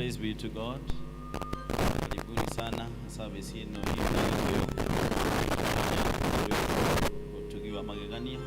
Praise be to God. Karibuni sana service ĩno itũ ya Gĩkũyũ. Ũtugi wa magegania.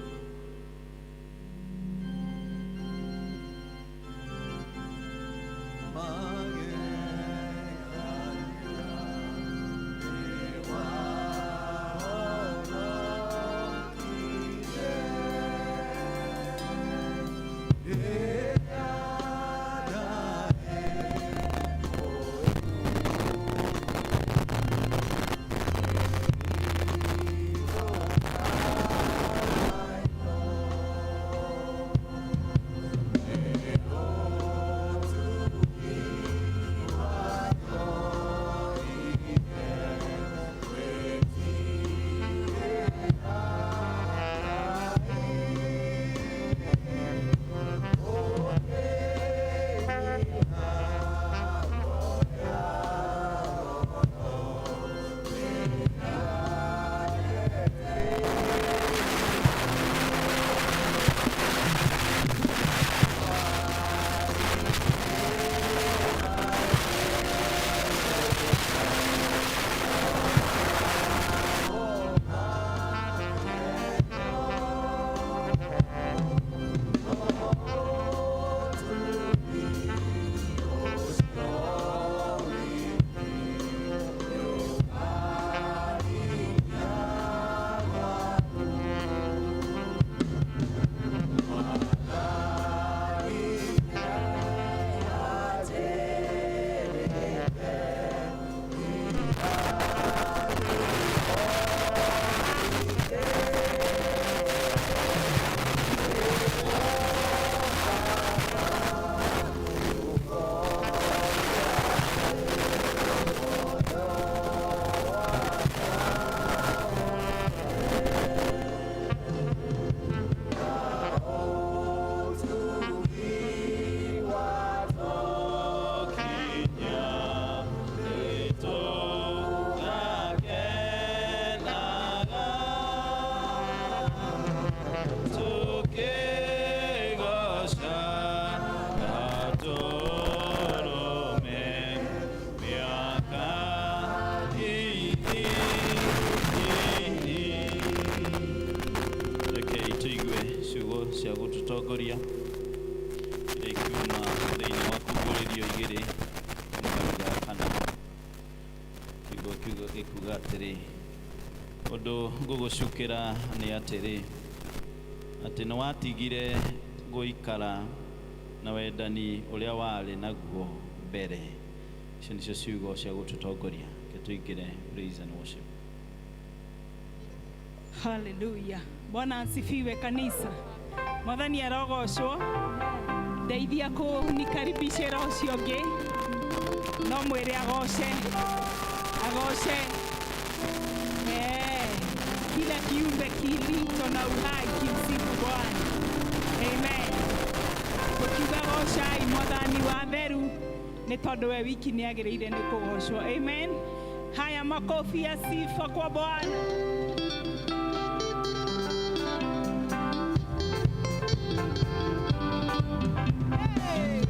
Rekei tũigue ciugo cia gũtũtongoria iria ikiuma thĩinĩ wa Kũguũrĩrio igĩrĩ mũhari ya kana. Kiugo kiugo gĩkuga atĩrĩ, ũndũ ngũgũcukĩra nĩ atĩrĩ, atĩ nĩ watigire gũikara na wendani ũrĩa warĩ naguo mbere. Icio nĩcio ciugo cia gũtũtongoria. Reke tũingĩre praise and worship. Haleluya. Bwana asifiwe kanisa. Mwathani arogocwo. Ndeithia kũnikaribicĩra ũcio ũngĩ. No mwĩre agoce. Agoce. Eh, kila kiumbe kilicho na uhai kimsifu Bwana. Amen. Tũkiuga gocai Mwathani wa theru nĩ tondũ we wiki nĩ agĩrĩire nĩ kũgocwo. Amen. Haya, makofi ya sifa kwa Bwana. Hey.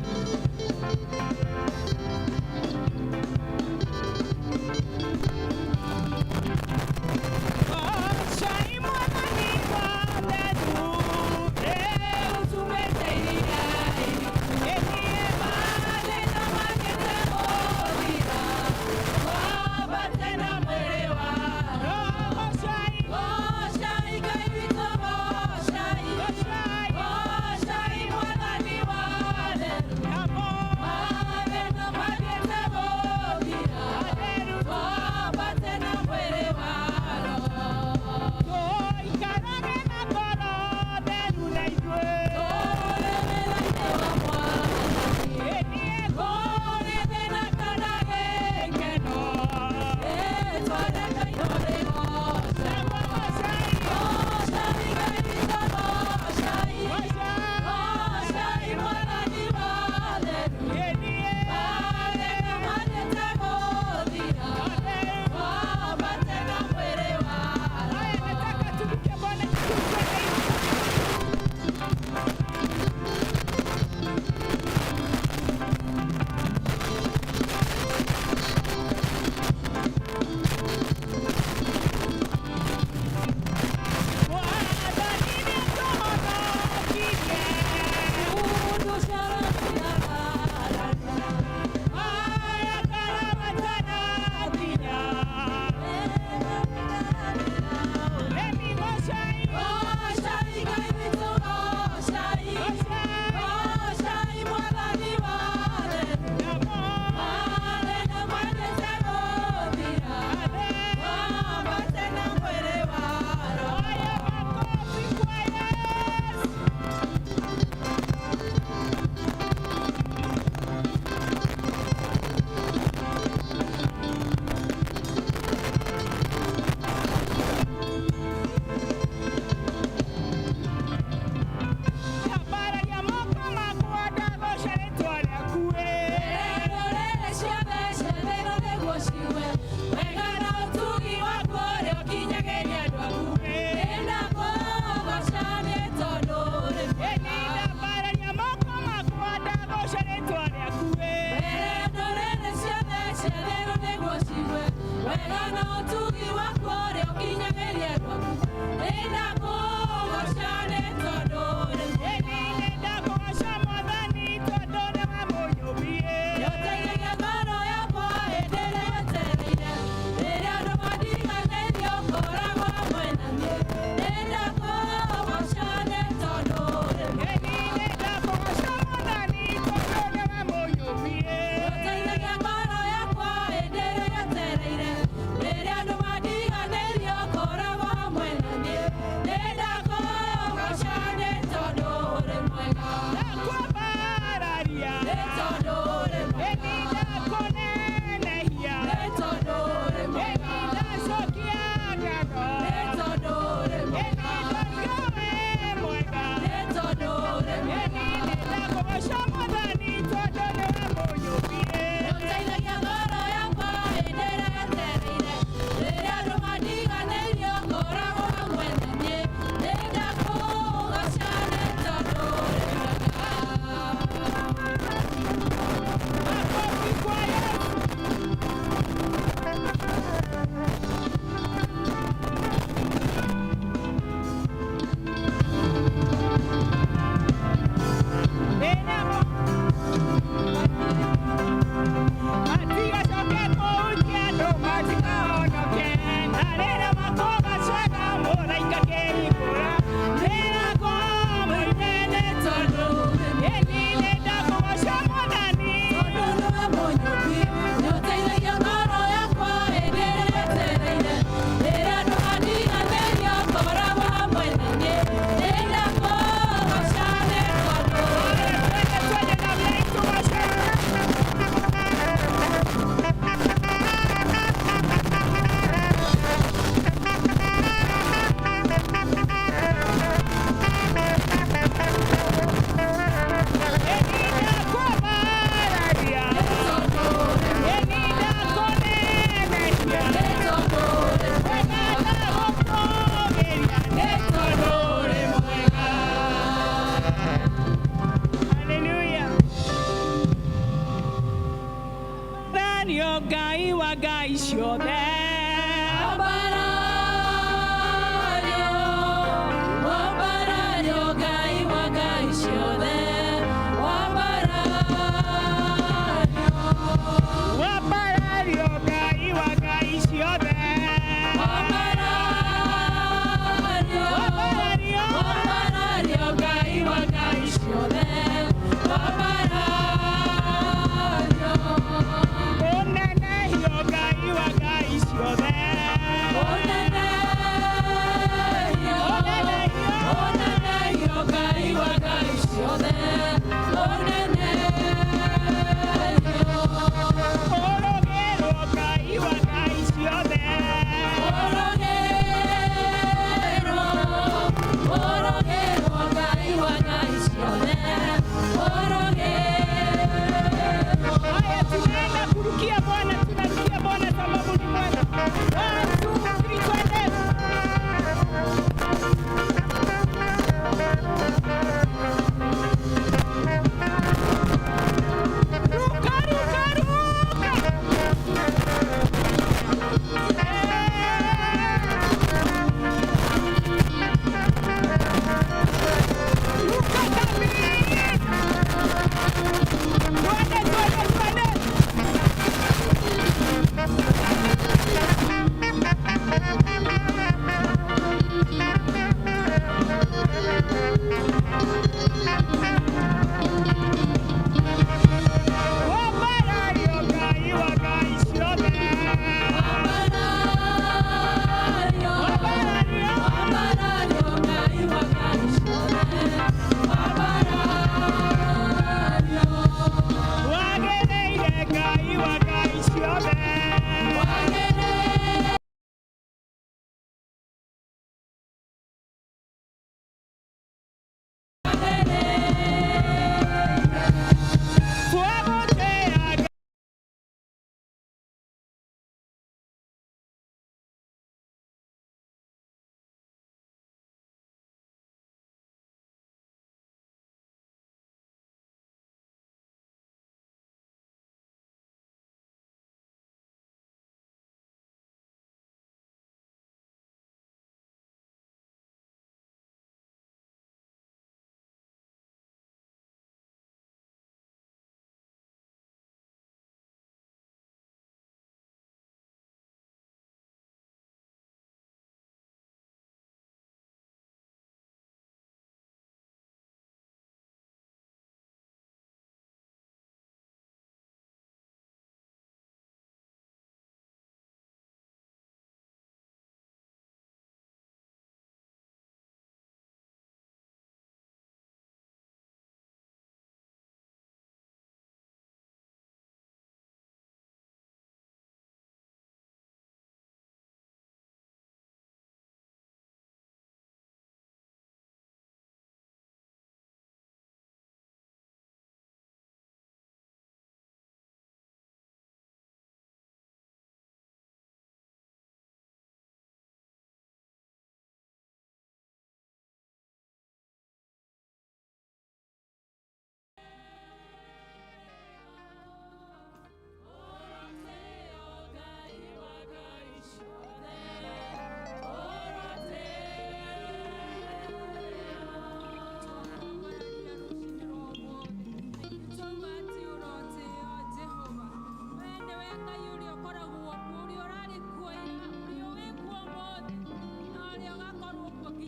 Gocai Mwathani wa theru, rĩu tumĩte iria-inĩ, ĩthiĩ mathĩna makĩte gũthira, wambate na mwĩrĩ wa Gocai.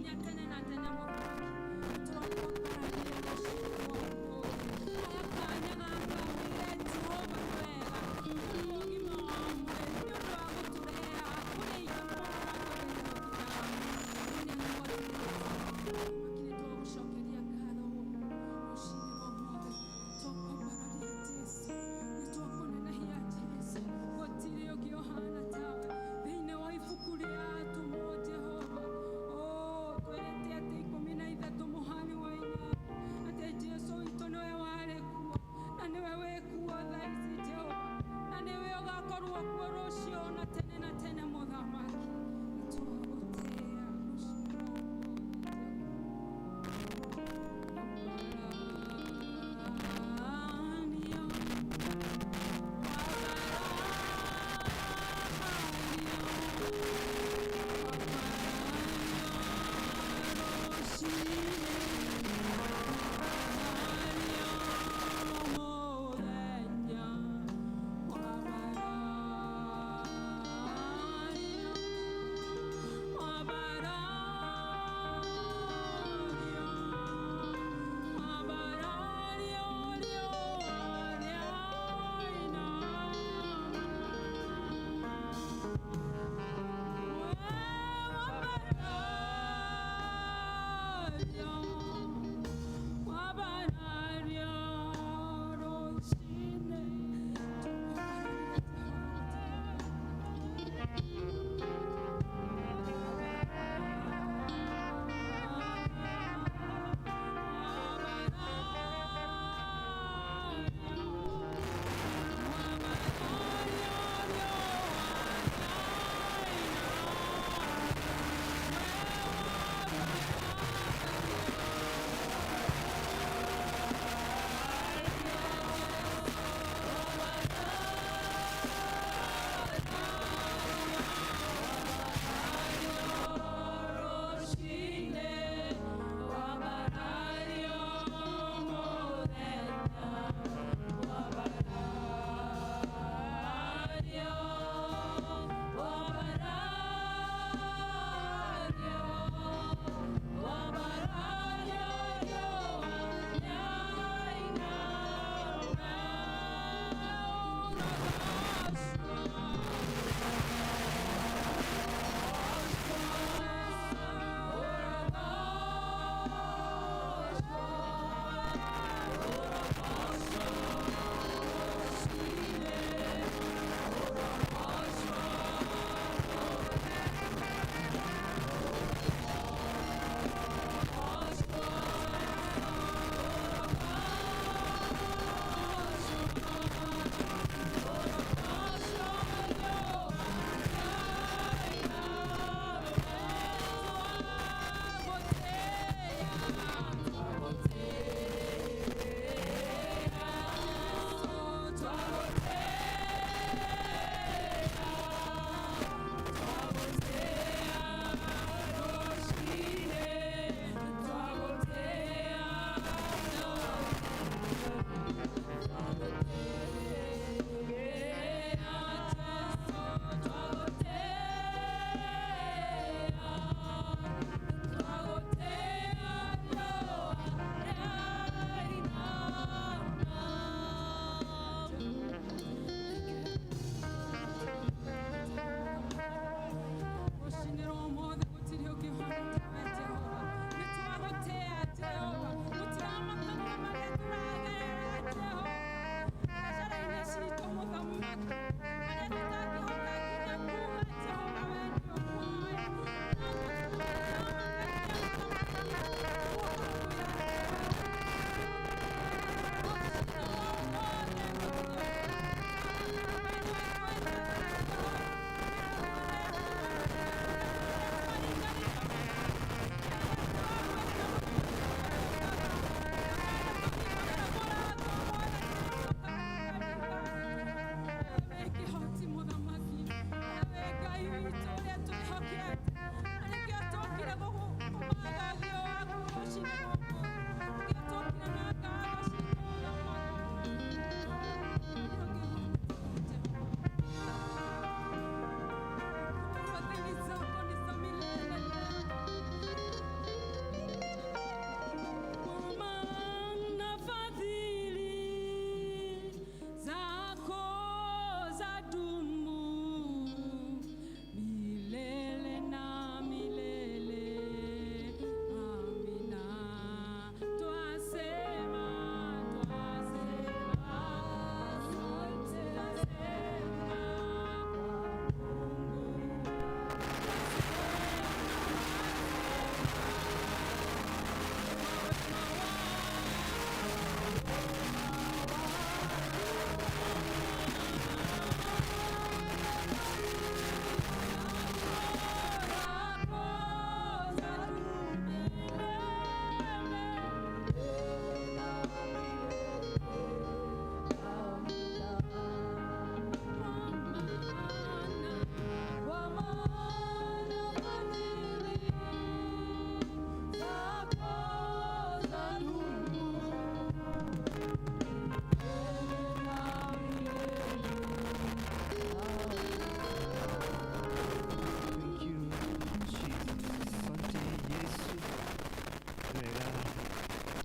Nginya tene na tene Mũthamaki. Tũrakwambararia rũciinĩ rwa ũmũthĩ. Oya kanya gaka wĩre Jehova nĩ wega nĩ ũndũ wa ũgima wa mwĩrĩ, nĩ ũndũ wa gũtũrehe haha. Kũrĩ aingĩ mũno matũrehe gũkinya haha. Mũthamaki, nĩ twagũcokeria ngatho rũciinĩ rwa ũmũthĩ. Twakwambararia Jesu, nĩ twakũnenehia Jesu, gũtirĩ ũngĩ ũhana tawe thĩinĩ wa ibuku rĩa atũmwo. Jehova, oh, twĩrĩte atĩ ikũmi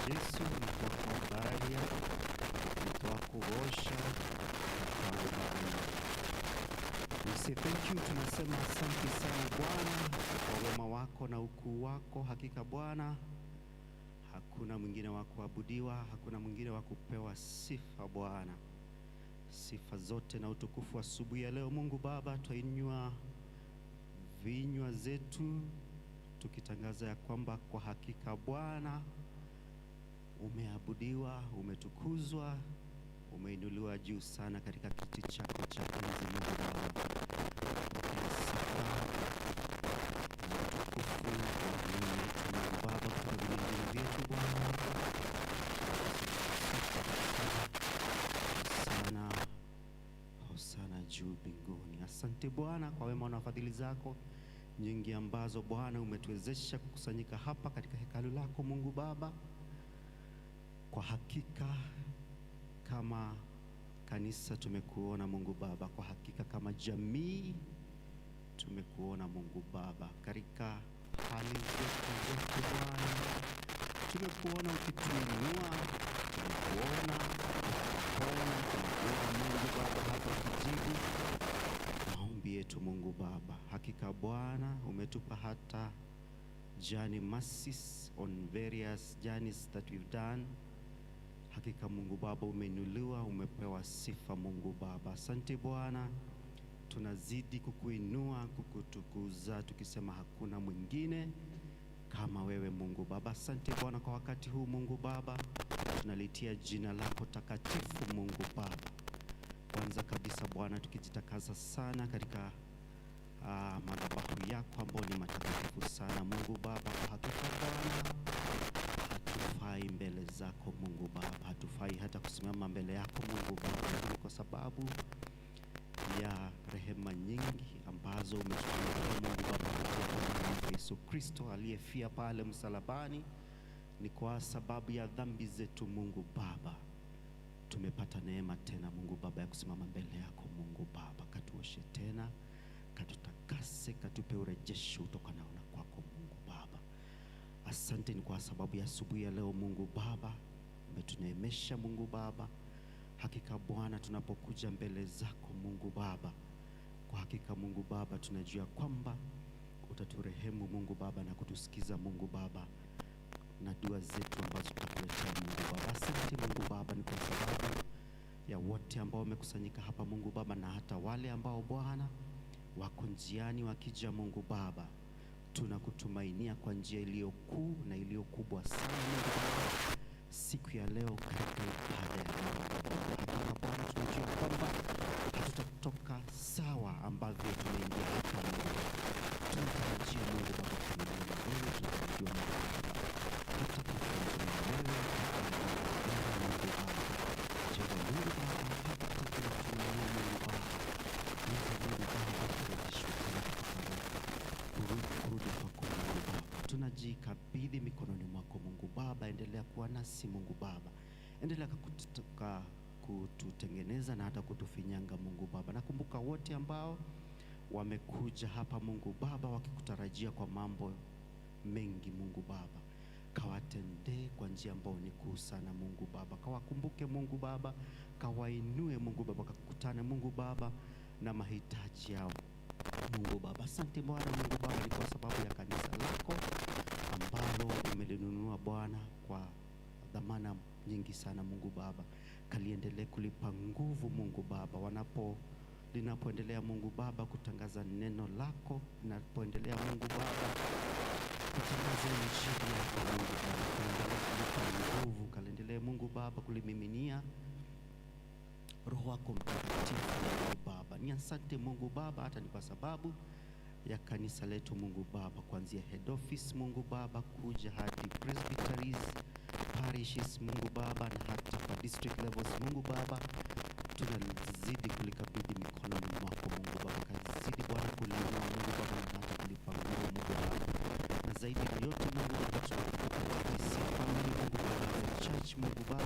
Jesu, nĩ twakwambararia, nĩ twakũgoca, nĩ. We say thank you, tunasema asante sana Bwana kwa wema wako na ukuu wako. Hakika Bwana, hakuna mwingine wa kuabudiwa, hakuna mwingine wa kupewa sifa Bwana. Sifa zote na utukufu asubuhi ya leo Mungu Baba, twainywa vinywa zetu tukitangaza ya kwamba kwa hakika Bwana umeabudiwa, umetukuzwa, umeinuliwa juu sana katika kiti chako cha enzi Mungu Baba. Pokea sifa na utukufu wa mioyo yetu Mungu Baba, kutoka vilindini vyetu Bwana. Sifa sana, hosana juu mbinguni. Asante Bwana kwa wema na fadhili zako nyingi ambazo Bwana umetuwezesha kukusanyika hapa katika hekalu lako Mungu Baba. Kwa hakika kama kanisa tumekuona Mungu Baba, kwa hakika kama jamii tumekuona Mungu Baba, katika hali zetu zote Bwana tumekuona ukituinua, tumekuona ukituponya, tumekuona Mungu Baba hata ukijibu maombi yetu Mungu Baba. Hakika Bwana umetupa hata journey mercies on various journeys that we've done. Hakika Mungu Baba umeinuliwa, umepewa sifa Mungu Baba. Asante Bwana, tunazidi kukuinua, kukutukuza, tukisema hakuna mwingine kama wewe Mungu Baba. Asante Bwana kwa wakati huu Mungu Baba, tunalitia jina lako takatifu Mungu Baba. Kwanza kabisa Bwana, tukijitakaza sana katika madhabahu yako ambayo ni matakatifu sana Mungu Baba. Kwa hakika Bwana, hatufai mbele zako Mungu Baba, hatufai hata kusimama mbele yako Mungu Baba, lakini kwa sababu ya rehema nyingi ambazo umetutunukia Mungu Baba kupitia kwa mwana wako Yesu Kristo aliyefia pale msalabani, ni kwa sababu ya dhambi zetu Mungu Baba tumepata neema tena Mungu Baba ya kusimama mbele yako Mungu Baba, katuoshe tena, katutakase, katupe urejesho utokanao na kwako Mungu Baba. Asante ni kwa sababu ya asubuhi ya leo Mungu Baba umetuneemesha Mungu Baba. Hakika Bwana, tunapokuja mbele zako Mungu Baba, kwa hakika Mungu Baba tunajua kwamba utaturehemu Mungu Baba na kutusikiza Mungu Baba na dua zetu ambazo tutakuletea Mungu Baba. Asante Mungu Baba, ni kwa sababu ya wote ambao wamekusanyika hapa Mungu Baba, na hata wale ambao Bwana wako njiani wakija Mungu Baba, tunakutumainia kwa njia iliyo kuu na iliyo kubwa sana Mungu Baba, siku ya leo katika ibada ya leo Mungu Baba. Hakika Bwana tunajua kwamba hatutatoka sawa ambavyo tumeingia hapa Mungu Baba. Tunatarajia Mungu Baba kuinuliwa na wewe, tunatarajia Mungu Baba hata kufunzwa na wewe, hata Mungu Baba. Jehova Mungu Baba, hata tunatumainia Mungu Baba, Mungu Baba kurejeshwa tena katika kurudi kwako Mungu Baba. Tunajikabidhi mikononi mwako Mungu Baba, endelea kuwa nasi Mungu Baba, endelea kututengeneza na hata kutufinyanga Mungu Baba. Nakumbuka wote ambao wamekuja hapa Mungu Baba wakikutarajia kwa mambo mengi Mungu Baba, kawatendee kwa njia ambayo ni kuu sana Mungu Baba, kawakumbuke Mungu Baba, kawainue Mungu Baba, kakutane Mungu Baba na mahitaji yao Mungu Baba. Asante Bwana Mungu Baba, ni kwa sababu ya kanisa lako ambalo umelinunua Bwana kwa dhamana nyingi sana Mungu Baba, kaliendelee kulipa nguvu Mungu Baba, linapoendelea Mungu Baba kutangaza neno lako, linapoendelea Mungu Baba kutangaza injili yako Mungu Baba, kaliendelee kulipa nguvu, kaliendelee Mungu Baba kulimiminia Roho wako Mtakatifu Mungu Baba. Ni asante Mungu Baba, hata ni kwa sababu ya kanisa letu Mungu Baba, kuanzia head office Mungu Baba kuja hadi presbyteries, parishes Mungu Baba, na hata kwa district levels Mungu Baba, tunazidi kulikabidhi mikononi mwako Mungu Baba, kazidi Bwana kuliinua Mungu Baba, na hata kulipa nguvu Mungu Baba, na zaidi ya yote Mungu Baba, tunakupa TTC family Mungu Baba, the church Mungu Baba,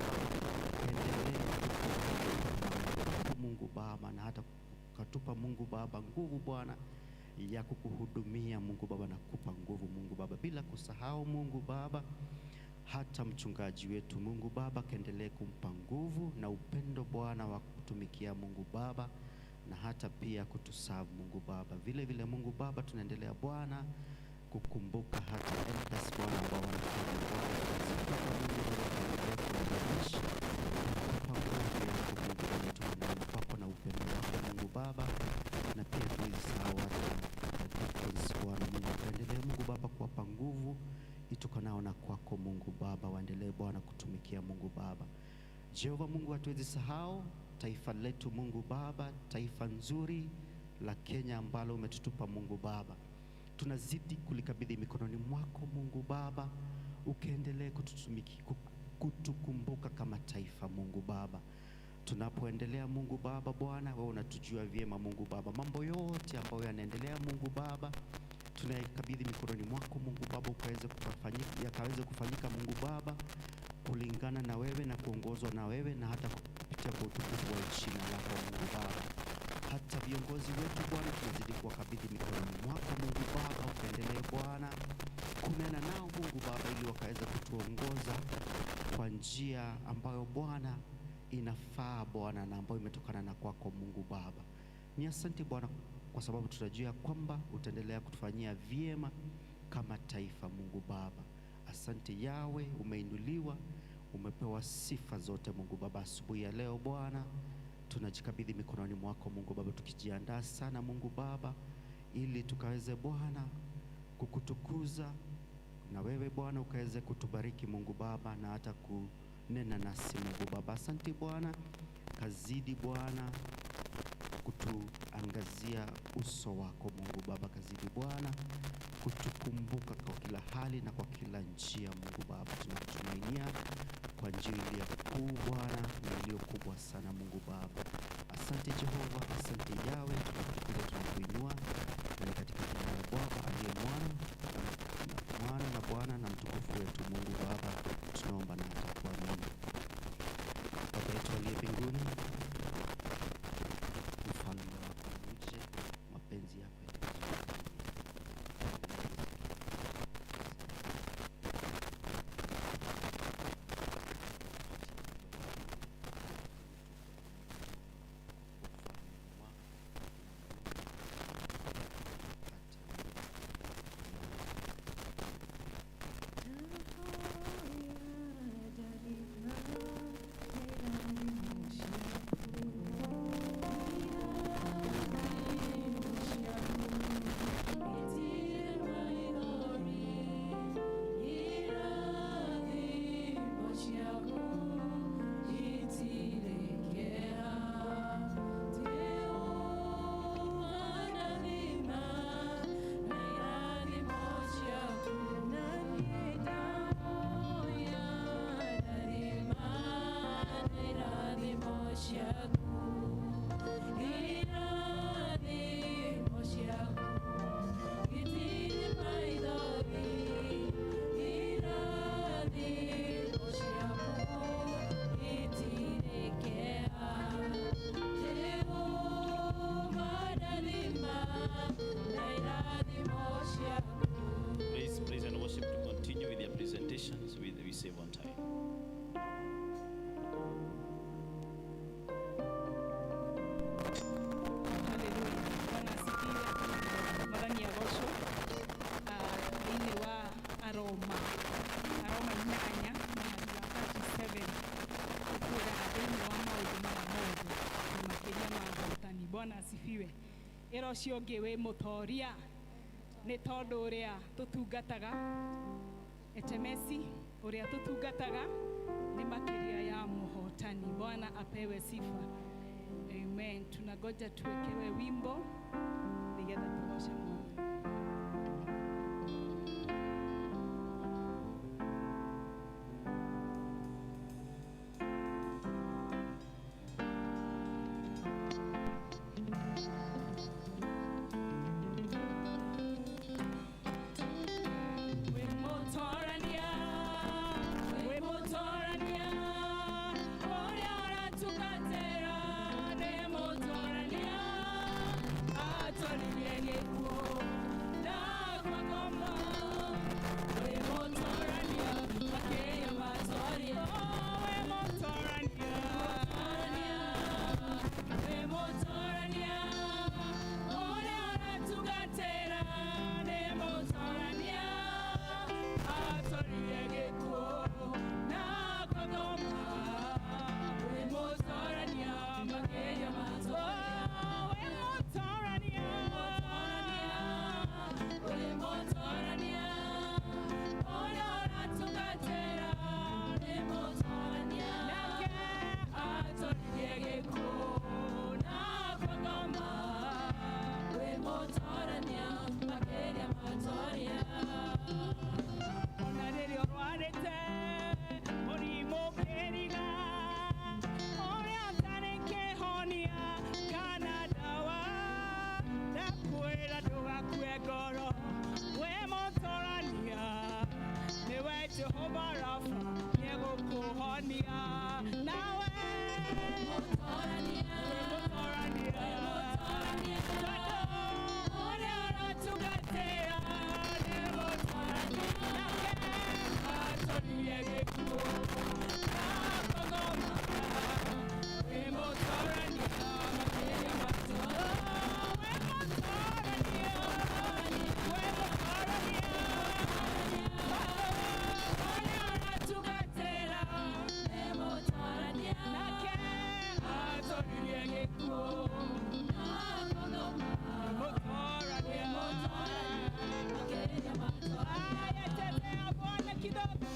endelee kutupa Mungu Baba, na hata katupa Mungu Baba nguvu Bwana ya kukuhudumia Mungu Baba, na kukupa nguvu Mungu Baba, bila kusahau Mungu Baba Hata mchungaji wetu Mungu Baba, kaendelee kumpa nguvu na upendo Bwana wa kutumikia Mungu Baba, na hata pia kutusavu Mungu Baba. Vile vile Mungu Baba, tunaendelea Bwana kukumbuka hata elders Bwana ambao wanafanya Bwana kazi kubwa Mungu Baba, kaendelee kuwaimarisha na kuwapa nguvu yako Mungu Baba, itokanayo kwako na upendo wako Mungu Baba, na pia tuwezi sahau hata deacons Bwana Mungu, akaendelee Mungu Baba kuwapa nguvu itokanao na kwako Mungu Baba, waendelee Bwana kutumikia Mungu Baba. Jehova Mungu, hatuwezi sahau taifa letu Mungu Baba, taifa nzuri la Kenya ambalo umetutupa Mungu Baba. Tunazidi kulikabidhi mikononi mwako Mungu Baba, ukaendelee kutukumbuka kama taifa Mungu Baba. Tunapoendelea Mungu Baba, Bwana wewe unatujua vyema Mungu Baba, mambo yote ambayo yanaendelea Mungu Baba tunayakabidhi mikononi mwako Mungu Baba, ukaweze kufanyika, yakaweze kufanyika Mungu Baba kulingana na wewe na kuongozwa na wewe na hata kupitia kwa utukufu wa jina lako Mungu Baba. Hata viongozi wetu Bwana tunazidi kuwakabidhi mikononi mwako Mungu Baba, ukaendelee Bwana kunena nao Mungu Baba, ili wakaweze kutuongoza kwa njia ambayo Bwana inafaa Bwana na ambayo imetokana na kwako Mungu Baba. Ni asante Bwana kwa sababu tunajua kwamba utaendelea kutufanyia vyema kama taifa Mungu Baba. Asante Yawe, umeinuliwa, umepewa sifa zote Mungu Baba. Asubuhi ya leo Bwana, tunajikabidhi mikononi mwako Mungu Baba, tukijiandaa sana Mungu Baba, ili tukaweze Bwana kukutukuza na wewe Bwana ukaweze kutubariki Mungu Baba na hata kunena nasi Mungu Baba. Asante Bwana, kazidi Bwana kutuangazia uso wako Mungu Baba, kazidi Bwana kutukumbuka kwa kila hali na kwa kila njia Mungu Baba. Tunakutumainia kwa njia iliyo kuu Bwana na iliyo kubwa sana Mungu Baba. Asante Jehova, asante Yawe, tunakutukuza, tunakuinua na ni katika jina la Baba aliye Mwana na Mwana na Bwana na mtukufu wetu Mungu Baba tunaomba na hata kuamini. Baba yetu aliye mbinguni, ufalme wako uje, mapenzi yako yatimizwe. Please, praise and worship to continue with their presentations. We save on time. Haleluya. Bwana asifiwe. Mwathani agocwo. Thĩinĩ wa Aroma, Aroma 8 mũhari wa 37 ũkwĩraga thĩinĩ wa maũndũ maya mothe na makĩria ma ahotani. Bwana asifiwe. Ĩra ũcio ũngĩ wĩ mũtoria nĩ tondũ ũrĩa tũtungataga etemesi ũrĩa tũtungataga nĩ makĩria ya mũhotani. Bwana apewe sifa. Amen. Tunagoja tuwekewe wimbo nigetha tugoce Mwathani. Wĩmũtorania, wĩmũtorania, ũrĩa ũratungatĩra nĩ mũtorania, atwaririe gĩkuũ. Ũrĩa ũrwarĩte mũrimũ kĩriga, ũrĩa ũtarĩ kĩhonia kana ndawa, ndakwĩra ndũgakue ngoro, wĩ mũtũrania, nĩwe Jehova Rafa nĩegũkũhonia. Nawe mũtũrania, tondũ ũrĩa ũratungatĩra nĩ mũtũrania, nake atũririe gĩkuũ na kũgoma, wĩ mũtũrania makĩria matũ, wĩ mũtũrania, wĩ mũtũrania, ũrĩa ũratungatĩra nake atũririe gĩkuũ mũtũrania. Haya, chezea Bwana kidogo.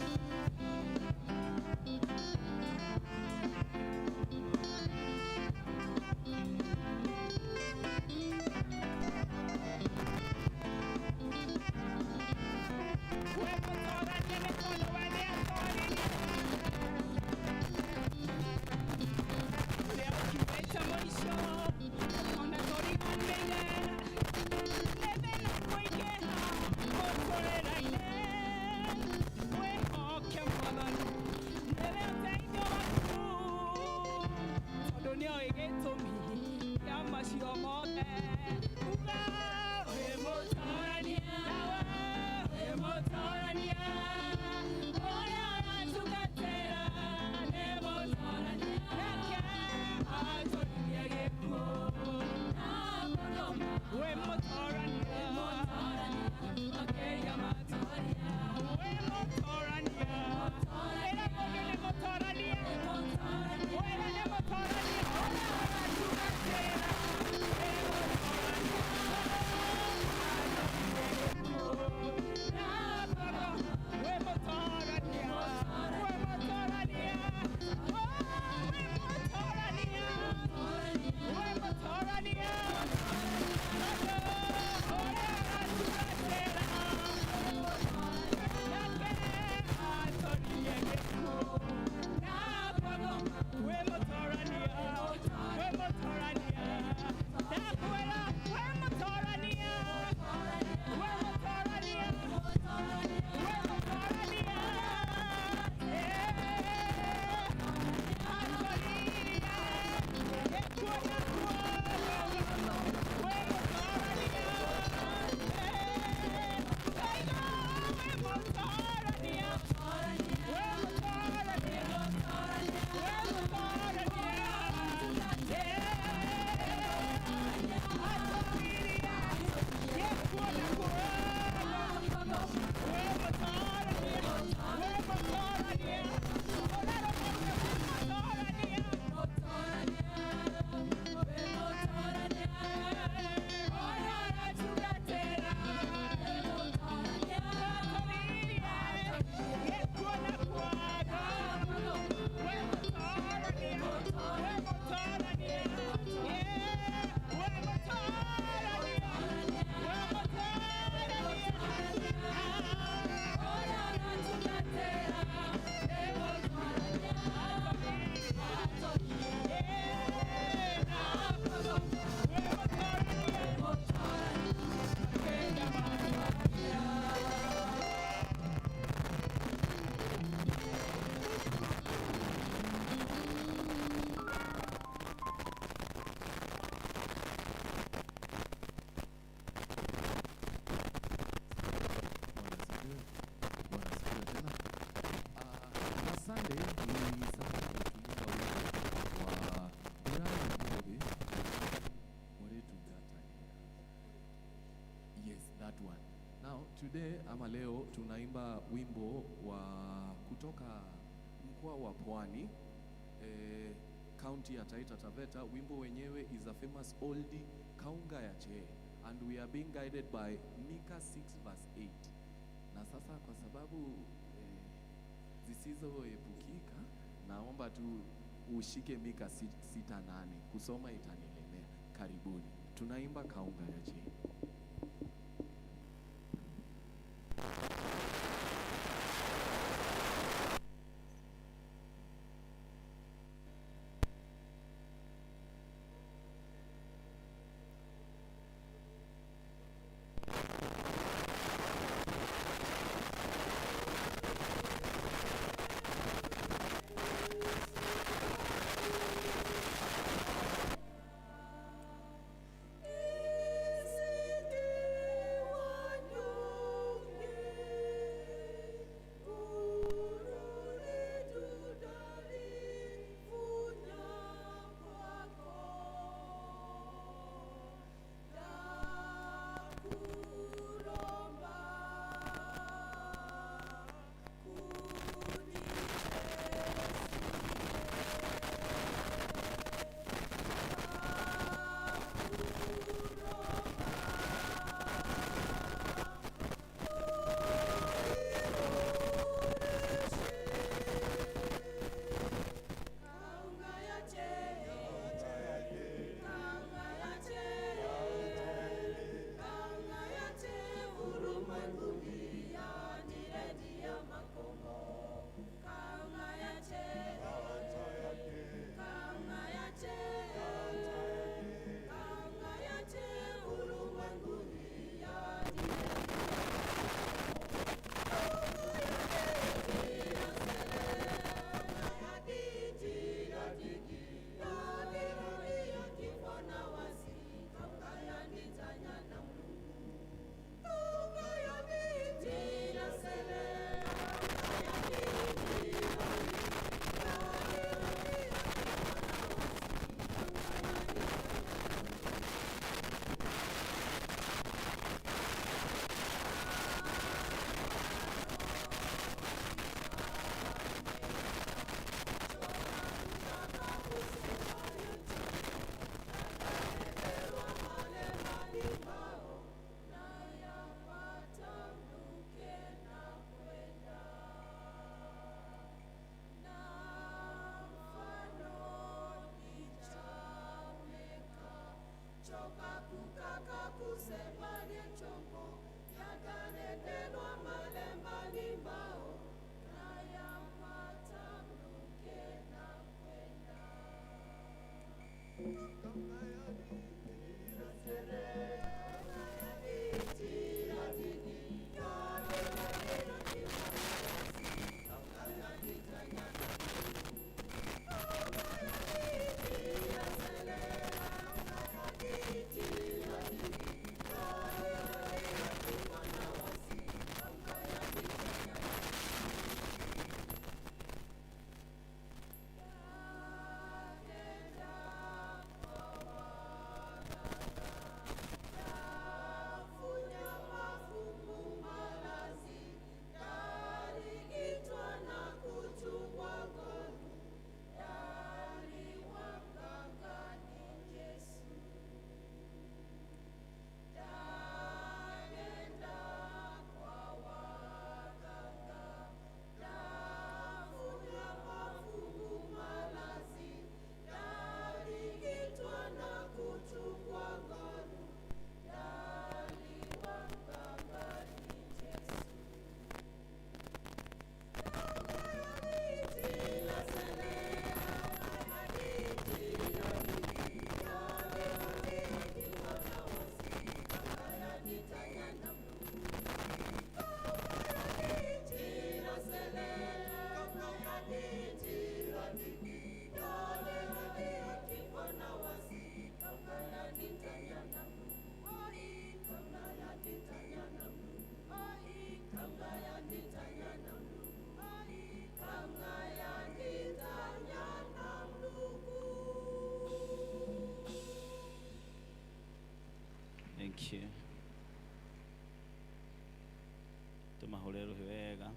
We mũtũrania nĩ tondũ we nĩatũririe. Ũrĩa ũkinyĩte mũico, ona tũriganĩire, nĩ thĩna kũingĩha mũtũrĩre-inĩ. Wĩhoke Mwathani, nĩwe ũteithio waku, tondũ nĩoĩ gĩtũmi kĩa macio mothe. Uga wĩ mũtũrania, nawe wĩ mũtũrania, ũrĩa ũratungatĩra nĩ mũtũrania, nake atũririe gĩkuũ. Wĩ mũtũrania, makĩria wĩ mũtũrania, ĩra mũndũ nĩ mũtũrania, wĩra nĩ mũtũrania, ũrĩa ũratungatĩra nĩ mũtũrania. Wĩ mũtũrania, wĩ mũtũrania, wĩ mũtũrania, wĩ mũtũrania, ũrĩa ũratungatĩra nake atũririe gĩkuũ na kũgoma. Wĩ mũtũrania, wĩ mũtũrania, ndakwĩra wĩ mũtũrania, wĩ mũtũrania, wĩ mũtũrania, atũririe gĩkuũ na kũgoma. Wĩ mũtũrania, Ndaiga wĩ mũtũrania, wĩ mũtũrania, wĩ mũtũrania, atũririe gĩkuũ na kũgoma. Wĩ mũtũrania, wĩ mũtũrania, ũrerwo mũndũ wĩ mũtũrania. Ũrĩa ũratungatĩra atũririe gĩkuũ na kũgoma. Wĩ mũtũrania, wĩ mũtũrania, wĩ mũtũrania, wĩ mũtũrania. Bwana asifiwe. Bwana asifiwe tena. Last Sunday tulisafiri tuliimba wimbo wa Brian Muthee, Mũrĩtungatagĩra. Yes, that one. Now today ama leo tunaimba wimbo wa kutoka mkoa wa Pwani, county ya Taita Taveta. Wimbo wenyewe is a famous oldie, Kaunga ya Chee, and we are being guided by Mika 6 verse 8. Na sasa kwa sababu zisizoepukika, naomba tu ushike Mika 6:8, kusoma itanilemea. Karibuni, tunaimba Kaunga ya Chee. Thank you. Tumahũrĩre rũhĩ wega.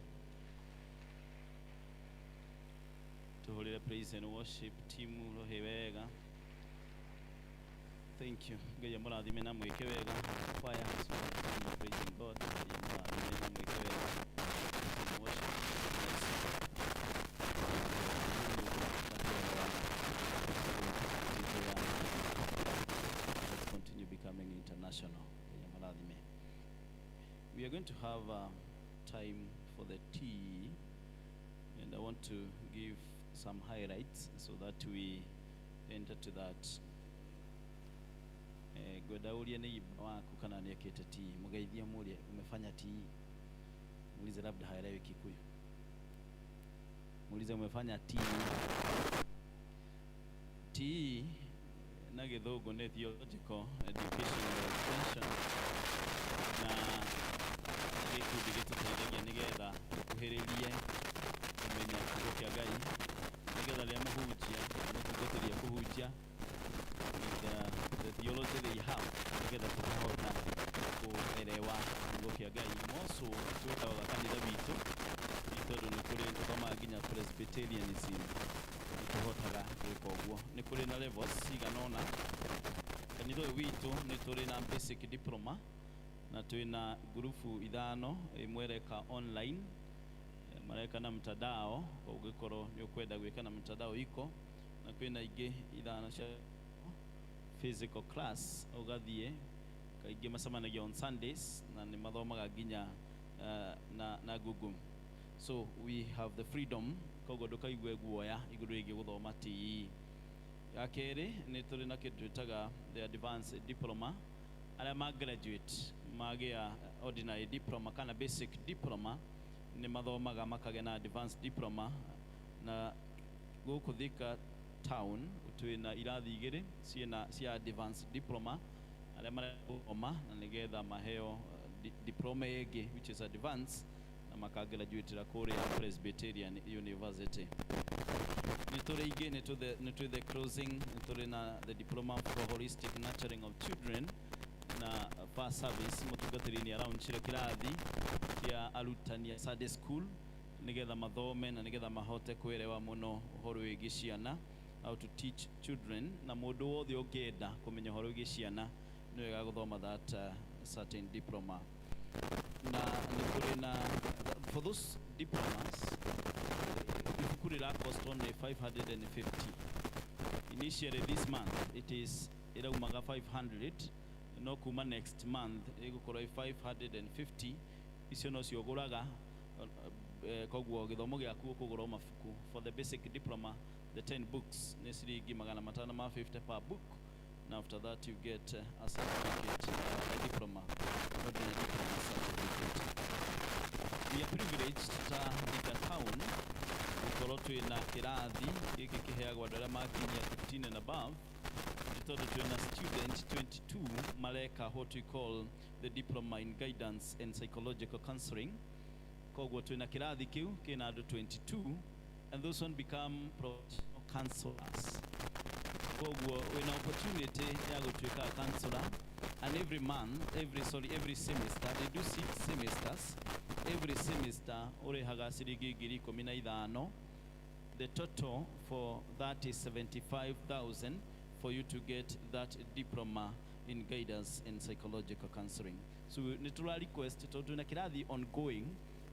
Tuhũrĩre praise and worship team rũhĩ wega. Thank you. Ngai amũrathime na mwĩke wega. Choir, praising God. Ngai amũrathime na mwĩke wega. Praise and worship. Let's continue becoming international. Ngai amũrathime. We are going to have time for the tea, and I want to give some highlights so that we enter to that. Ngwenda urie nĩ waku kana nĩ ekĩte tea. Mũgeithie mũrie umefanya tea. Muulize labda haelewi Kikuyu. Muulize umefanya tea. Tea na Gĩthũngũ nĩ theological education and extension, na gĩkundi gĩtũteithagia nĩgetha tũkuhĩrĩrie kũmenya kiugo kĩa Ngai, nĩgetha rĩrĩa mũhunjia mũtungatĩri ekũhunjia with the theology they have, nĩgetha tũkahota kũerewa kiugo kĩa Ngai. Moco twĩkaga kanitha witũ nĩ tondũ nĩ kũrĩ tũthomaga nginya Presbyterianism, nĩ tũhotaga gwĩka ũguo. Nĩ kũrĩ na levels cigana ũna. Kanitha ũyũ witũ nĩ tũrĩ na basic diploma na twĩna ngurubu ithano. Ĩmwe ĩreka online, mareka na mtandao, ũngĩkorwo nĩ ũkwenda gwĩka na mtandao iko, na kwĩna ingĩ ithano cia physical class, ũgathiĩ kaingĩ macemanagia on Sundays na nĩ mathomaga nginya na Google. So we have the freedom, koguo ndũkaigue guoya igũrũ rĩgiĩ gũthoma TE. Ya kerĩ, nĩ tũrĩ na kĩndũ twĩtaga the advanced diploma. Arĩa ma graduate magĩa ordinary diploma kana basic diploma nĩ mathomaga makagĩa na advanced diploma, na gũkũ Thika town twĩna irathi igĩrĩ ciĩna cia advanced diploma, arĩa marethoma na nĩgetha maheo diploma ĩngĩ which is advanced na makagraduatĩra kũrĩa Presbyterian University. Nĩ tũrĩ ingĩ, nĩ tũrĩ the closing, nĩ tũrĩ na the diploma for holistic nurturing of children na first service. Mũtungatĩri nĩ araunchire kĩrathi kĩa arutani a Sunday school nĩgetha mathome na nĩgetha mahote kwĩrewa mũno ũhoro wĩgiĩ ciana, how to teach children, na mũndũ wothe ũngĩenda kũmenya ũhoro wĩgiĩ ciana nĩ wega gũthoma that certain diploma. Na nĩ kũrĩ na, for those diplomas, ibuku rĩra cost only 550. Initially this month it is ĩraumaga 500, no kuma next month ĩgũkorwo ĩ 550. Icio nocio ũgũraga, koguo gĩthomo gĩaku ũkũgũra o mabuku. For the basic diploma, the 10 books nĩ ciringi 550 per book. Na after that you get a certificate, a diploma, not a diploma, certificate. We are privileged ta Thika town gukorwo twina kirathi giki kiheagwo andu aria makinyia 15 and above, nĩ tondũ twina student 22 mareka what we call the diploma in guidance and psychological counseling. Koguo twina kirathi kiu kina andu 22, and those one become professional counselors. Koguo wina opportunity ya gutuika a counselor, and every month, every, sorry, every semester, they do six semesters, every semester urihaga ciringi 15,000. The total for that is 75,000 for you to get that diploma in guidance and psychological counseling. So nĩ tũra request tondũ twĩna kĩrathi ongoing,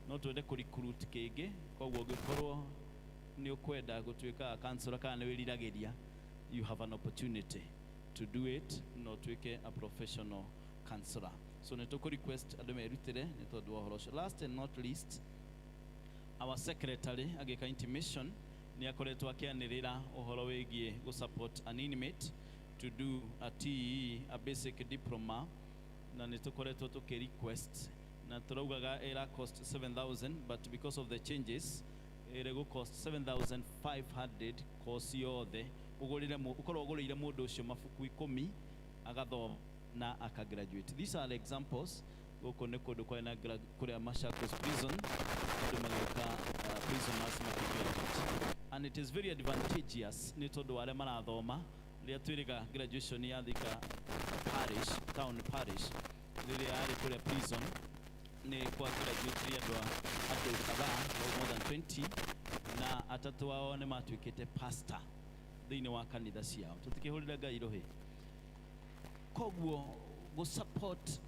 no twende kũ recruit kĩngĩ. Koguo ũngĩkorwo nĩ ũkwenda gũtuĩka counselor kana nĩ wĩriragĩria, you have an opportunity to do it no ũtuĩke a professional counselor. So nĩ tũkũ request andũ merutĩre nĩ tondũ wa ũhoro ũcio. Last and not least, our secretary agĩka intimation nĩ akoretwo akĩanĩrĩra ũhoro wĩgiĩ gũ support an inmate to do a TE, a basic diploma, na nĩ tũkoretwo tũkĩ request na tũraugaga ĩra cost 7000, but because of the changes ĩrĩ gũ cost 7500 course yothe, ũgũrĩre ũkorwo ũgũrĩire mũndũ ũcio mabuku 10 agathoma na aka graduate. These are examples. Gũkũ nĩ kũndũ kwarĩ na kũrĩa Machakos Prison, andũ magĩũka, prisoners makĩgraduate, and it is very advantageous nĩ tondũ wa arĩa marathoma. Rĩrĩa twĩrĩga graduation ya Thika Parish, town parish, rĩrĩa yarĩ kũrĩa prison, nĩ kwa graduate andũ kadhaa, more than 20, na atatũ ao nĩ matuĩkĩte pastor thĩinĩ wa kanitha ciao. Tũtikĩhũrĩre Ngai rũhĩ. Koguo gũ support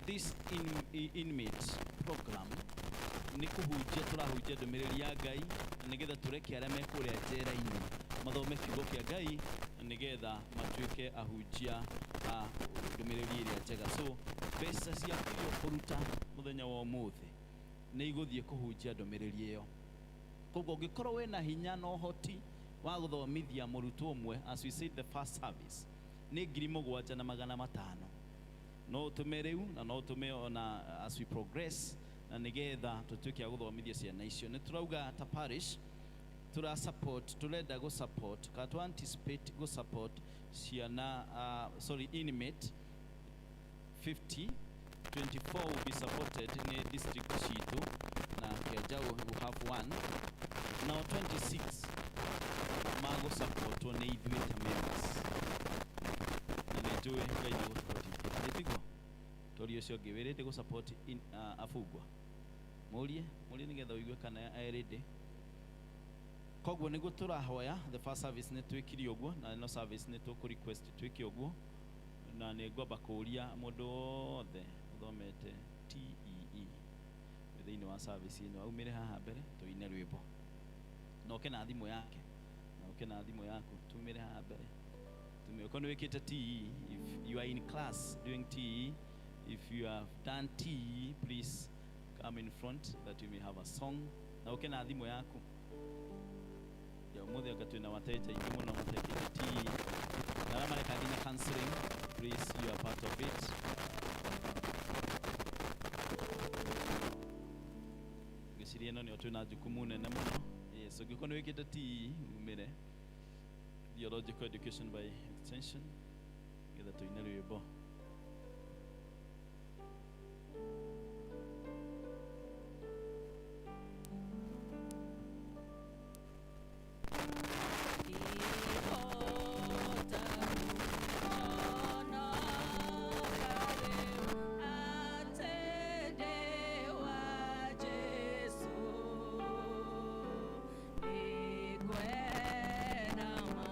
this inmate program nĩ kũhunjia tũrahunjia ndũmĩrĩri ya Ngai, na nĩgetha tũreke arĩa me kũrĩa njera-inĩ mathome kiugo kĩa Ngai na nĩgetha matuĩke ahunjia a ndũmĩrĩri ĩrĩa njega. So mbeca ciaku iria ũkũruta mũthenya wa ũmũthĩ nĩ igũthiĩ kũhunjia ndũmĩrĩri ĩyo. Koguo ũngĩkorwo wĩna hinya na ũhoti wa gũthomithia mũrutwo ũmwe, as we said, the first service nĩ 7,500, no ũtũme rĩu na no ũtũme ona as we progress, na nĩgetha tũtuĩke a gũthomithia ciana icio. Nĩ tũrauga ta parish tura support, turenda gũ support kana tu anticipate gũ support ciana, sorry, inmate 50. 24 will be supported nĩ district citũ, na Kianjau will have one. Now 26 magũ supportwo nĩ ithuĩ ta members, na nĩ njũĩ Ngai nĩ gũ support tiguo tori ũcio ũngĩ wĩrĩte gũ support abungwa. Mũrie mũrie nĩgetha ũigue kana erĩndĩ. Koguo nĩguo tũrahoya. The first service nĩ twĩkire ũguo, na ĩno service nĩ tũkũ request twĩke ũguo, na nĩ ngwamba kũũria mũndũ wothe ũthomete TEE thĩinĩ wa service ĩno aumĩre haha mbere tũine rwĩmbo, na ũke na thimũ yake, na ũke na thimũ yaku, tumĩre haha mbere tume. Okorwo nĩ wĩkĩte TEE, if you are in class doing TEE, if you have done TEE, please come in front that you may have a song, na ũke na thimũ yaku ya ũmũthĩ. Anga twĩna wateja aingĩ mũno matekĩte TEE na arĩa mareka nginya counseling, please, you are part of it. Ngĩciria ĩno nĩyo twĩna jukumu nene mũno. Yes, ũngĩkorwo nĩ wĩkĩte TEE, umĩre, theological education by extension, nĩgetha tũine rwĩmbo. Kwena ma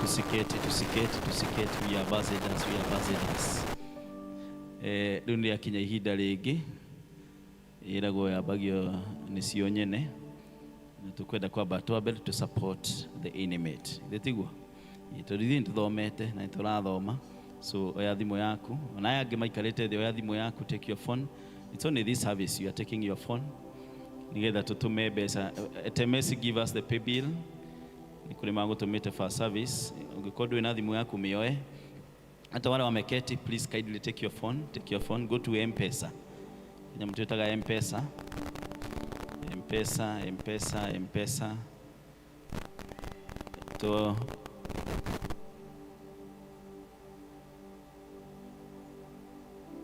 Tusiketi, tusiketi, tusiketi. We are ambassadors, we are ambassadors. Rĩu nĩ rĩakinya ihinda rĩngĩ ĩragwo yambagio nĩ cio nyene na tũkwenda kwamba twambe to support the inmate. Githĩ tiguo? Tondũ ithuĩ nĩ tũthomete na nĩ tũrathoma, so oya thimũ yaku, ona aya angĩ maikarĩte thĩ, oya thimũ yaku, take your phone. It's only this service you are taking your phone nigetha tũtũme mbeca. Temesi, give us the pay bill. Nĩ kũrĩ magũtũmĩte for service. Ũngĩkorwo ndũrĩ na thimũ yaku, mĩoe. Hata wale wameketi, please kindly take your phone, take your phone, go to M-Pesa. Nyamũ twĩtaga M-Pesa, M-Pesa, M-Pesa, M-Pesa. To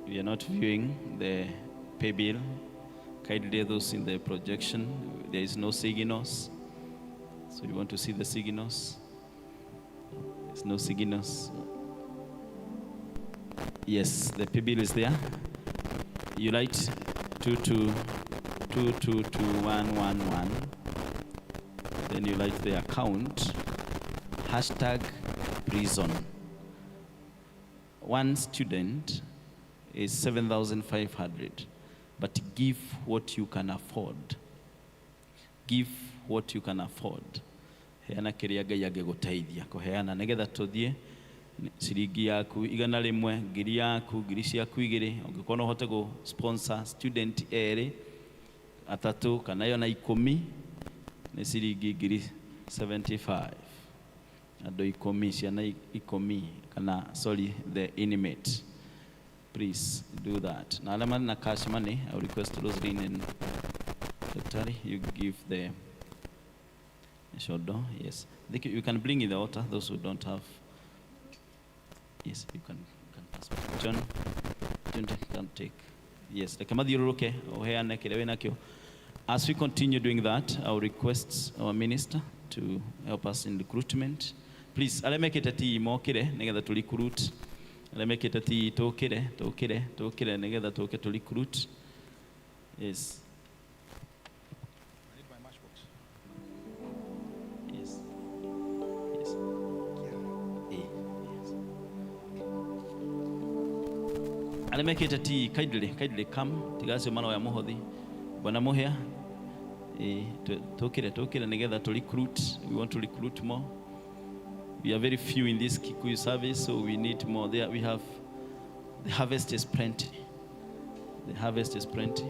we are not viewing the pay bill. Kindly those in the projection, there is no signals. So you want to see the signals? There's no signals. Yes, the pay bill is there. You write 2222111. Then you write the account, #prison. One student is 7,500, but give what you can afford. Give what you can afford. Heana kĩrĩa Ngai angĩgũteithia kũheana nĩgetha tũthiĩ ciringi yaku 100, ngiri yaku, ngiri ciaku igĩrĩ, ũngĩkorwo no ũhote gũ sponsor student erĩ, atatũ kana yona 10, nĩ ciringi ngiri 75. Andũ 10, ciana 10 kana, sorry, the inmate. Please do that. Na arĩa marĩ na cash money, I will request Roslyn and Daktari, you give the shodo. Yes. Think you can bring in the water, those who don't have. Yes, you can pass. John, John can take. Yes, reke mathiũrũrũke ũheane kĩrĩa wĩnakĩo. As we continue doing that, I will request our minister to help us in recruitment. Please, arĩa mekĩte tii mokĩre nĩgetha tũ recruit. Arĩa mekĩte tii tũkĩre, tũkĩre, tũkĩre nĩgetha tũke tũ recruit. Yes. I need my matchbox. Yes. Yes. Yes. Arĩa mekĩte tii, kindly, kindly come, tiga acio maroya mũhothi. Bwana Mũhĩa, tũkĩre, tũkĩre nĩgetha tũ recruit. We want to recruit more. We are very few in this Kikuyu service, so we need more. There we have, the harvest is plenty. The harvest is plenty.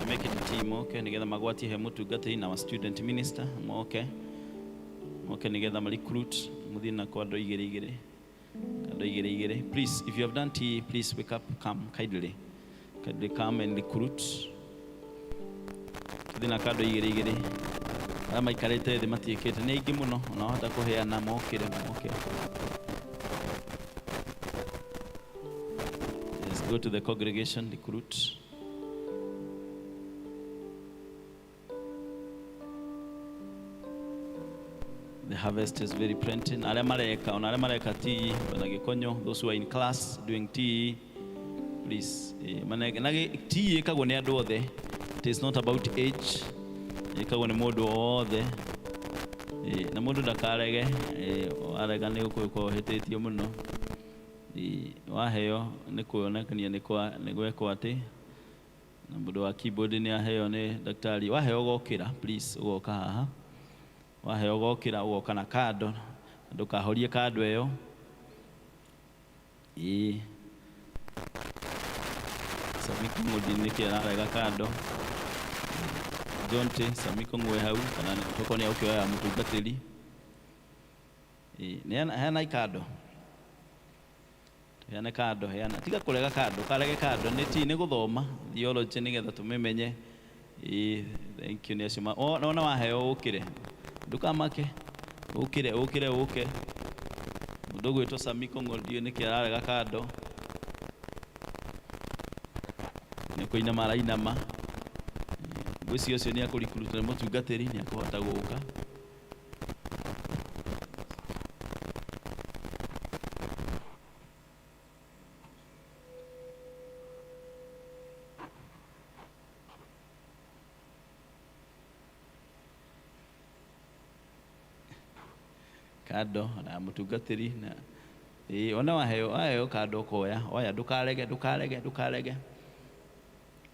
Make it team moke nigetha magwatie he mũtungatĩri na wa student minister moke moke nigetha ma recruit muthie na kwa andũ igĩrĩ igĩrĩ, andũ igĩrĩ igĩrĩ. Please, if you have done tea, please wake up, come kindly, kindly come and recruit. Tuthie na kando igĩrĩ igĩrĩ. Arĩa maikarĩte thĩ matiĩkĩte nĩ aingĩ mũno, ona wahota kũheana, mokĩre, moke. Let's go to the congregation, recruit. The harvest is very plenty. Na arĩa mareka, ona arĩa mareka tea, bwana Gĩkonyo, those who are in class doing tea, please. Na tea ĩkagwo nĩ andũ othe. It is not about age. Ĩkagwo nĩ mũndũ wothe. Na mũndũ ndakarege, warega nĩ ũgũkorwo ũhĩtĩtie mũno. Waheo nĩ kuonekania nĩ kwa, nĩ gwekwo atĩ. Na mũndũ wa keyboard nĩ aheo nĩ daktari. Waheo ũgokĩra, please, ũgoka haha. Waheo ũgokĩra, ũgoka na kando, ndũkahorie kando ĩyo. Ĩĩ. Samiko Ng'ũndi nĩkĩ ararega kando? Jonte, Samiko ng'we hau, kana tokorwo nĩ egũkĩoya mũtungatĩri. Ĩĩ, heana ikando. Heana kando, heana. Tiga kũrega kando, karege kando, nĩ ti, nĩ gũthoma theology nĩgetha tũmĩmenye. Ĩĩ, thank you nĩ acio nona waheo ũkĩre. Ndũkamake, ũkĩre, ũkĩre, ũke. Mũndũ ũgwĩtwo Samiko Ng'ũndi nĩkĩ ararega kando? Nĩ kũinama arainama. Ngwĩciria ũcio nĩ akũrikurutwo nĩ mũtungatĩri, nĩ akũhota gũka. Kando na mũtungatĩri na ĩĩ, ona waheo waheo kando ũkoya oya, ndũkarege, ndũkarege, ndũkarege,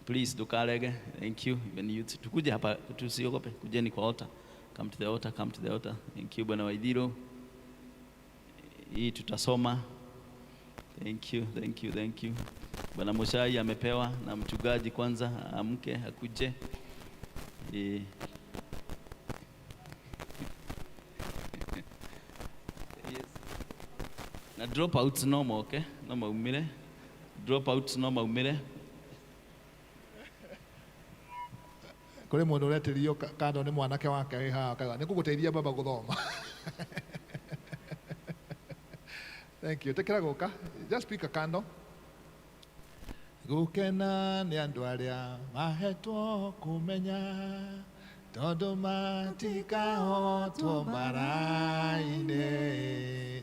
please, ndũkarege. Thank you. Even youth, tukuje hapa, tusiogope, kujeni kwa altar. Come to the altar, come to the altar. Thank you, Bwana Waithiro. Hii tutasoma. Thank you, thank you, thank you. Bwana Mushai amepewa na mchungaji, kwanza amke akuje. Yes. Na dropouts no moke, no maumire. Dropouts no maumire. Kũrĩ mũndũ ũretĩrio kando nĩ mwanake wake wĩ haha akauga nĩ ngũgũteithia baba gũthoma. Thank you. Tĩkĩra gũka. Just pick a candle. Gũkena nĩ andũ arĩa mahetwo kũmenya, tondũ matikahotwo mbara-inĩ,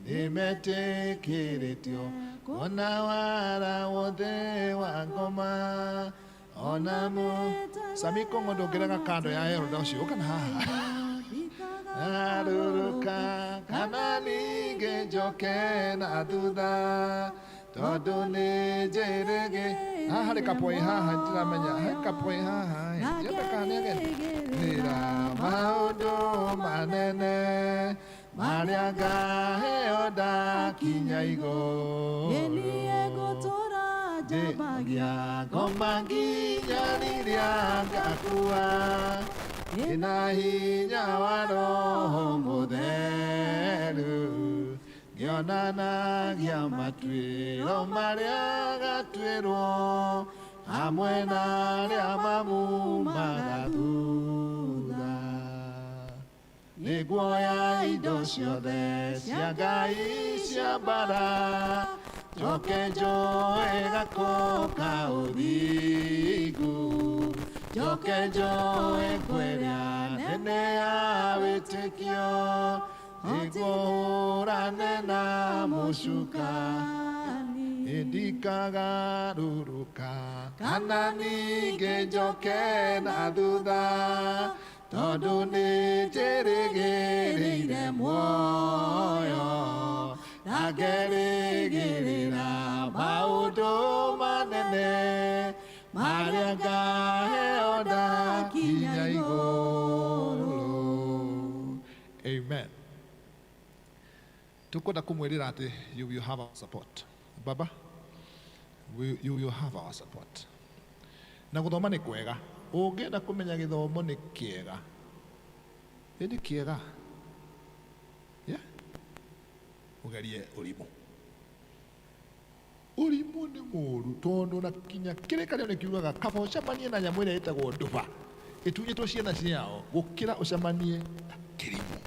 nĩmetĩkĩrĩtio kuona wara wothe wa ngoma ona mu Sami Kongo ndũngĩrega kando ya Herod ũcio ũka na haha arũrũka kana ningĩ njoke na thutha, tondũ nĩ njĩrĩgĩ haha harĩ kapoi haha, ndiramenya he kapoi haha ndiramenya kana nĩ nĩra maũndũ manene marĩa ngaheo ndakinya igũrũ, njambagia ngoma nginya rĩrĩa ngakua, ndĩna hinya wa Roho Mũtheru, ngĩonanagia matuĩro marĩa gatuĩrwo hamwe na arĩa mamumaga thutha. Nĩguoya indo ciothe cia Ngai cia mbara, njoke njoe gako ka ũthingu, njoke njoe ngwĩrĩa nene ya wĩtĩkio, nĩguo hũrane na mũcukani, ndikagarũrũka kana ningĩ njoke na thutha, tondũ nĩ njĩrĩgĩrĩire muoyo na ngerĩgĩrĩra maũndũ manene marĩa ngaheo ndakinya igũrũ. Amen. Tukwenda kumwĩrĩra atĩ you will have our support. Baba, you will have our support. Na gũthoma nĩ kwega. Ũngĩenda kũmenya gĩthomo nĩ kĩega, ĩ nĩ kĩega, yeah? Ũgerie ũrimũ. Ũrimũ nĩ mũũru, tondũ na kinya kĩrĩkanĩro nĩ kiugaga kaba ũcemanie na nyamũ ĩrĩa ĩtagwo nduba ĩtunyĩtwo ciana ciao gũkĩra ũcemanie na kĩrimũ.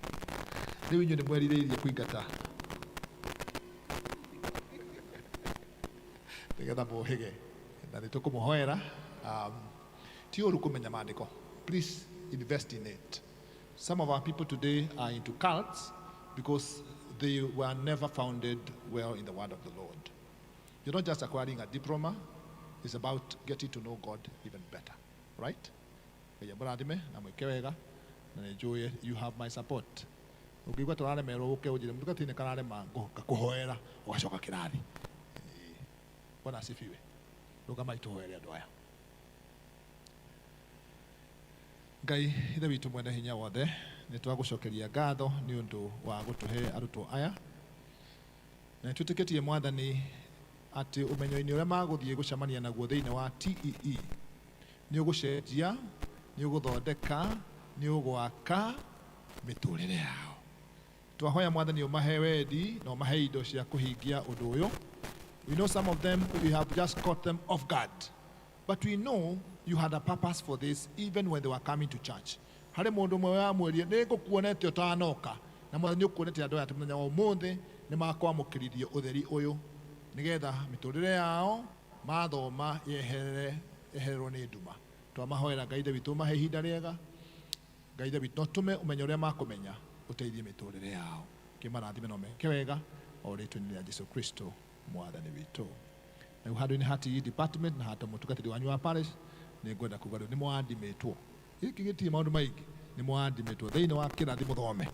Rĩu inyuĩ nĩ mwerirĩirie kũingata nĩgetha mũhĩge, na nĩ tũkũmũhoera. Ti ũru kũmenya maandĩko. Please invest in it. Some of our people today are into cults because they were never founded well in the word of the Lord. You're not just acquiring a diploma, it's about getting to know God even better, right? Ngai amũrathime na mwĩke wega, na nĩ njũĩ you have my support. Ũngĩigua tũraremerwo, ũke ũnjĩre mũtungatĩri nĩ kararema, ngakũhoera ũgacoka kĩrathi. Bwana asifiwe. Rũgamai tũhoere andũ aya. Ngai Ithe witũ mwene hinya wothe, nĩ twagũcokeria ngatho nĩ ũndũ wa gũtũhe arutwo aya, na nĩ twĩtĩkĩtie, Mwathani, atĩ ũmenyo-inĩ ũrĩa magũthiĩ gũcemania naguo thĩinĩ wa TEE nĩ ũgũcenjia, nĩ ũgũthondeka, nĩ ũgwaka mĩtũrĩre yao. Twahoya, Mwathani, ũmahe wendi na ũmahe indo cia kũhingia ũndũ ũyũ. We know some of them, we have just caught them off guard, but we know you had a purpose for this even when they were coming to church. Harĩ mũndũ ũmwe wamwĩrire nĩ ngũkuonete ũtanoka, na Mwathani, ũkuonete andũ aya atĩ mũthenya wa ũmũthĩ nĩ makwamũkĩririe ũtheri ũyũ nĩgetha mĩtũrĩre yao mathoma yeherere. Ehererwo nĩ nduma. Twamahoera Ngai Ithe witũ mahe ihinda rĩega. Ngai Ithe witũ no tũme ũmenyo ũrĩa makũmenya ũteithie mĩtũrĩre yao. Kĩmarathime na ũmeke wega o rĩtwa-inĩ rĩa Jesu Kristo mwathani witũ. Na rĩu handũ-inĩ ha TE department na hata mũtungatĩri wanyu wa parish nĩ ngwenda kuga rĩu nĩ mwathimĩtwo. Gĩkĩ gĩtirĩ maũndũ maingĩ, nĩ mwathimĩtwo thĩinĩ wa kĩrathi mũthome.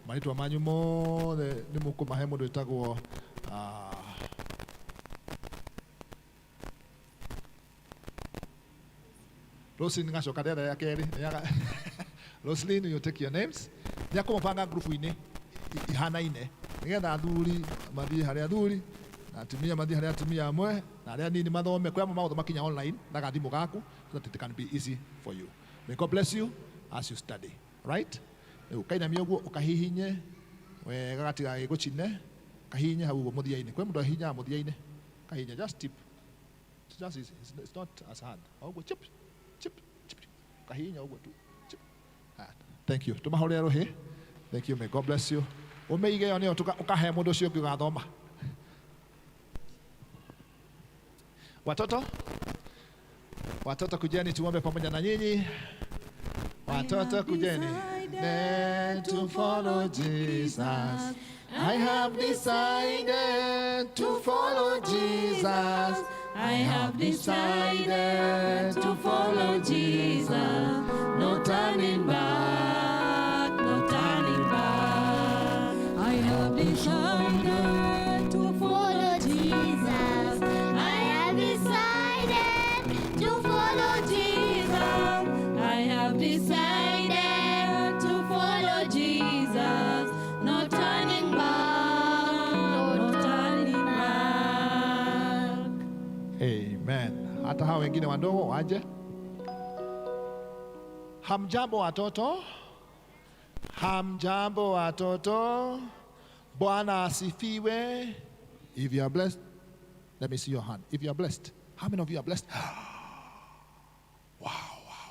Marĩtwa manyu mothe nĩ mũkũmahe mũndũ wĩtagwo Roslyn ngacoka ndetha ya kerĩ. Roslyn, you take your names. Nĩ akũmũbanga ngurubu-inĩ ihanaine nĩgetha athuri mathiĩ harĩa athuri na atumia mathiĩ harĩa atumia amwe na arĩa anini mathome. Kwĩ amwe magũthoma kinya online na gathimũ gaku so that it can be easy for you. May God bless you as you study. Right? Rĩu kainamia ũguo ũkahihinye wega gatigagĩgũcine, kahihinye hau ũguo mũthia-inĩ. Kwĩ mũndũ ahihinyaga mũthia-inĩ, kahihinye just tip. It's just easy. It's not as hard. Ũguo chip chip chip, kahihinya ũguo tu chip. Ah, thank you. Tũmahũrĩre rũhĩ. Thank you. May God bless you. Ũmĩige ĩyo nĩyo ũkahe mũndũ ũcio ũngĩ ũgathoma. Watoto, watoto kujeni tuombe pamoja na nyinyi. Watoto kujeni. To follow Jesus. I have decided to follow Jesus. I have decided to follow Jesus. No turning back, no turning back. I have decided to follow Jesus. I have decided to follow Jesus. I have decided to follow Jesus. No turning back, no turning back. Amen. Hata hao wengine wadogo waje. Hamjambo watoto. Hamjambo watoto. Bwana asifiwe. If you are blessed, let me see your hand. If you are blessed, how many of you are blessed? Wow, wow,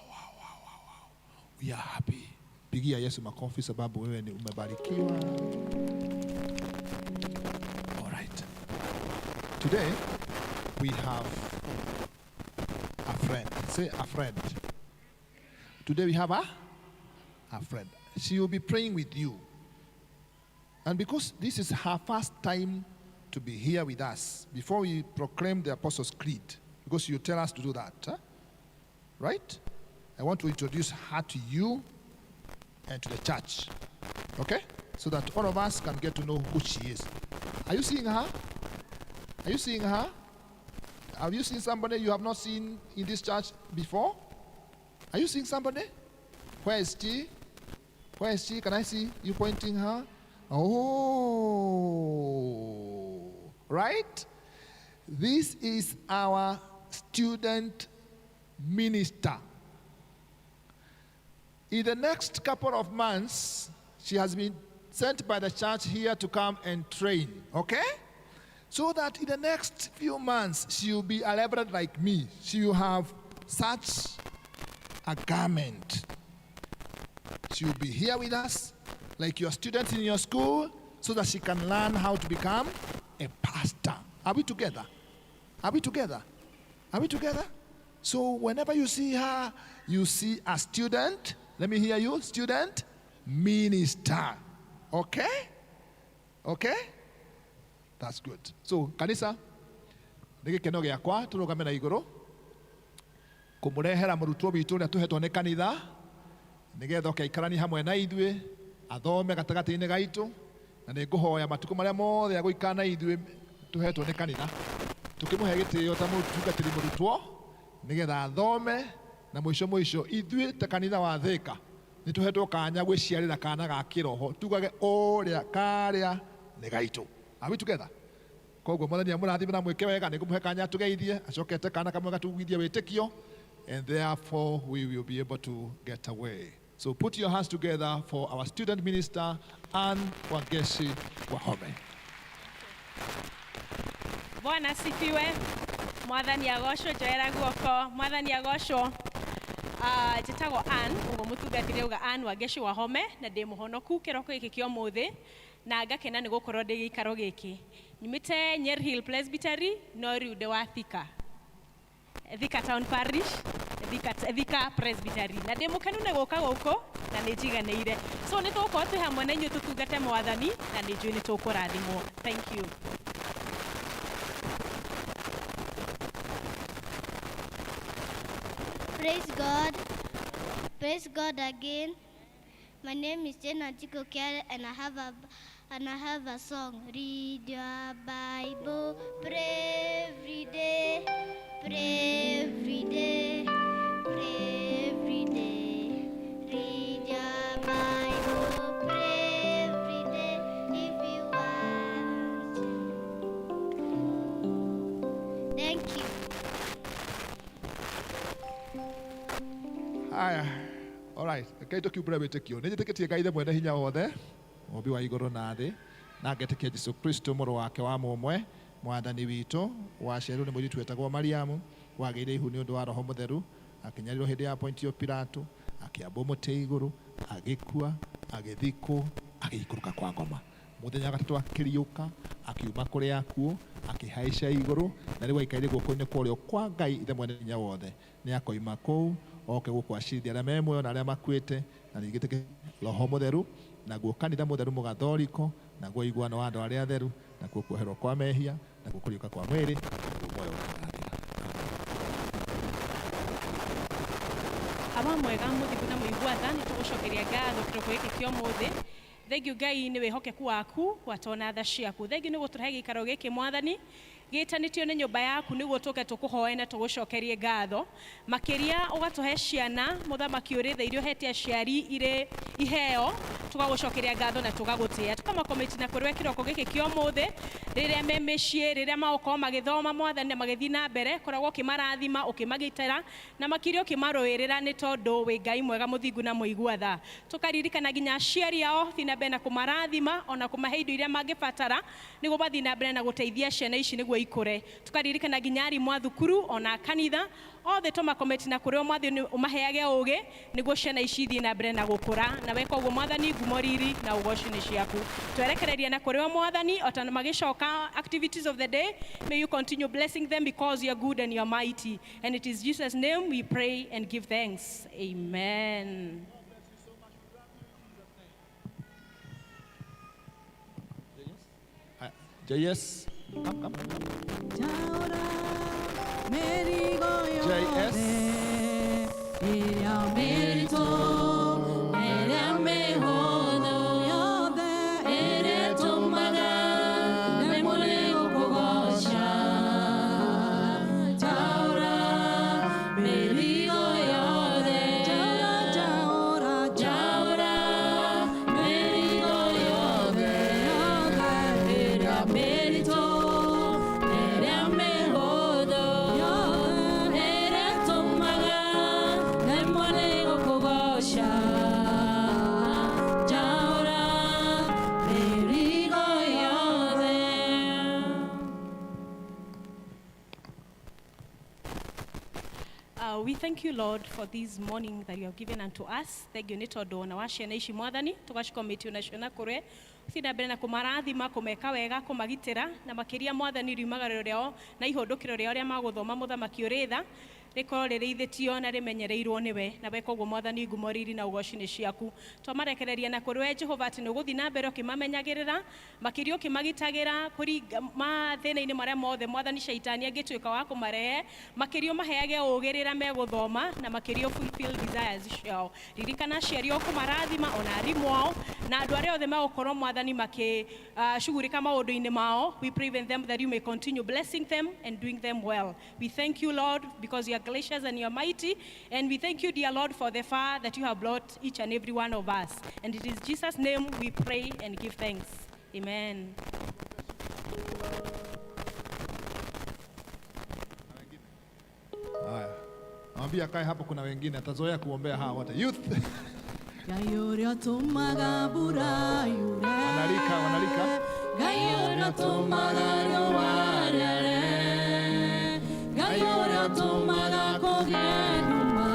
wow, wow, wow, wow. We are happy. Pigia Yesu makofi sababu wewe ni umebarikiwa. All right. Today we have a friend. Say a friend. Today we have a friend. She will be praying with you. And because this is her first time to be here with us, before we proclaim the Apostles' Creed, because you tell us to do that, huh? Right? I want to introduce her to you and to the church. Okay? So that all of us can get to know who she is. Are you seeing her? Are you seeing her? Have you seen somebody you have not seen in this church before? Are you seeing somebody? Where is she? Where is she? Can I see you pointing her? Oh, right? This is our student minister. In the next couple of months, she has been sent by the church here to come and train, okay? So that in the next few months, she will be a reverend like me. She will have such a garment. She will be here with us, like your students in your school, so that she can learn how to become a pastor. Are we together? Are we together? Are we together? So whenever you see her, you see a student. Let me hear you. Student minister. Okay? Okay? That's good. So, kanisa, nĩ gĩkeno gĩakwa tũrũgame na igũrũ kũmũrehera mũrutwo witũ ũrĩa tũhetwo nĩ kanitha nĩgetha oke aikaranie hamwe na ithuĩ athome gatagatĩ-inĩ gaitũ na nĩ ngũhoya matukũ marĩa mothe agũikara na ithuĩ tũhetwo nĩ kanitha tũkĩmũhe gĩtĩo ta mũtungatĩri mũrutwo nĩgetha athome na mũico mũico ithuĩ ta kanitha wa Thĩka nĩ tũhetwo kanya gwĩciarĩra kana ga kĩroho tugage ũrĩa karĩa nĩ gaitũ. Are we together? Koguo mwathani amũrathime na mwĩke wega nĩ ngũmũhe kanya tũgeithie acokete kana kamwe gatugithie wĩtĩkio, and therefore we will be able to get away. So put your hands together for our student minister, Ann Wangechi Wahome. Bwana asifiwe. Mwathani agocwo, njoera guoko. Mwathani agocwo. Njĩtagwo Ann, ũguo mũtungatĩri auga Ann Wangechi Wahome, na ndĩ mũhonoku kĩroko gĩkĩ kĩa ũmũthĩ, na ngakena nĩ gũkorwo ndĩ gĩikaro gĩkĩ. Nyumĩte Nyeri Hill Presbytery, no rĩu ndĩ wa Thika. Thika Town Parish, Thika, Thika Presbytery. Na ndĩ mũkenu nĩ gũka gũkũ na nĩ njiganĩire. So nĩ tũgũkorwo twĩ hamwe na inyuĩ tũtungate mwathani na nĩ njũĩ nĩ tũkũrathimwo. Thank you. Praise God. Praise God again. My name is Jane Anjiko Kiare and I have a song. Read your Bible, pray every day, pray every day, pray every day. Read your Bible, pray every day if you want. Thank you. Haya, alright, rekei tũkiumbũre wĩtĩkio. Nĩ njĩtĩkĩtie Ngai Ithe mwene hinya wothe, mũmbi wa igũrũ na thĩ, na ngetĩkia Jesũ Kristo mũrũ wake wa mũmwe, mwathani witũ, waciarirwo nĩ mũirĩtu wetagwo Mariamu, wagĩire ihu nĩ ũndũ wa Roho Mũtheru, akĩnyarirwo hĩndĩ ya Pontio Pilato, akĩambwo mũtĩ igũrũ, agĩkua, agĩthikwo, agĩikũrũka kwa ngoma. Mũthenya wa gatatũ akĩriũka, akiuma kũrĩa akuũ, akĩhaica igũrũ, na rĩu aikaire guoko-inĩ kwa ũrĩo kwa Ngai Ithe mwene hinya wothe. Nĩ akoima kũu oke gũkũ acirithia arĩa me muoyo na arĩa makuĩte, na ningĩ tĩke Roho Mũtheru, naguo kanitha mũtheru mũgathoriko, naguo iguano wa andũ arĩa atheru, nakuo kuoherwo kwa mehia, nakuo kũriũka kwa mwĩrĩ, naguo muoyo ũtagathira. Awa mwega mũthingu na mũigua tha nĩ tũgũcokeria ngatho kĩroko gĩkĩ kĩa ũmũthĩ. Thengiũ Ngai nĩ wĩhokeku waku gwatona tha ciaku. Thengiũ nĩ gũtũrehe gĩikaro gĩkĩ mwathani gĩtanĩtio nĩ nyũmba yaku nĩguo tũke tũkũhoe na tũgũcokerie ngatho. Makĩria ũgatũhe ciana mũthamaki ũrĩ tha iria ũhete aciari irĩ iheo, tũgagũcokeria ngatho na tũgagũtĩa. Tũkamakomiti na kũrĩ we kĩroko gĩkĩ kĩa ũmũthĩ, rĩrĩa me mĩciĩ, rĩrĩa magũkorwo magĩthoma mwathani na magĩthiĩ na mbere, koragwo ũkĩmarathima, ũkĩmagitĩra na makĩria ũkĩmarũĩrĩra nĩ tondũ wĩ Ngai mwega mũthingu na mũigua tha. Tũkaririkana nginya aciari ao thiĩ na mbere na kũmarathima ona kũmahe indo iria mangĩbatara nĩguo mathiĩ na mbere na gũteithia ciana ici nĩguo ikũre. Tũkaririkana nginya arimũ a thukuru ona kanitha othe tũmakometi na kũrĩ o mwathani ũmaheage ũgĩ nĩguo ciana ici ithiĩ na mbere na gũkũra, na weka ũguo mwathani ngumo riri na ũgoci nĩ ciaku. Twerekereria na kũrĩ o mwathani o ta magĩcoka activities of the day, may you continue blessing them because you are good and you are mighty, and it is Jesus' name we pray and give thanks. Amen. JS, come, come, come. JS. We thank you, Lord, for this morning that you have given unto us. Thank you nĩ tondũ ona wa ciana ici mwathani tũgacikomĩtio nacio na kũrĩ ũthiĩ na mbere na kũmarathima, kũmeka wega, kũmagitĩra na makĩria mwathani riumagarĩro rĩao na ihũndũkĩro rĩao rĩa magũthoma mũthamaki ũrĩ tha rĩkorwo rĩrĩithĩtio na rĩmenyereirwo nĩwe, na weka ũguo mwathani ngumo riri na ũgoci nĩ ciaku. Twamarekereria na kũrĩ we Jehova atĩ nĩ ũgũthiĩ na mbere ũkĩmamenyagĩrĩra, makĩria ũkĩmagitagĩra kũringa mathĩna-inĩ marĩa mothe mwathani caitani angĩtuĩka wa kũmarehe, makĩria ũmaheage ũũgĩ rĩrĩa megũthoma na makĩria fulfill desires ciao. Ririkana aciari ao kũmarathima ona arimũ ao na andũ arĩa othe megũkorwo mwathani makĩcugurĩka maũndũ-inĩ mao. We pray even them that you may continue blessing them and doing them well. We thank you, Lord, because you are gracious and you are mighty, and we thank you, dear Lord, for the far that you have brought each and every one of us. And it is Jesus' name we pray and give thanks. Amen. Haya, namwambia kae hapo, kuna wengine atazoea kuombea hawa wote. Youth. Ngai ũrĩa ũtũmaga mbura yure, Wanalika, wanalika. Ngai ũrĩa ũtũmaga riũa rĩare, Ngai ũrĩa ũtũmaga kũgĩe nduma,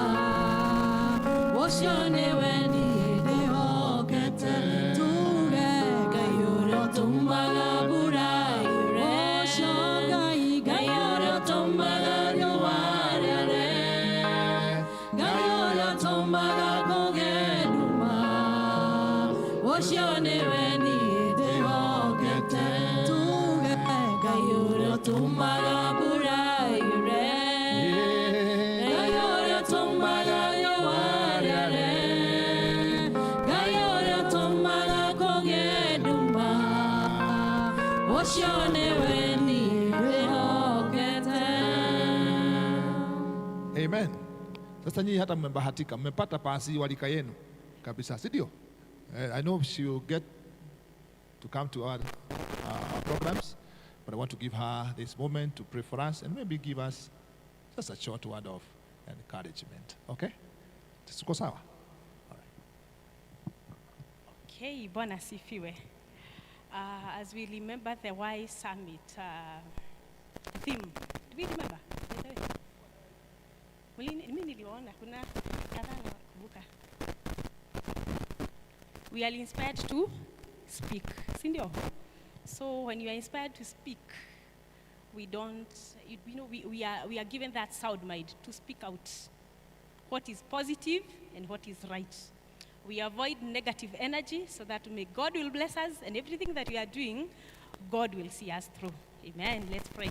ũcio nĩwe niĩ ndĩhokete. Tuge Ngai ũrĩa ũtũmaga mbura yure, ũcio Ngai, Ngai ũrĩa ũtũmaga riũa rĩare, Ũcio nĩwe niĩ ndĩhokete. Tuge Ngai ũrĩa ũtũmaga mbura yure, Ngai ũrĩa ũtũmaga riũa rĩare, Ngai ũrĩa ũtũmaga kũgĩe nduma, ũcio nĩwe niĩ ndĩhokete. Amen. Sasa nyinyi hata mmebahatika, mmepata pasi wa rika yenu kabisa, si ndio? I know she will get to come to our programs, but I want to give her this moment to pray for us and maybe give us just a short word of encouragement. Okay? Tuko sawa? Okay, Bwana asifiwe. As we remember the Y Summit theme, do we remember? By the way? Mimi niliwaona kuna kadhaa nakumbuka. We are inspired to speak, si ndio? So when you are inspired to speak, we don't, you know, we are given that sound mind to speak out what is positive and what is right. We avoid negative energy so that may God will bless us, and everything that we are doing, God will see us through. Amen. Let's pray.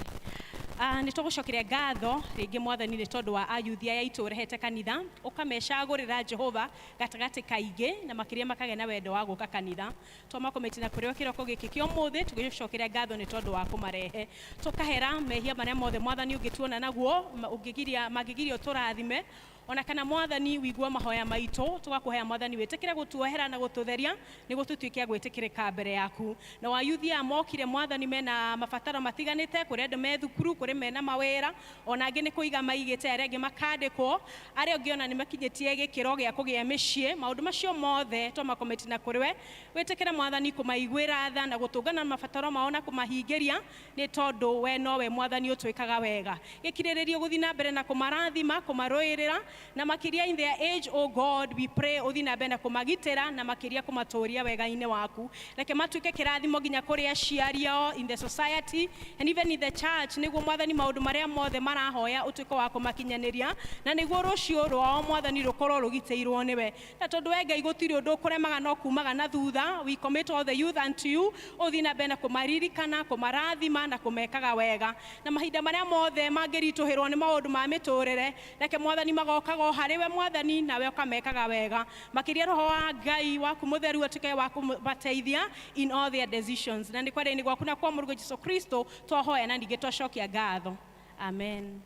Nä tågåcokeria ngatho rĩngĩ Mwathani nĩ tondũ wa ayuthi aya aitũ ũrehete kanitha ũkamecagũrĩra Jehova gatagatĩ kaingĩ na makĩria makagĩa na wendo wa gũka kanitha twamakomĩti na kũrĩ o kĩroko gĩkĩ kĩa ũmũthĩ tũgĩcokeria ngatho nĩ tondũ wa kũmarehe tũkahera mehia marĩa mothe Mwathani ũngĩtuona naguo ũngĩgiria mangĩgiria ũtũrathime ona kana Mwathani wigua mahoya maitũ tũgakũhea Mwathani wĩtĩkĩre gũtuohera na gũtũtheria nĩguo tũtuĩke a gwĩtĩkĩrĩka mbere yaku. Na wayuthi aya mokire Mwathani mena mabataro matiganĩte, kũrĩ andũ me thukuru, kũrĩ mena mawĩra, ona angĩ nĩ kũiga maigĩte, arĩa angĩ makandĩkwo, arĩa angĩ ona nĩ makinyĩtie gĩkĩro gĩa kũgĩa mĩciĩ. Maũndũ macio mothe twamakometi na kũrĩ we, wĩtĩkĩre Mwathani kũmaiguĩra tha na gũtũngana na mabataro mao na kũmahingĩria nĩ tondũ we nowe Mwathani ũtwĩkaga wega. Gĩkirĩrĩrio gũthiĩ na mbere na kũmarathima, kũmarũĩrĩra na makĩria in their age, oh God, we pray ũthiĩ na mbere na kũmagitĩra na makĩria kũmatũria wega-inĩ waku. Reke matuĩke kĩrathimo nginya kũrĩ aciari ao, in the society and even in the church, nĩguo Mwathani maũndũ marĩa mothe marahoya ũtuĩke wa kũmakinyanĩria na nĩguo rũciũ rwao Mwathani rũkorwo rũgitĩirwo nĩwe. Na tondũ we Ngai gũtirĩ ũndũ ũkũremaga no kumaga na thutha, we commit all the youth unto you, ũthiĩ na mbere na kũmaririkana, kũmarathima na kũmekaga wega na mahinda marĩa mothe mangĩritũhĩrwo nĩ maũndũ ma mĩtũrĩre, reke Mwathani magokaga o harĩ we Mwathani nawe ũkamekaga wega makĩria. Roho wa Ngai waku mũtheru atuĩke wa kũmateithia in all their decisions, na nĩ kwenda-inĩ gwaku na kwa Mũrũguo Jesu Kristo twahoya na ningĩ twacokia ngatho. Amen.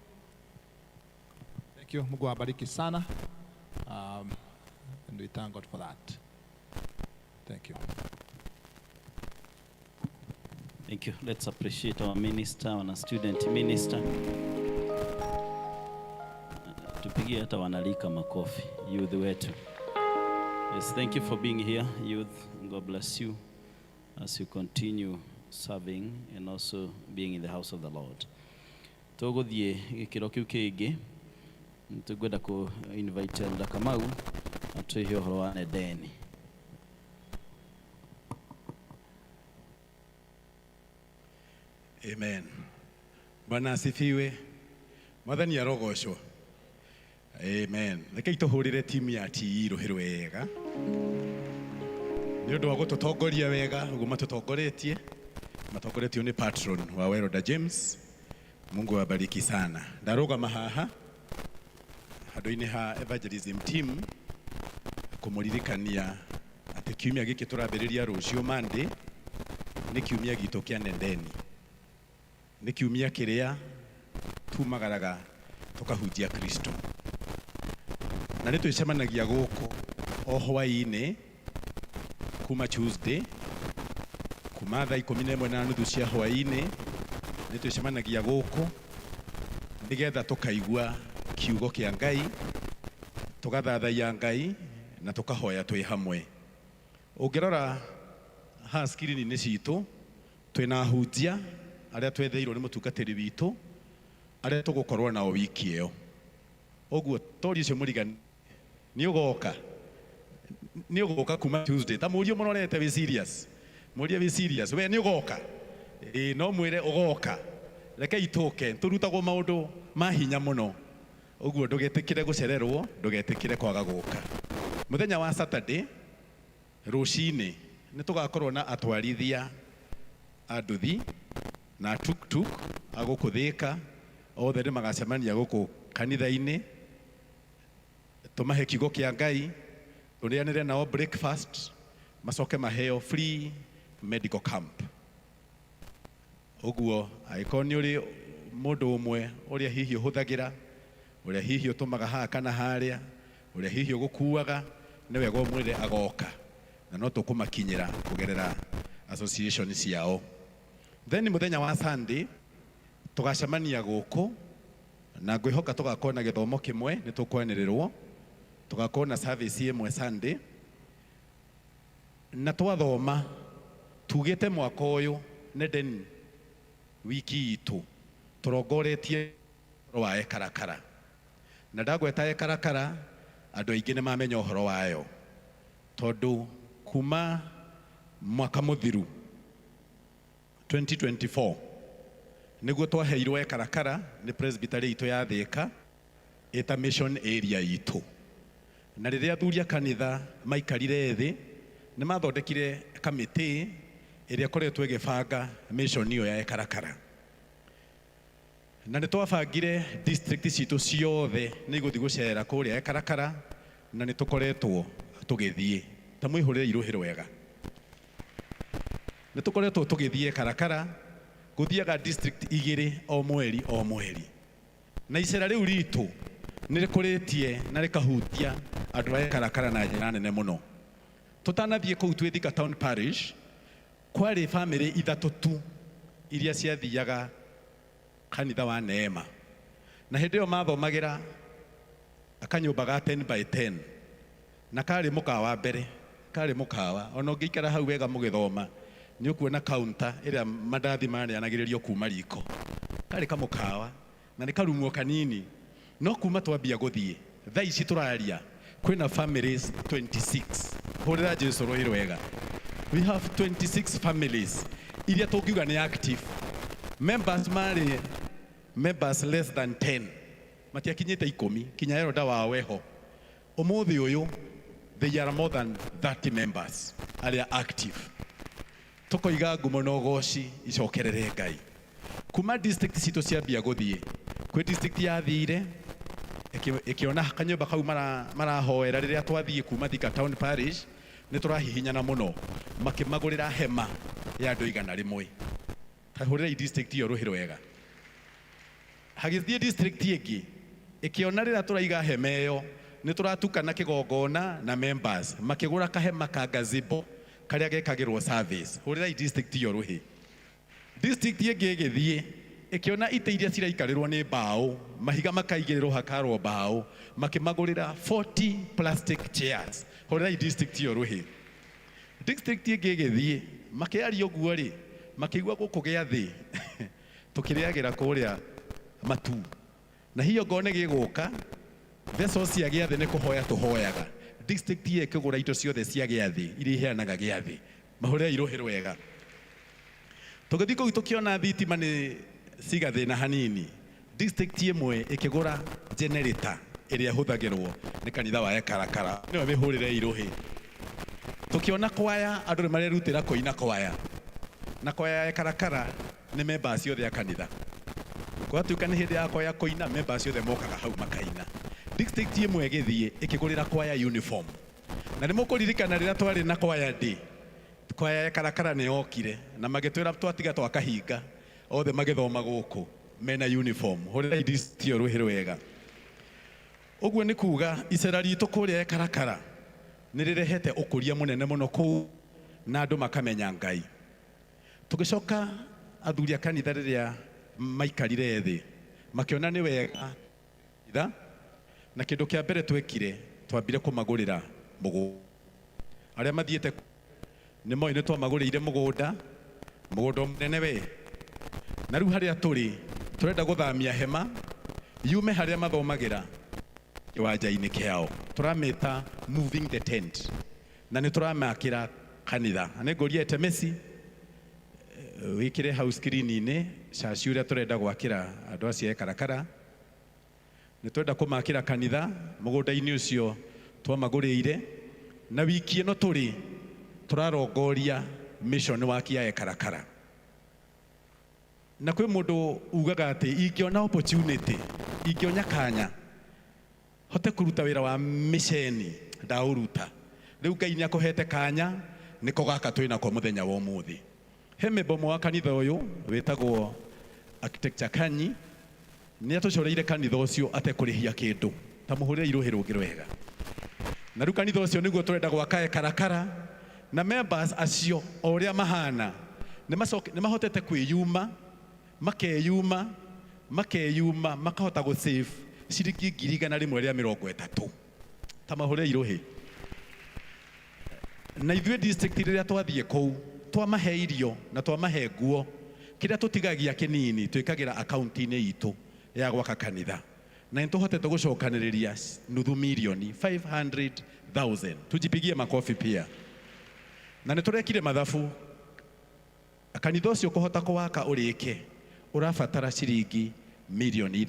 Thank you. Mungu awabariki sana. And we thank God for that. Thank you. Thank you. Let's appreciate our minister, our student minister. Tupigie hata wanarika makofi, youth wetu. Yes, thank you for being here, youth. God bless you as you continue serving and also being in the house of the Lord. Tũgũthiĩ gĩkĩro kĩu kĩngĩ, tũngwenda kũ invite Elder Kamau atwĩhe ũhoro wa Nendeni. Amen. Bwana asifiwe. Mwathani arogocwo. Amen. Rekei tũhũrĩre timu ya TE rũhĩ wega nĩ ũndũ wa gũtũtongoria wega ũguo matũtongoretie, matongoretio nĩ patron wa Weroda James. Mungu awabariki sana. Ndarũgama haha handũ-inĩ ha evangelism team kũmũririkania atĩ kiumia gĩkĩ tũrambĩrĩria rũciũ Monday nĩ kiumia gitũ kĩa Nendeni, nĩ kiumia kĩrĩa tumagaraga tũkahunjia Kristo, na nĩ twĩcemanagia gũkũ o hwaĩ-inĩ kuma Tuesday kuma thaa 11:30 cia hwaĩ-inĩ. Nĩ twĩcemanagia gũkũ nĩgetha tũkaigua kiugo kĩa Ngai, tũgathathaiya Ngai na tũkahoya twĩ hamwe. Ũngĩrora haha screen-inĩ citũ twĩna ahunjia arĩa twetheirwo nĩ mũtungatĩri witũ arĩa tũgũkorwo nao wiki ĩyo. Ũguo tori ũcio mũrigani nĩ ũgoka, nĩ ũgũka kuma Tuesday. Ta mũrie mũrorete wĩ serious, mũrie wĩ serious, we nĩ ũgoka? Ĩĩ, no mwĩre ũgoka. Rekei tũke tũrutagwo maũndũ ma hinya mũno. Ũguo ndũgetĩkĩre gũcererwo, ndũgetĩkĩre kwaga gũka. Mũthenya wa Saturday rũcinĩ Nĩ tũgakorwo na atwarithia a nduthi na tuktuk a gũkũ Thĩka, othe nĩ magacemania gũkũ kanitha-inĩ, tũmahe kiugo kĩa Ngai, tũrĩanĩre nao breakfast, macoke maheo free medical camp. Ũguo angĩkorwo nĩ ũrĩ mũndũ ũmwe ũrĩa hihi ũhũthagĩra, ũrĩa hihi ũtũmaga haha kana harĩa, ũrĩa hihi ũgũkuaga, nĩ wega ũmwĩre agoka, na no tũkũmakinyĩra kũgerera association ciao. Then mũthenya wa Sunday tũgacemania gũkũ, na ngwĩhoka tũgakorwo na gĩthomo kĩmwe, nĩ tũkwanĩrĩrwo, tũgakorwo na service ĩmwe Sunday, na twathoma tugĩte mwaka ũyũ Nendeni wiki itũ tũrongoretie ũhoro wa ekarakara, na ndagweta ekarakara andũ aingĩ nĩ mamenya ũhoro wayo, tondũ kuma mwaka mũthiru 2024 nĩguo twaheirwo ekarakara nĩ presbytery itũ ya Thĩka ĩta mission area itũ. Na rĩrĩa athuri a kanitha maikarire thĩ, nĩ mathondekire kamĩtĩ ĩrĩa ĩkoretwo ĩgĩbanga mission ĩyo ya ekarakara. Na nĩ twabangire district citũ ciothe nĩ igũthiĩ gũcera kũrĩa ekarakara, na nĩ tũkoretwo tũgĩthiĩ. Ta mwĩhũrĩre irũhĩ rwega. Nĩ tũkoretwo tũgĩthiĩ ekarakara, gũthiaga district igĩrĩ o mweri o mweri. Na icera rĩu ritũ nĩ rĩkũrĩtie na rĩkahutia andũ a ekarakara na njĩra nene mũno. Tũtanathiĩ kũu twĩ Thika Town Parish, kwarĩ bamĩrĩ ithatũ tu iria ciathiaga kanitha wa Neema. Na hĩndĩ ĩyo mathomagĩra kanyũmba ga 10 by 10, na karĩ mũkawa mbere, karĩ mũkawa. Ona ũngĩikara hau wega mũgĩthoma, nĩ ũkuona counter ĩrĩa mandathi marĩanagĩrĩrio kuma riko. Karĩ kamũkawa, na nĩ karumwo kanini. No kuma twambia gũthiĩ, thaa ici tũraria, kwĩna families 26. Hũrĩra Jesu rũhĩ rwega. We have 26 families iria tũngiuga nĩ active. Members marĩ members less than 10. Matiakinyĩte ikũmi, kinya elder wao weho. Ũmũthĩ ũyũ, they are more than 30 members arĩa active. Tũkoiga ngumo na ũgoci icokerere Ngai. Kuma district citũ ciambia gũthiĩ, kwĩ district yathire ĩkĩona kanyũmba kau marahoera rĩrĩa twathiĩ kuma Thika Town Parish, nĩ tũrahihinyana mũno, makĩmagũrĩra hema ya andũ 100. Ta hũrĩrai district ĩyo rũhĩ rwega. Hagĩthiĩ district ĩngĩ, ĩkĩona rĩrĩa tũraiga hema ĩyo, nĩ tũratukana kĩgongona na members, makĩgũra kahema ka gazebo karĩa gekagĩrwo service. Hũrĩrai district ĩyo rũhĩ. District ĩngĩ ĩgĩthiĩ, ĩkĩona itĩ iria ciraikarĩrwo nĩ mbaũ, mahiga makaigĩrĩrwo hakarwo mbaũ, makĩmagũrĩra 40 plastic chairs. Hũrĩrai district ĩyo rũhĩ. District ĩngĩ ĩgĩthiĩ, makĩaria ũguo rĩ, makĩigua gũkũ gĩathĩ, tũkĩrĩagĩra kũrĩa matu. Na hiyo ngone gĩgũka, vessels cia gĩathĩ nĩ kũhoya tũhoyaga. District ĩyo ĩkĩgũra indo ciothe cia gĩathĩ iria iheanaga gĩathĩ. Mahũrĩrai rũhĩ rwega. Tũgĩthiĩ kũu tũkĩona thitima nĩ ciga thĩna hanini. District ĩmwe ĩkĩgũra generator ĩrĩa ĩhũthagĩrwo nĩ kanitha wa Ekarakara. Nĩwe mĩhũrĩre irũhĩ. Tũkĩona kwaya, andũ nĩ marerutĩra kũina kwaya. Na kwaya ya Ekarakara nĩ members othe a kanitha. Gwatuĩka nĩ hĩndĩ ya kwaya kũina, members othe mokaga hau makaina. District ĩmwe ĩgĩthiĩ ĩkĩgũrĩra kwaya uniform. Na nĩ mũkũririkana rĩrĩa twarĩ na kwaya day, kwaya ya Ekarakara nĩ yokire na magĩtwĩra twatiga twakahinga, othe magĩthoma gũkũ mena uniform. Hũrĩrai district ĩyo rũhĩ rwega. Ũguo nĩ kuga icera ritũ kũrĩa Ekarakara nĩ rĩrehete ũkũria mũnene mũno kũu na andũ makamenya Ngai. Tũgĩcoka athuri a kanitha rĩrĩa maikarire thĩ, makĩona nĩ wega kanitha, na kĩndũ kĩa mbere twekire, twambire kũmagũrĩra mũgũnda. Arĩa mathiĩte nĩ moĩ nĩ twamagũrĩire mũgũnda, mũgũnda mũnene we. Na rĩu harĩa tũrĩ, tũrenda gũthamia hema yume harĩa mathomagĩra kĩwanja-inĩ kĩao. Tũramĩta moving the tent, na nĩ tũramakĩra kanitha. Na nĩ ngũria Etemesi wĩkĩre hau screen-inĩ caci ũrĩa tũrenda gwakĩra andũ acio a Ekarakara. Nĩ twenda kũmakĩra kanitha mũgũnda-inĩ ũcio twamagũrĩire, na wiki ĩno tũrĩ Tũrarongoria mission waki ya Ekarakara. Na kwĩ mũndũ ugaga atĩ ingĩona opportunity, ingĩona kanya hote kũruta wĩra wa mĩceni ndaũruta. Rĩu Ngai nĩ akũhete kanya nĩko gaka twĩnako mũthenya wa ũmũthĩ. He memba ũmwe wa kanitha ũyũ wĩtagwo Architecture Kanyi nĩ atũcoreire kanitha ũcio atekũrĩhia kĩndũ. Ta mũhũrĩre irũhĩ rũngĩ rwega. Na rĩu kanitha ũcio nĩguo tũrenda gwaka Ekarakara, na members acio o ũrĩa mahana nĩ mahotete kwĩyuma, makeyuma, makeyuma, makahota gũ save ciringi 130,000. Ta mahũrĩre irũhĩ. Na ithuĩ district rĩrĩa twathiĩ kũu twamahe irio na twamahe nguo, kĩrĩa tũtigagia kĩnini twĩkagĩra akaunti-inĩ itũ ya gwaka kanitha, na nĩ tũhotete gũcokanĩrĩria 500,000, 500,000. Tujipigie makofi pia. Na nĩ tũrekire mathabu, kanitha ũcio kũhota kũwaka ũrĩke ũrabatara ciringi 5 mirioni. In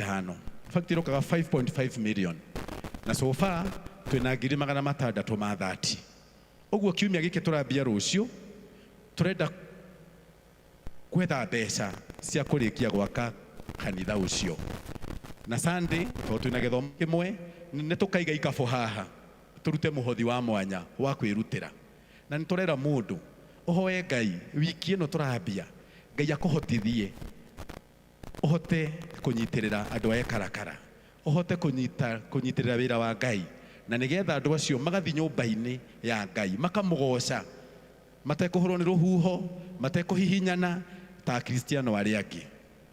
fact ĩrokaga 5.5 million, na so far twĩna 630,000. Ũguo kiumia gĩkĩ tũrambia rũciũ tũrenda gwetha mbeca cia kũrĩkia gwaka kanitha ũcio. Na Sunday tondũ twĩna gĩthomo kĩmwe nĩ tũkaiga ikabũ haha tũrute mũhothi wa mwanya wa kwĩrutĩra. Na nĩ tũrera mũndũ ũhoe Ngai wiki ĩno tũrambia, Ngai akũhotithie ũhote kũnyitĩrĩra andũ a Ekarakara, ũhote kũnyitĩrĩra wĩra wa Ngai, na nĩgetha andũ acio magathiĩ nyũmba-inĩ ya Ngai makamũgoca matekũhũrwo nĩ rũhuho, matekũhihinyana ta Akristiano arĩa angĩ.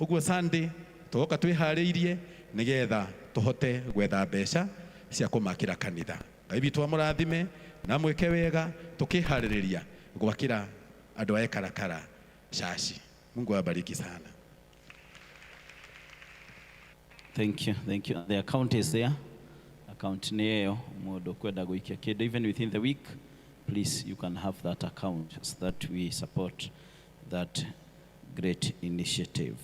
Ũguo Sunday tũgoka twĩharĩirie nĩgetha tũhote gwetha mbeca cia kũmakĩra kanitha. Ngai witũ amũrathime na mwĩke wega tũkĩharĩrĩria gwakĩra andũ a Ekarakara caci. Mungu awabariki sana. Thank you, thank you. The account is there. Account nĩ ĩyo mũndũ kwenda gũikia kĩndũ even within the week, please, you can have that account so that we support that great initiative.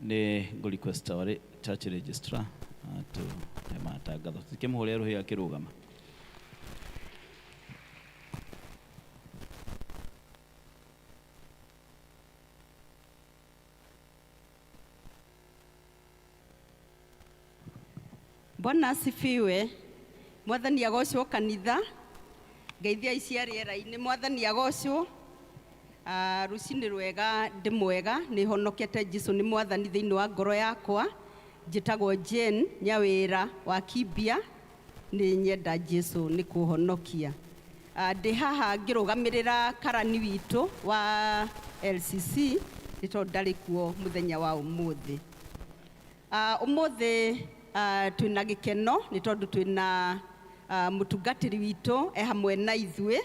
Nĩ ngũ request our church registrar to matangatho. Tukĩmũhũrĩra rũhĩ akĩrũgama. Bwana asifiwe. Mwathani agocwo kanitha. Ngeithia cia rĩera-inĩ. Mwathani agocwo. Rũcinĩ rwega, ndĩ mwega, nĩ honokete. Jesu nĩ mwathani thĩinĩ wa ngoro yakwa. Njĩtagwo Jane Nyawĩra wa Kibia. Nĩ nyenda Jesu nĩ kũhonokia. Ndĩ haha ngĩrũgamĩrĩra karani witũ wa LCC nĩ tondũ ndarĩ kuo mũthenya wa ũmũthĩ. Ũmũthĩ twĩna gĩkeno nĩ tondũ twĩna mũtungatĩri witũ e hamwe na ithuĩ,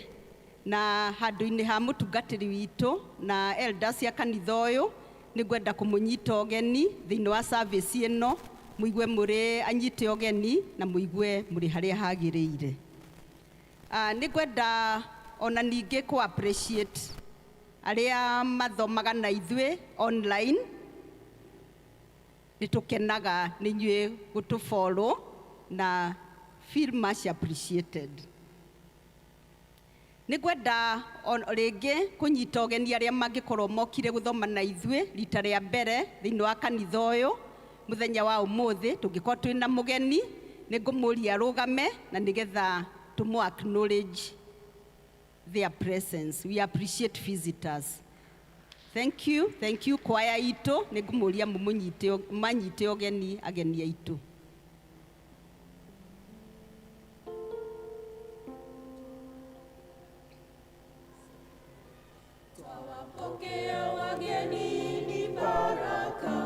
na handũ-inĩ ha mũtungatĩri witũ na elders ya kanitha ũyũ nĩ ngwenda kũmũnyita ũgeni thĩinĩ wa service ĩno, mũigue mũrĩ anyite ũgeni na mũigue mũrĩ harĩa hagĩrĩire. Nĩ ngwenda ona ningĩ kũ appreciate arĩa mathomaga na ithuĩ online. Nĩ tũkenaga nĩ inyuĩ gũtũ follow na feel much appreciated. Nĩ ngwenda rĩngĩ kũnyita ũgeni arĩa mangĩkorwo mokire gũthoma na ithuĩ rita rĩa mbere thĩinĩ wa kanitha ũyũ mũthenya wa ũmũthĩ. Tũngĩkorwo twĩna mũgeni nĩ ngũmũria arũgame na nĩgetha tũmũ acknowledge their presence. We appreciate visitors. Thank you, thank you. Kwaya itũ nĩ ngũmũria manyite ũgeni ageni aitũ. Twawapokea wageni ni baraka,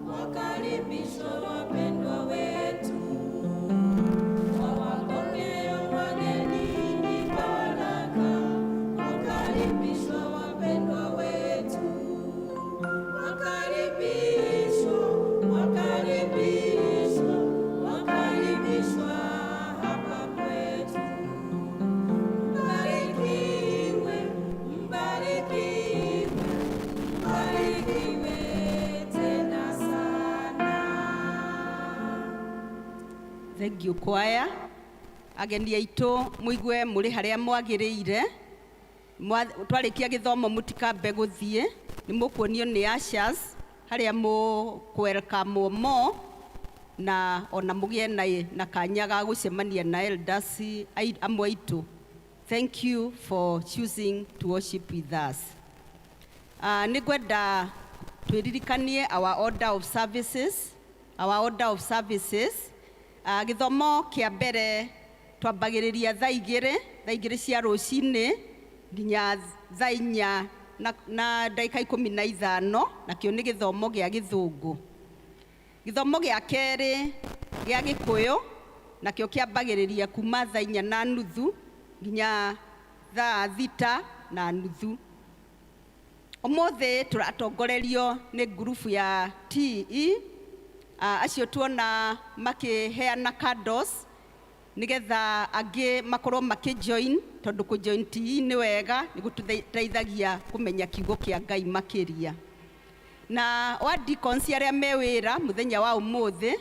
wakaribishwa wapendwa wetu. Twawapokea wageni ni baraka, wakaribishwa wapendwa wetu. Wakaribishwa, wakaribishwa, wakaribishwa hapa kwetu. Mbarikiwe, mbarikiwe, mbarikiwe tena sana. Thank you, choir. Ageni aitũ mũigue mũrĩ harĩa mwagĩrĩire. Twarĩkia gĩthomo mũtikambe gũthiĩ, nĩ mũkuonio nĩ ushers harĩa mũkũwelcome more na ona mũgĩe na kanya ga gũcemania na elders amwe aitũ. Thank you for choosing to worship with us. Nĩ ngwenda twĩririkanie our order of services, our order of services. Gĩthomo kĩa mbere twambagĩrĩria thaa igĩrĩ cia rũcinĩ nginya thaa 4 na ndagĩka 15, nakĩo nĩ gĩthomo gĩa Gĩthũngũ. Gĩthomo gĩa kerĩ gĩa Gĩkũyũ nakĩo kĩambagĩrĩria kuma thaa 4:30 nginya thaa 6:30. Ũmũthĩ tũratongorerio nĩ ngurubu ya TE, acio tuona makĩheana candles nigetha angĩ makorwo makĩjoin, tondũ kũjoin TE nĩ wega, nĩ gũtũteithagia kũmenya kiugo kĩa Ngai makĩria. Na wa deacons arĩa me wĩra mũthenya wa ũmũthĩ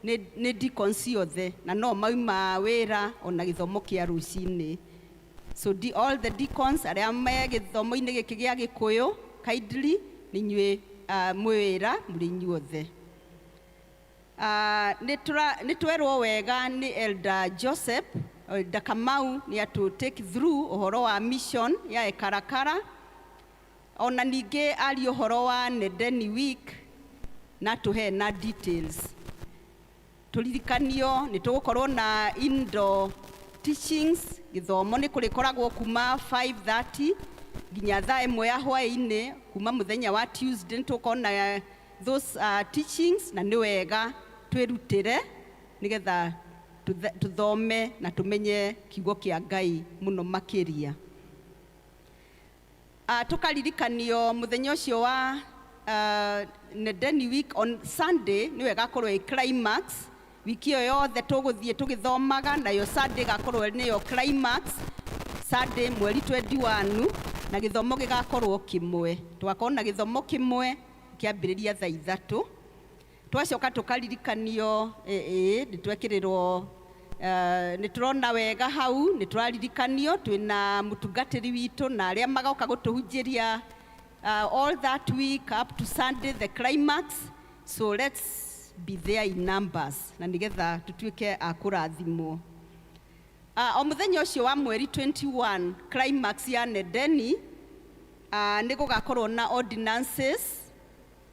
nĩ deacons othe na no mauma wĩra ona gĩthomo kĩa rũcinĩ. So all the deacons arĩa me gĩthomo-inĩ gĩkĩ gĩa Gĩkũyũ, kindly nĩ inyuĩ mwĩ wĩra mũrĩ inyuothe. Nĩ twerwo wega nĩ Elder Joseph, Elder Kamau nĩ atũ take through ũhoro wa mission ya Ekarakara, ona ningĩ aria ũhoro wa Nendeni Week na tũhe na details. Tũririkanio nĩ tũgũkorwo na indoor teachings, gĩthomo nĩ kũrĩkoragwo kuma 5:30 nginya thaa 1 ya hwaĩ-inĩ kuma mũthenya wa Tuesday nĩ tũgũkorwo na those teachings, na nĩ wega twĩrutĩre nĩgetha tũthome na tũmenye kiugo kĩa Ngai mũno makĩria. Tũkaririkanio mũthenya ũcio wa Nendeni Week on Sunday nĩwe ĩgakorwo ĩ climax. Wiki ĩyo yothe tũgũthiĩ tũgĩthomaga, nayo Sunday ĩgakorwo nĩyo climax, Sunday mweri 21, na gĩthomo gĩgakorwo kĩmwe. Tũgakorwo na gĩthomo kĩmwe kĩambĩrĩria thaa 3. Twacoka tũkaririkanio nĩ twekĩrĩrwo, nĩ tũrona wega hau, nĩ tũraririkanio twĩna mũtungatĩri witũ na arĩa magoka gũtũhunjĩria all that week up to Sunday the climax. So let's be there in numbers na nĩgetha tũtuĩke a kũrathimwo. O mũthenya ũcio wa mweri 21 climax ya Nendeni, nĩ gũgakorwo na ordinances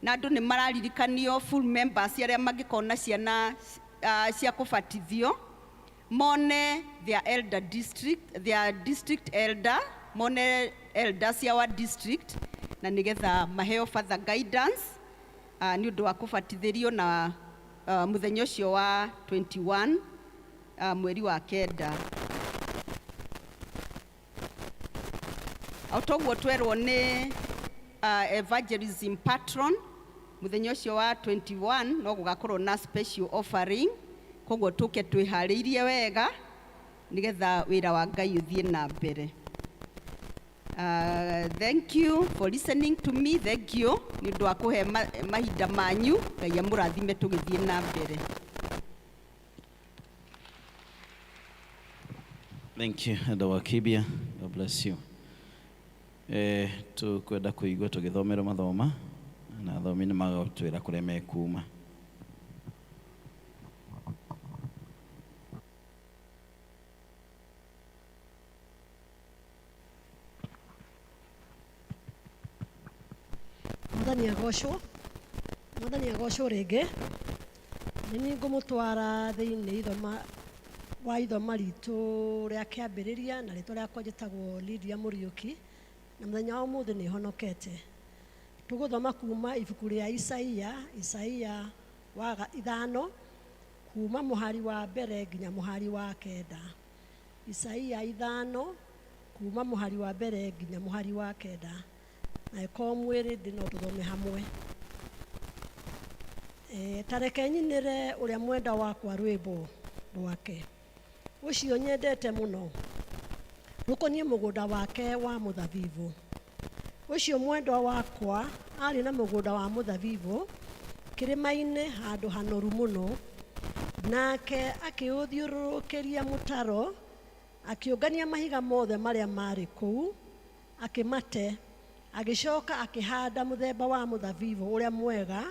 na andũ nĩ mararirikanio full members arĩa mangĩkorwo na ciana cia kũbatithio mone their elder district, their district elder, mone elders cia wa district na nĩgetha maheo further guidance nĩ ũndũ wa kũbatithĩrio na mũthenya ũcio wa 21 mweri wa 9. O toguo twerwo nĩ evangelism patron, mũthenya ũcio wa 21 no gũgakorwo na special offering, koguo tũke twĩharĩirie wega nĩgetha wĩra wa Ngai ũthiĩ na mbere. Thank you for listening to me. Thank you nĩ ũndũ wa kũhe mahinda manyu. Ngai amũrathime tũgĩthiĩ na mbere. Thank you, Elder Wakibia. God bless you. Tukwenda kũigua tũgĩthomerwo mathoma na athomi nĩ magũtwĩra kũrĩa mekuma. Mwathani agocwo, Mwathani agocwo rĩngĩ. Nĩ niĩ ngũmũtwara thĩinĩ ithoma wa ithoma ritũ rĩa kĩambĩrĩria, na rĩtwa rĩakwa njĩtagwo Lydia Mũriũki, na mũthenya wa ũmũthĩ nĩ honokete. Tũgũthoma kuma ibuku rĩa Isaia, Isaia wa 5, kuma mũhari wa 1 nginya mũhari wa 9. Isaia 5, kuma mũhari wa 1 nginya mũhari wa 9. Na ĩkorwo mwĩrĩ ndĩ no tũthome hamwe. Ta reke nyinĩre ũrĩa mwenda wakwa rwĩmbo rwake, ũcio nyendete mũno, rũkoniĩ mũgũnda wake wa mũthabibũ. Ũcio mwendwa wakwa arĩ na mũgũnda wa mũthabibũ kĩrĩma-inĩ handũ hanoru mũno, nake akĩũthiũrũrũkĩria mũtaro, akĩũngania mahiga mothe marĩa marĩ kũu, akĩmate, agĩcoka akĩhanda mũthemba wa mũthabibũ ũrĩa mwega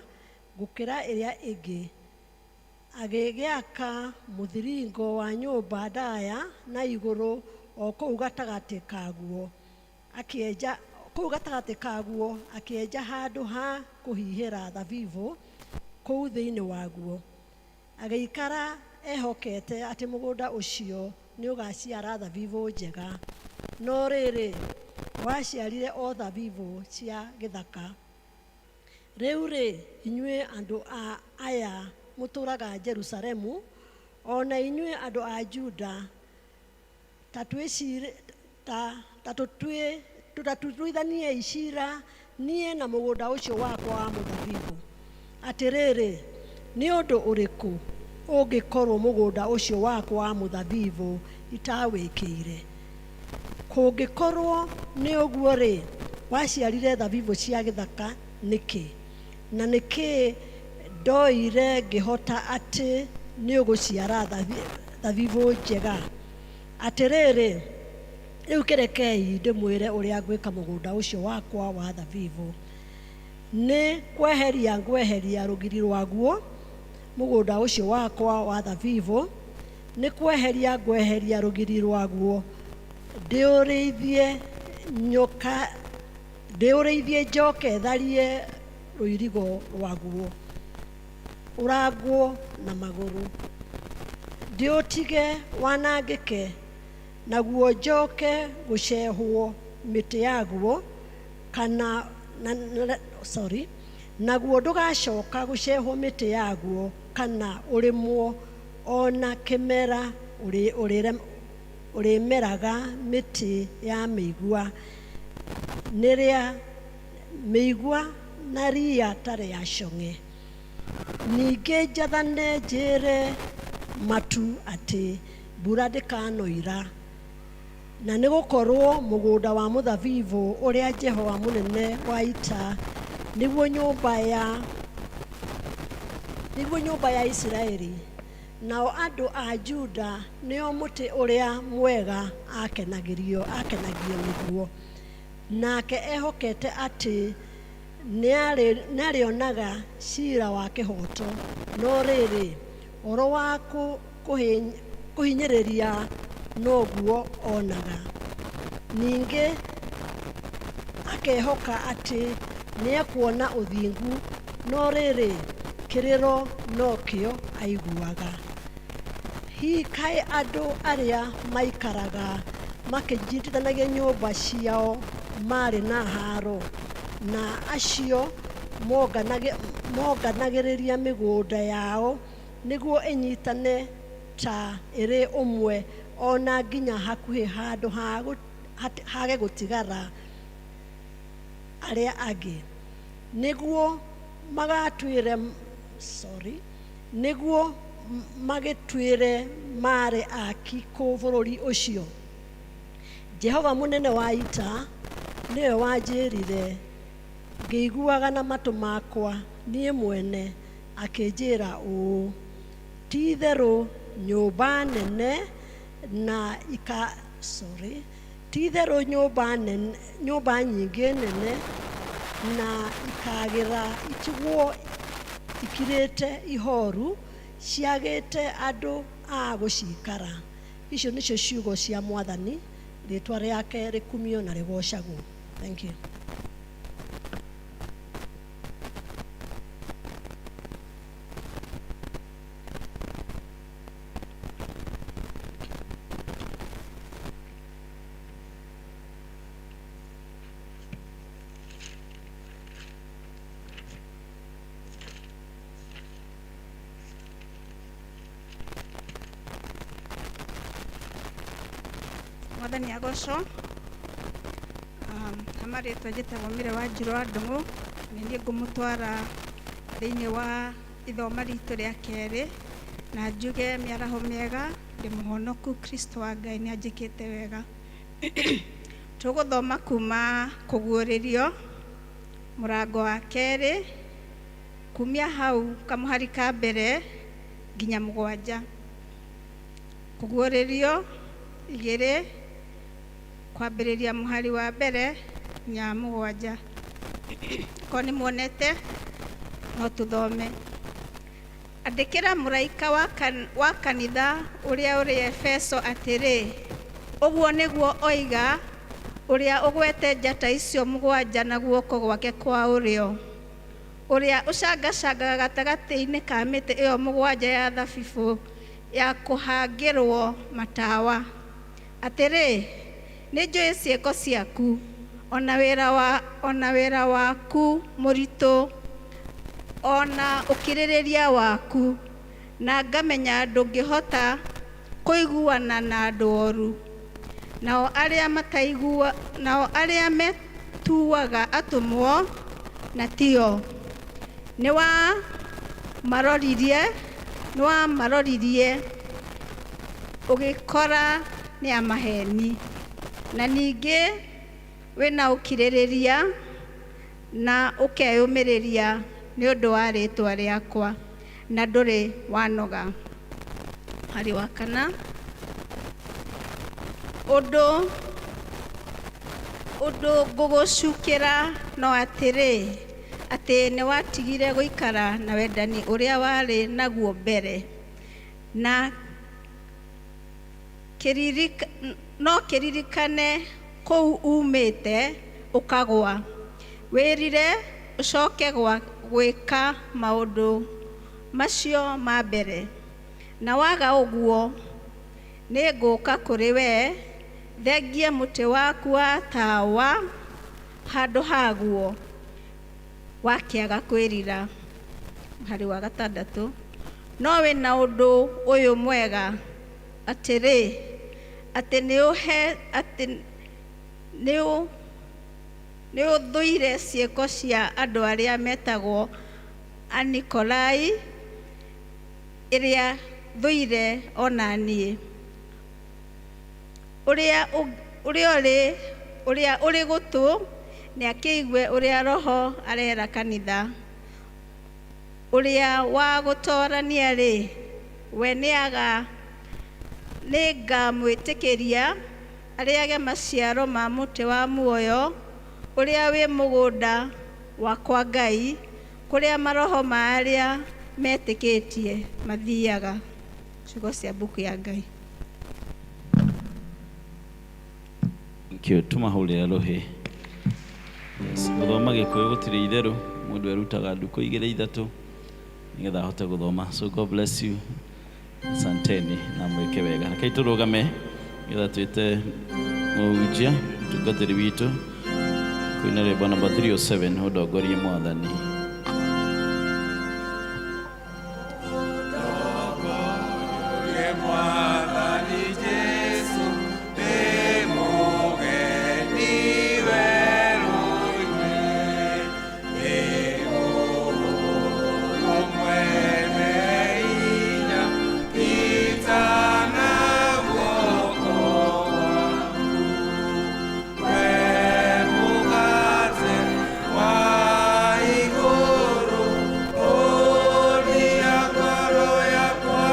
gũkĩra ĩrĩa ĩngĩ, agĩgĩaka mũthiringo wa nyũmba ndaya na igũrũ o kũu gatagatĩ kaguo, akĩenja kũu gatagatĩ kaguo akĩenja handũ ha kũhihĩra thabibũ kũu thĩinĩ waguo. Agĩikara ehokete atĩ mũgũnda ũcio nĩũgaciara thabibũ njega, no rĩrĩ, waciarire o thabibũ cia gĩthaka. Rĩu-rĩ, inyuĩ andũ a aya mũtũũraga Jerusalemu, o na inyuĩ andũ a Juda, ta tũtuithaniei ciira niĩ na mũgũnda ũcio wakwa wa mũthabibũ. Atĩrĩrĩ, nĩ ũndũ ũrĩkũ ũngĩkorwo mũgũnda ũcio wakwa wa mũthabibũ itawĩkĩire? Kũngĩkorwo nĩ ũguo-rĩ, waciarire thabibũ cia gĩthaka nĩkĩ? Na nĩkĩ ndoire ngĩhota atĩ nĩũgũciara thabibũ njega? Atĩrĩrĩ, rĩu kĩrekei ndĩmwĩre ũrĩa ngwĩka mũgũnda ũcio wakwa wa thabibũ. Nĩ kweheria ngweheria rũgiri rwaguo, mũgũnda ũcio wakwa wa thabibũ, nĩ kweheria ngweheria rũgiri rwaguo, ndĩũrĩithie nyoka, ndĩũrĩithie njoke tharie rũirigo rwaguo, ũrangwo na magũrũ, ndĩũtige wanangĩke, naguo njoke gũcehwo mĩtĩ yaguo, kana na, na, sorry, naguo ndũgacoka gũcehwo mĩtĩ yaguo kana ũrĩmwo ona kĩmera ũrĩmeraga mĩtĩ ya mĩigua nĩrĩa mĩigua na ria ta rĩa cong'e. Ningĩ njathane njĩre matu atĩ mbura ndĩkanoira, na nĩ gũkorwo mũgũnda wa mũthabibũ ũrĩa Jehova mũnene wa ita nĩguo nyũmba ya Isiraeli, nao andũ a Juda nĩo mũtĩ ũrĩa mwega akenagio nĩguo. Nake ehokete atĩ nĩarĩonaga ciira wa kĩhooto, no rĩrĩ, ũhoro wa kũhinyĩrĩria noguo onaga. Ningĩ akehoka atĩ nĩekuona ũthingu, no rĩrĩ, kĩrĩro nokĩo aiguaga. Hihi kaĩ andũ arĩa maikaraga makĩnyitithanagia nyũmba ciao marĩ na haro, na acio monganagĩrĩria mĩgũnda yao nĩguo ĩnyitane ta ĩrĩ ũmwe, ona nginya hakuhĩ handũ hage gũtigara arĩa angĩ, nĩguo magatuĩre sorry, nĩguo magĩtuĩre marĩ aki kũ bũrũri ũcio. Jehova mũnene wa ita nĩwe wanjĩrire, ngĩiguaga na matũ makwa niĩ mwene, akĩnjĩra ũũ, ti-itherũ nyũmba nene na ika sorry, ti-itherũ nyũmba nyingĩ nene na ikagĩra itigwo ikirĩte ihoru, ciagĩte andũ a gũciikara. Icio nĩcio ciugo cia Mwathani, rĩtwa rĩake rĩkumio na rĩgocagwo. Thank you. Mwathani agocwo. Amarĩtwa njĩtagwo Mĩre wa Njirũ wa Ndung'u, nĩ niĩ ngũmũtwara thĩinĩ wa ithoma ritũ rĩa kerĩ, na njuge mĩaraho mĩega, ndĩ mũhonoku, Kristo wa Ngai nĩ anjĩkĩte wega. Tũgũthoma kuma kũguũrĩrio mũrango wa kerĩ, kumia hau kamũhari ka mbere nginya mũgwanja. Kũguũrĩrio igĩrĩ, Kwambĩrĩria mũhari wa mbere nginya 7. Korwo nĩ muonete no tũthome. Andĩkĩra mũraika wa kanitha ũrĩa ũrĩ Efeso atĩrĩ, ũguo nĩguo oiga ũrĩa ũgwete njata icio 7 na guoko gwake kwa ũrĩo, ũrĩa ũcangacangaga gatagatĩ-inĩ ka mĩtĩ ĩyo 7 ya thabibũ ya kũhangĩrwo matawa. Atĩrĩ, nĩnjũĩ ciĩko ciaku, ona wĩra waku mũritũ, ona ũkirĩrĩria waku, na ngamenya ndũngĩhota kũiguana na andũ oru. Nao arĩa metuaga atũmwo na tio, nĩwamaroririe ũgĩkora nĩ a maheni. Na ningĩ wĩna ũkirĩrĩria na ũkeyũmĩrĩria nĩ ũndũ wa rĩĩtwa rĩakwa, na ndũrĩ wanoga. Mũhari wa 4, ũndũ ngũgũcukĩra no atĩrĩ, atĩ nĩwatigire gũikara na wendani ũrĩa warĩ naguo mbere, na no kĩririkane kũu umĩte ũkagwa, wĩrire ũcoke gwĩka maũndũ macio ma mbere. Na waga ũguo, nĩngũka kũrĩ we, thengie mũtĩ waku wa tawa handũ haguo, wakĩaga kwĩrira. Mũhari wa 6, no wĩna ũndũ ũyũ mwega, atĩrĩ, atĩ nĩũthũire ciĩko cia andũ arĩa metagwo Anikolai, ĩrĩa thũire ona niĩ. Ũrĩa ũrĩ gũtũ nĩakĩigue ũrĩa Roho arera kanitha. Ũrĩa wa gũtoorania-rĩ, we nĩngamwĩtĩkĩria arĩage maciaro ma mũtĩ wa muoyo ũrĩa wĩ mũgũnda wa kwa Ngai, kũrĩa maroho ma arĩa metĩkĩtie mathiaga. Ciugo cia mbuku ya Ngai. Thank you. Tumahũrĩre rũhĩ. Yes, gũthoma Gĩkũyũ gũtirĩ itherũ, mũndũ erutaga ndukũ 2 3 nĩgetha ahote gũthoma. So God bless you. Asanteni na mwĩke wega. Rekei tũrũgame nĩgetha twĩte mũhunjia mũtungatĩri witũ kwĩna rwĩmbo namba 307 ũndongorie Mwathani. Mwathani Jesu, ndĩ mũgeni werũ-inĩ, ndĩ mũhũyũ mwene hinya, nyita na guoko gwaku. We mũgate wa igũrũ, ũria ngoro yakwa.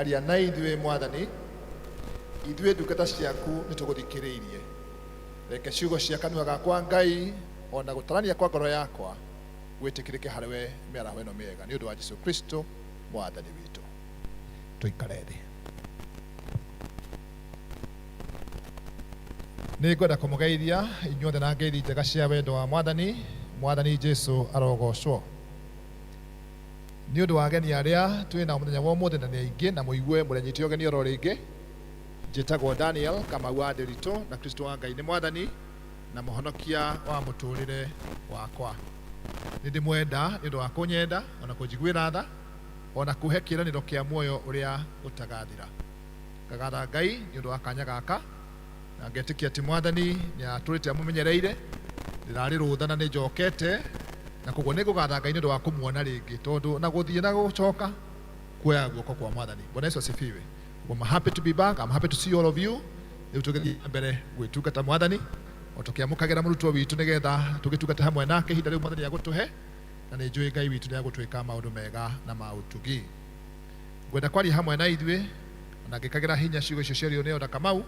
Aria na ithuĩ Mwathani, ithuĩ ndungata ciaku nĩ tũgũthikĩrĩirie. Reke ciugo cia kanua gakwa Ngai ona gũtarania kwa ngoro yakwa gwĩtĩkĩrĩke harĩ we mĩaraho ĩno mĩega nĩ ũndũ wa Jesu Kristo Mwathani witũ. Tũikare thĩ. Nĩ ngwenda kũmũgeithia inyuothe na ngeithi njega cia wendo wa Mwathani. Mwathani Jesu arogocwo. Nĩ ũndũ wa ageni arĩa twĩ nao mũthenya wa ũmũthĩ na nĩ aingĩ na mũigue mũrenyite ũgeni oro rĩngĩ. Njĩtagwo Daniel Kamau wa Ndĩritũ na Kristo wa Ngai nĩ Mwathani na mũhonokia wa mũtũrĩre wakwa. Nĩ ndĩmwenda nĩ ũndũ wa kũnyenda ona kũnjiguĩra tha ona kũhe kĩĩranĩro kĩa muoyo ũrĩa ũtagathira. Ngagatha Ngai nĩ ũndũ wa kanya gaka na ngetĩkia atĩ Mwathani nĩ atũrĩte amũmenyereire. Ndĩrarĩ rũtha na nĩ njokete na koguo nĩ ngũgatha Ngai nĩ ũndũ wa kũmuona rĩngĩ tondũ na gũthiĩ na gũcoka kuoyaga guoko kwa Mwathani. Bwana Yesu asifiwe. I'm happy to be back. I'm happy to see all of you. Rĩu tũgĩthiĩ na mbere gwĩtungata Mwathani o tũkĩamũkagĩra mũrutwo witũ nĩgetha tũgĩtungate hamwe nake ihinda rĩu Mwathani agũtũhe na nĩ njũĩ Ngai witũ nĩ agũtwĩka maũndũ mega na ma ũtugi. Ngwenda kwaria hamwe na ithuĩ na ngĩkagĩra hinya ciugo icio ciario nĩ Oda Kamau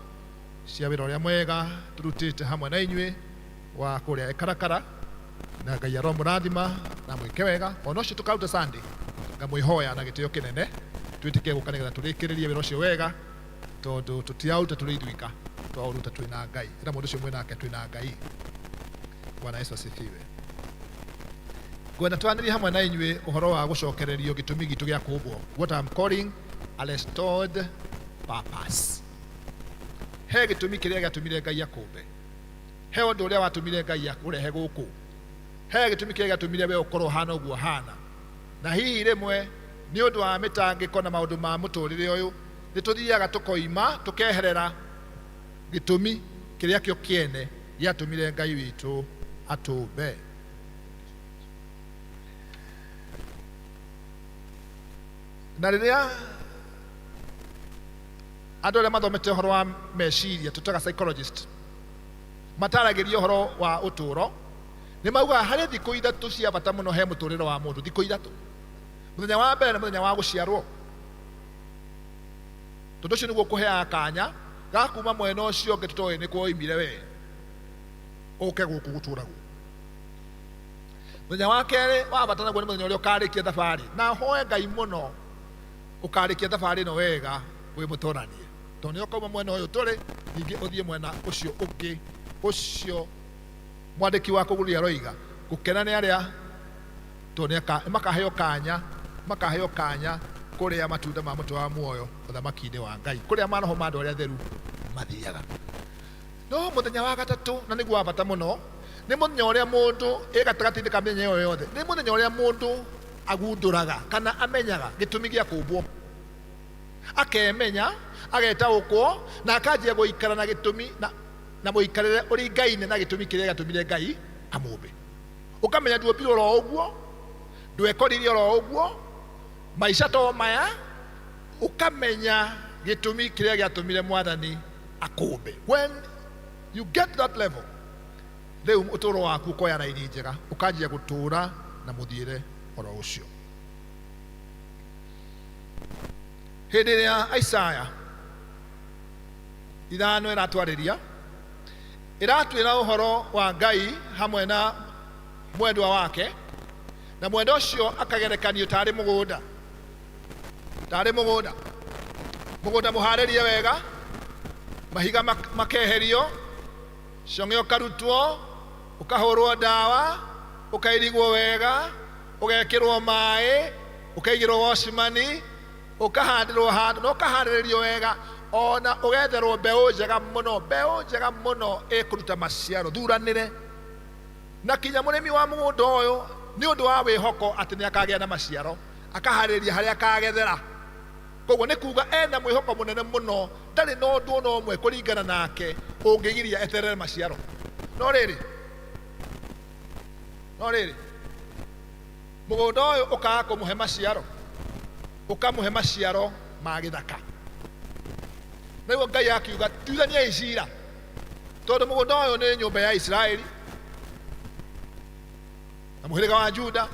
cia wĩra ũrĩa mwega tũrutĩte hamwe na inyuĩ wa kũrĩa Ekarakara na Ngai aromũrathima na mwĩke wega ona ũcio tũkaruta Sunday ngamwĩhoya na gĩtĩo kĩnene twĩtĩkie gũka nĩgetha tũrĩkĩrĩrie wĩra ũcio wega tondũ tũtiraũruta tũrĩ ithuika twaũruta twĩ na Ngai. Ĩra mũndũ ũcio mwĩ nake twĩ na Ngai. Bwana Yesu asifiwe. Ngwenda twanĩrie hamwe na inyuĩ ũhoro wa gũcokererio gĩtũmi gitũ gĩa kũũmbwo, what I'm calling a restored purpose. He gĩtũmi kĩrĩa gĩatũmire Ngai akũmbe, he ũndũ ũrĩa watũmire Ngai akũrehe gũkũ, he gĩtũmi kĩrĩa gĩatũmire we ũkorwo ũhana ũguo ũhana. Na hihi rĩmwe nĩ ũndũ wa mĩtangĩko na maũndũ ma mũtũrĩre ũyũ nĩ tũthiaga tũkoima tũkeherera gĩtũmi kĩrĩa kĩo kĩene gĩatũmire Ngai witũ atũmbe. Na rĩrĩa andũ arĩa mathomete ũhoro wa meciria tũtaga psychologist mataragĩria ũhoro wa ũtũũro nĩ maugaga harĩ thikũ ithatũ cia bata mũno he mũtũrĩre wa mũndũ. Thikũ ithatũ. Mũthenya wa mbere nĩ mũthenya wa gũciarwo, tondũ ũcio nĩguo ũkũheaga kanya ga kuma mwena ũcio ũngĩ tũtoĩ nĩ kwoimire we ũke gũkũ gũtũragwo. Mũthenya wa kerĩ wa bata naguo nĩ mũthenya ũrĩa ũkarĩkia thabarĩ, na hoe Ngai mũno ũkarĩkia thabarĩ ĩno wega wĩ mũtonanie, tondũ nĩ ũkauma mwena ũyũ tũrĩ ningĩ ũthiĩ mwena ũcio ũngĩ ũcio mwandĩki wa kũguria aroiga gũkena nĩ arĩa tondũ nĩ makaheo kanya, makaheo kanya kũrĩa matunda ma mũtĩ wa muoyo ũthamaki-inĩ wa Ngai, kũrĩa maroho ma andũ arĩa atheru mathiaga. No mũthenya wa gatatũ, na nĩguo wa bata mũno, nĩ mũthenya ũrĩa mũndũ ĩ gatagatĩ-inĩ ka mĩthenya ĩyo yothe, nĩ mũthenya ũrĩa mũndũ agundũraga kana amenyaga gĩtũmi gĩa kũmbwo, akemenya, agetaũkwo na akanjia gũikara na gĩtũmi na mũikarĩre ũringaine na gĩtũmi kĩrĩa gĩatũmire Ngai amũmbe. Ũkamenya nduombirwo oro ũguo, ndwekorire oro ũguo, maica to maya, ũkamenya gĩtũmi kĩrĩa gĩatũmire Mwathani akũmbe. When you get to that level, rĩu ũtũũro waku ũkoya raini njega, ũkanjia gũtũũra na mũthiĩre oro ũcio. Hĩndĩ ĩrĩa Isaya 5 ĩratwarĩria, ĩratwĩra ũhoro wa Ngai hamwe na mwendwa wake, na mwendwa ũcio akagerekanio tarĩ mũgũnda, tarĩ mũgũnda, mũgũnda mũharĩrie wega, mahiga makeherio, cong'e ũkarutwo, ũkahũrwo ndawa, ũkairigwo wega, ũgekĩrwo maĩ, ũkaigĩrwo wocimani, ũkahandĩrwo handũ na ũkaharĩrĩrio wega, ona ũgetherwo mbeũ njega mũno, mbeũ njega mũno ĩkũruta maciaro thuranĩre. Na kinya mũrĩmi wa mũgũnda ũyũ nĩ ũndũ wa wĩhoko atĩ nĩ akagĩa na maciaro, akaharĩrĩria harĩa akagethera. Koguo nĩ kuga ena mwĩhoko mũnene mũno, ndarĩ na ũndũ ona ũmwe kũringana nake ũngĩgiria eterere maciaro. No rĩrĩ, no rĩrĩ, mũgũnda ũyũ ũkaga kũmũhe maciaro, ũkamũhe maciaro ma gĩthaka. Nĩguo Ngai akiuga tuithaniai cira, tondũ mũgũnda ũyũ nĩ nyũmba ya Isiraeli na mũhĩrĩga wa Juda,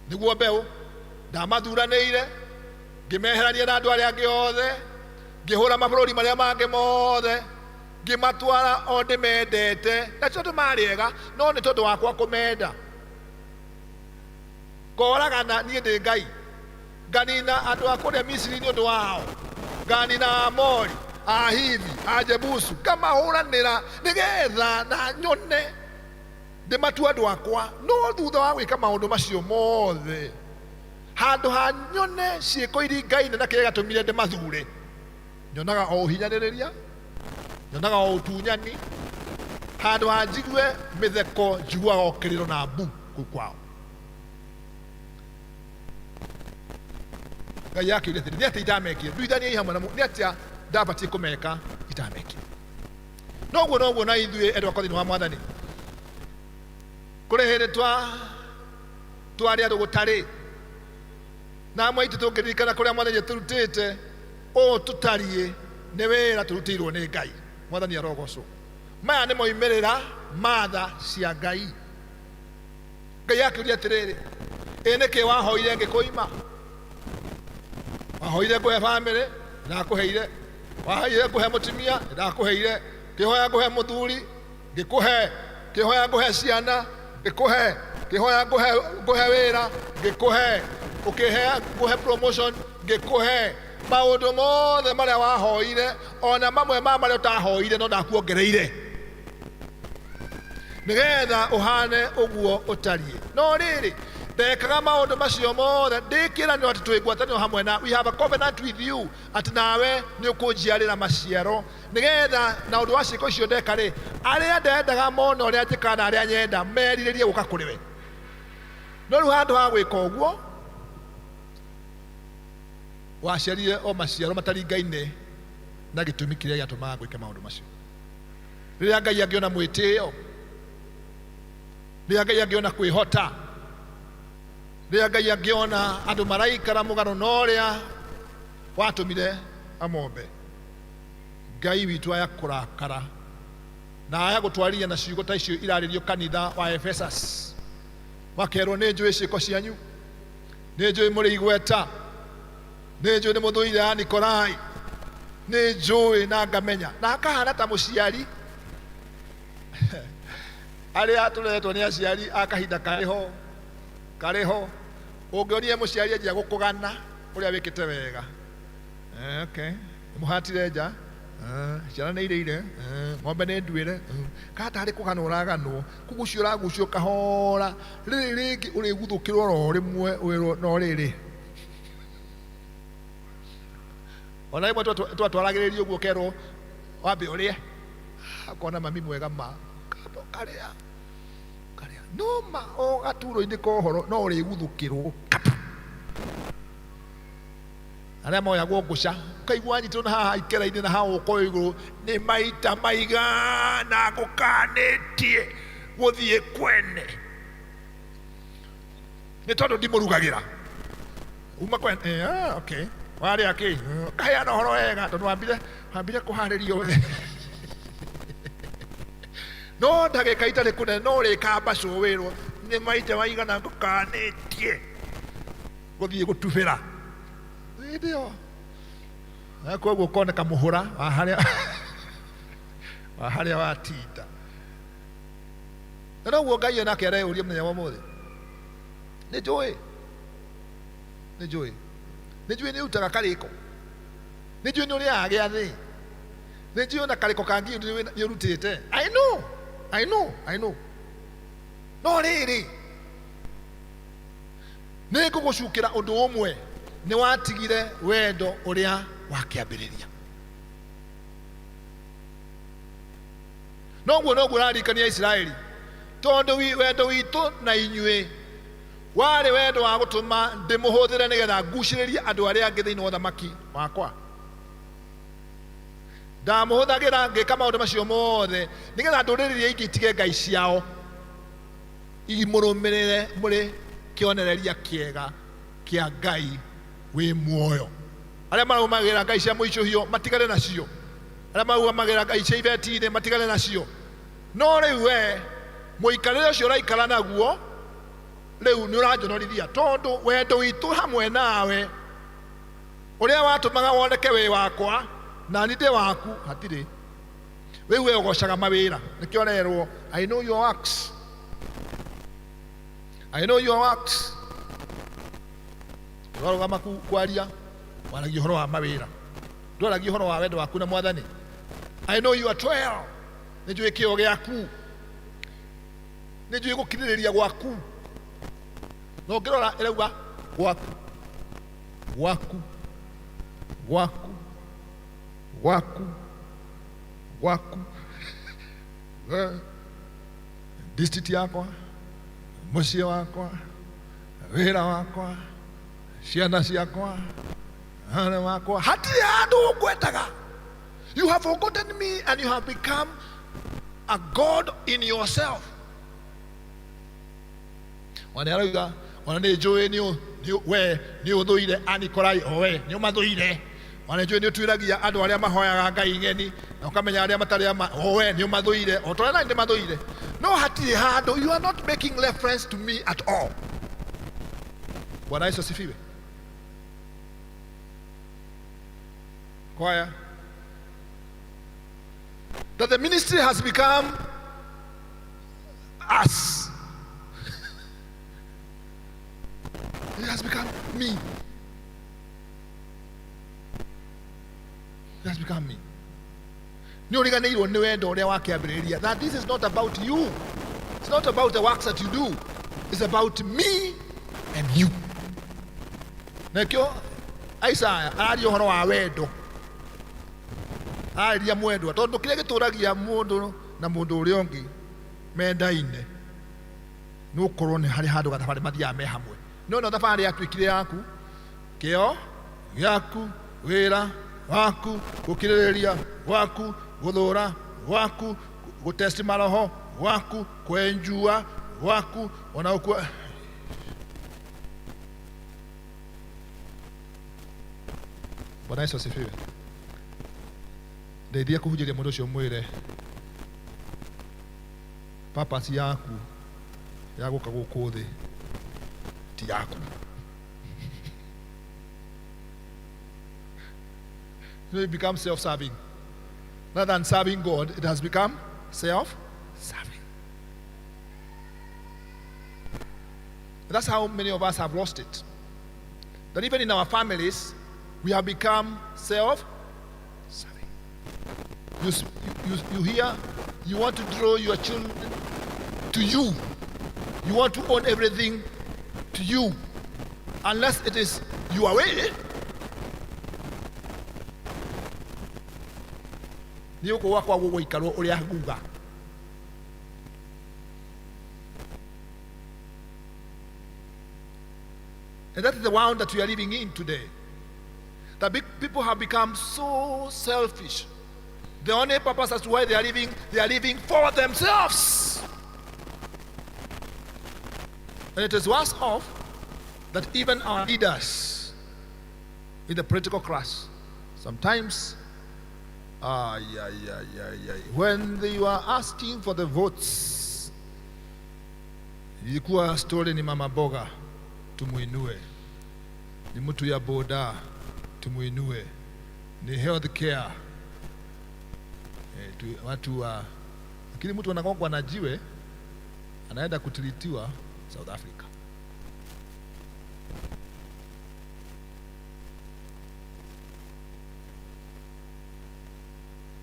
nĩguo mbeũ ndamathuranĩire Ngĩmeherania na andũ arĩa angĩ othe, ngĩhũra mabũrũri marĩa mangĩ mothe, ngĩmatwara o ndĩmendete, na ti tondũ marĩ ega, no nĩ tondũ wakwa kũmenda. Ngoragana niĩ ndĩ Ngai, nganina andũ a kũrĩa Misiri nĩ ũndũ wao, nganina Aamori, Ahivi, Ajebusu, ngamahũranĩra nĩgetha na nyone ndĩmatue andũ akwa. No thutha wa gwĩka maũndũ macio mothe, handũ ha nyone ciĩko iringaine na kĩrĩa gĩatũmire ndĩmathure, nyonaga o ũhinyanĩrĩria, nyonaga o ũtunyani. Handũ ha njigue mĩtheko, njiguaga o kĩrĩro na mbu kũu kwao. Ngai akĩũria atĩrĩ, nĩ atĩa itamekire? Nduithaniai hamwe na nĩ atĩa ndabatiĩ kũmeka itamekire? Noguo noguo na ithuĩ endwa akwa thĩinĩ wa Mwathani, kũrĩ hĩndĩ twarĩ andũ gũtarĩ, na amwe aitũ tũngĩririkana kũrĩa Mwathani atũrutĩte, ũũ tũtariĩ nĩ wĩra tũrutĩirwo nĩ Ngai. Mwathani arogocwo. Maya nĩ moimĩrĩra ma tha cia Ngai. Ngai akĩũria atĩrĩrĩ, ĩ nĩkĩ wahoire ngĩkũima? Wahoire ngũhe bamĩrĩ, ndakũheire. Wahoire ngũhe mũtumia, ndakũheire. Kĩhoya ngũhe mũthuri, ngĩkũhe. Kĩhoya ngũhe ciana, ngĩkũhe. Kĩhoya ngũhe wĩra, ngĩkũhe. Ũkĩhe ngũhe promotion, ngĩkũhe. Maũndũ mothe marĩa wahoire, ona mamwe ma marĩa ũtahoire no ndakuongereire, nĩgetha ũhane ũguo ũtariĩ. No rĩrĩ, ndekaga maũndũ macio mothe ndĩ kĩĩranĩro atĩ twĩ ngwatanĩro hamwe na, we have a covenant with you, atĩ nawe nĩ ũkũnjiarĩra maciaro, nĩgetha na ũndũ wa ciĩko icio ndeka rĩ, arĩa ndendaga mone ũrĩa njĩkaga na arĩa nyenda merirĩrie gũka kũrĩ we. No rĩu handũ ha gwĩka ũguo, waciarire o maciaro mataringaine na gĩtũmi kĩrĩa gĩatũmaga ngwĩke maũndũ macio. Rĩrĩa Ngai angĩona mwĩtĩo, rĩrĩa Ngai angĩona kwĩhota, rĩrĩa Ngai angĩona andũ maraikara mũgano na ũrĩa watũmire amombe, Ngai witũ aya kũrakara na aya gũtwarithia na ciugo ta icio irarĩrio kanitha wa Ephesus. Makerwo, nĩ njũĩ ciĩko cianyu, nĩ njũĩ mũrĩ igweta, nĩ njũĩ nĩ mũthũire Anikolai, nĩ njũĩ na ngamenya. Na akahana ta mũciari arĩa tũreretwo nĩ aciari a kahinda karĩho karĩho, ũngĩonire mũciari anjia gũkũgana ũrĩa wĩkĩte wega, okay, mũhatire nja, ciana nĩ irĩire, ng'ombe nĩ nduĩre, kana tarĩ kũganwo ũraganwo, koguo ũcio ũragucio kahora, rĩrĩ rĩngĩ ũrĩguthũkĩrwo oro rĩmwe wĩrwo no rĩrĩ. Ona rĩmwe twatwaragĩrĩrio ũguo ũkerwo wambe ũrĩe, ũkona mami mwega ma, kamba ũkarĩa, ũkarĩa, no ma o gaturo-inĩ ka ũhoro no ũrĩguthũkĩrwo kapu. Arĩa moyagwo ngũca, ũkaigua wanyitwo na haha ikera-inĩ na haha ũkoywo igũrũ, nĩ maita maigana ngũkanĩtie gũthiĩ kwene, nĩ tondũ ndimũrugagĩra. Uma kwene, okay, warĩa kĩ? Ũkaheana ũhoro wega tondũ wambire kũharĩrio wega. No ndagĩka itarĩ kũnene no ũrĩkambacwo wĩrwo nĩ maita maigana ngũkanĩtie gũthiĩ gũtubĩra. Hĩndĩ ĩyo na koguo ũkoneka mũhũra wa harĩa wa harĩa watinda. Na noguo Ngai onake areyũria mũthenya wa ũmũthĩ, nĩ njũĩ, nĩ njũĩ, nĩ njũĩ nĩ ũrutaga karĩko, nĩ njũĩ nĩ ũrĩaga gĩathĩ, nĩ njũĩ ona karĩko kangĩ nĩ ũrutĩte. I know, I know, I know. No rĩrĩ, nĩ ngũgũcukĩra ũndũ ũmwe, nĩ watigire wendo ũrĩa wa kĩambĩrĩria. Noguo noguo ũraririkania Isiraeli, tondũ wendo witũ na inyuĩ warĩ wendo wa gũtũma ndĩmũhũthĩre nĩgetha ngucĩrĩrie andũ arĩa angĩ thĩinĩ wa ũthamaki wakwa. Ndamũhũthagĩra ngĩka maũndũ macio mothe nĩgetha ndũrĩrĩ iria ingĩ itige ngai ciao imũrũmĩrĩre mũrĩ kĩonereria kĩega kĩa Ngai wĩ muoyo. Arĩa marũmagĩrĩra ngai cia mũicũhio matigane nacio, arĩa marũmagĩrĩra ngai cia ibeti-inĩ matigane nacio. No rĩu we mũikarĩre ũcio ũraikara naguo rĩu nĩ ũranjonorithia, tondũ wendo witũ hamwe nawe Ũrĩa watũmaga woneke wĩ wakwa na niĩ ndĩ waku hatirĩ. Rĩu we ũgocaga mawĩra, nĩkĩo ũrerwo I know your works. I know your works. Ũrarũgama kwaria, waragia ũhoro wa mawĩra, ndwaragia ũhoro wa wendo waku na Mwathani. I know your toil, nĩ njũĩ kĩyo gĩaku, nĩ njũĩ gũkirĩrĩria gwaku. Na ũngĩrora ĩrauga gwaku, gwaku, gwaku, gwaku, gwaku. District yakwa, mũciĩ wakwa, wĩra wakwa, ciana ciakwa, hana wakwa, hatirĩ handũ ũngwetaga. You have forgotten me and you have become a god in yourself. Ona arauga ona nĩ njũĩ we nĩ ũthũire Anikolai, o we nĩ ũmathũire. Ona nĩ njũĩ nĩ ũtuĩragia andũ arĩa mahoyaga Ngai ng'eni na ũkamenya arĩa matarĩ ama, o we nĩ ũmathũire, o ta ũrĩa nani ndĩmathũire. No hatirĩ handũ, you are not making reference to me at all. Bwana Yesu asifiwe. Choir. That the ministry has become us. It has become me. It has become me. Nĩ ũriganĩirwo nĩ wendo ũrĩa wakĩambĩrĩria. That this is not about you. It's not about the works that you do. It's about me and you. Nakĩo Isaiah araria ũhoro wa wendo. Araria mwendwa tondũ kĩrĩa gĩtũragia mũndũ na mũndũ ũrĩa ũngĩ mendaine nĩ gũkorwo nĩ harĩ handũ gathabarĩ mathiaga me hamwe. No no thabarĩ yatuĩkire yaku, kĩo gĩaku, wĩra waku, gũkirĩrĩria gwaku, gũthũra gwaku, gũtesti maroho gwaku, kwenjua gwaku, ona gũkua. Bwana Yesu asifiwe. Ndeithia kũhunjĩria mũndũ ũcio mwĩre purpose yaku ya gũka gũkũ thĩ ti yaku. You know, it becomes self-serving. Rather than serving God, it has become self-serving. That's how many of us have lost it. That even in our families, we have become self-serving. You hear, you want to draw your children to you. You want to own everything to you. Unless it is your way. Nĩ ũkũgwa kwa gũgũikarwo ũrĩa nguga. And that is the world that we are living in today. That big people have become so selfish. The only purpose as to why they are living, they are living for themselves. And it is worse off that even our leaders in the political class, sometimes, yeah, yeah, yeah, yeah, when they were asking for the votes, ilikuwa story ni mama boga tumuinue, ni mtu ya boda tumuinue, ni health care tu, watu wa, lakini mtu anagongwa na jiwe anaenda kutilitiwa South Africa.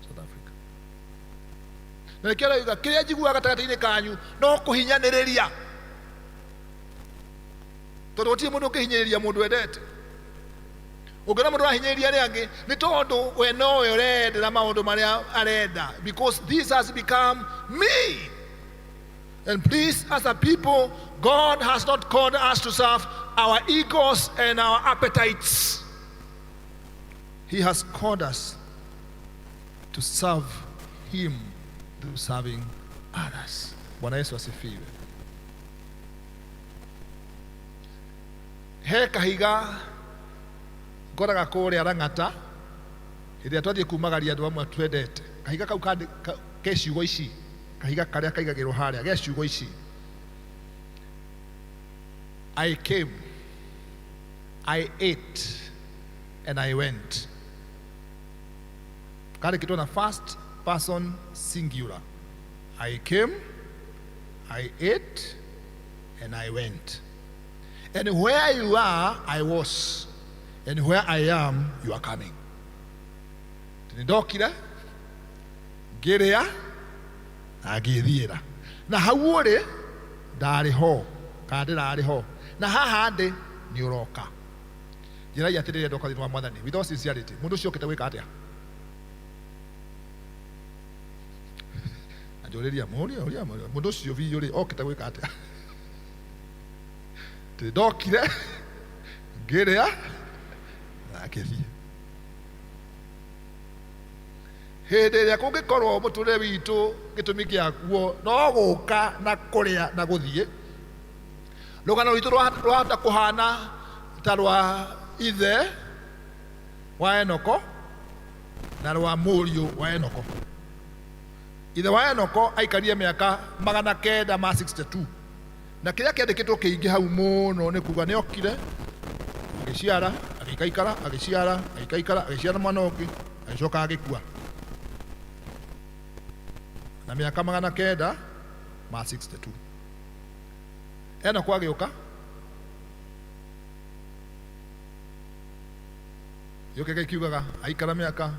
South Africa. Na nĩkĩo arauga kĩrĩa njiguaga gatagatĩ-inĩ kanyu no kũhinyanĩrĩria, tondũ gũtirĩ mũndũ ũngĩhinyĩrĩria mũndũ endete. Ũngĩona mũndũ arahinyĩrĩria arĩa angĩ nĩ tondũ we nowe ũrendera maũndũ marĩa arenda, because this has become me. And please, as a people, God has not called us to serve our egos and our appetites. He has called us to serve him through serving others. Bwana Yesu asifiwe. He kahiga ngoraga kũrĩa Lang'ata hĩndĩ ĩrĩa twathiĩ kumagaria andũ amwe twendete. Kahiga kau ke ciugo ici, kahiga karĩa kaigagĩrwo harĩa ge ciugo ici: I came, I ate, and I went. Kandĩkĩtwo na first person singular. I came, I ate, and I went. And where you are, I was. And where I am, you are coming. Nĩ ndokire, ngĩrĩa, na ngĩthiĩra. Na hau ũrĩ, ndarĩ ho, kana ndĩrarĩ ho. Na haha ndĩ, nĩ ũroka. Njĩrai atĩrĩrĩ andũ akwa thĩinĩ wa Mwathani, with all sincerity, mũndũ ũcio okĩte gwĩka atĩa? Na njũrĩria mũũria ũria mũndũ ũcio biũ rĩ, okĩte gwĩka atĩa? Atĩ ndokire, ngĩrĩa, na ngĩthiĩ. Hĩndĩ ĩrĩa kũngĩkorwo mũtũrĩre witũ gĩtũmi kĩaguo no gũka na kũrĩa na gũthiĩ, rũgano rwitũ rwahota kũhana ta rwa ithe wa Enoko na rwa mũriũ wa Enoko. Ithe wa Enoko aikarire mĩaka 962, na kĩrĩa kĩandĩkĩtwo kĩingĩ hau mũno nĩ kuga nĩ okire agĩciara, agĩikaikara, agĩciara, agĩikaikara, agĩciara mwana ũngĩ, agĩcoka agĩkua na mĩaka 962. Enoku agĩũka gĩũke kiugaga aikara mĩaka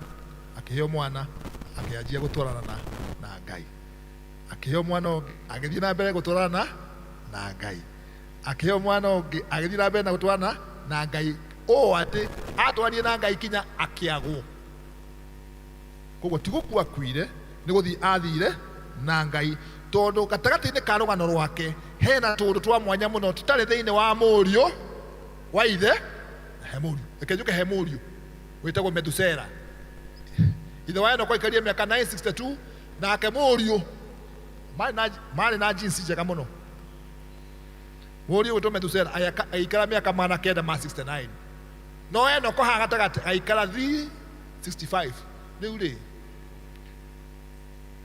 akĩheo mwana, akĩanjia gũtwarana na Ngai. Akĩheo mwana ũngĩ, agĩthiĩ na mbere gũtwarana na Ngai. Akĩheo mwana ũngĩ, agĩthiĩ na mbere na gũtwarana na Ngai, ũũ atĩ atwarire na Ngai kinya akĩagwo. Koguo ti gũkua akuire, nĩ gũthiĩ athire na Ngai, tondũ gatagatĩ-inĩ ka rũgano rwake hena tũũndũ twa mwanya mũno tũtarĩ thĩinĩ wa mũriũ wa ithe. He mũriũ, reke njuke, he mũriũ wĩtagwo Methusela. Ithe wa Enoko aikarire mĩaka 962, nake mũriũ marĩ na jinsi njega mũno. Mũriũ wĩtwo Methusela agĩikara mĩaka 969, no Enoko haha gatagatĩ agĩikara 365. Rĩu rĩ,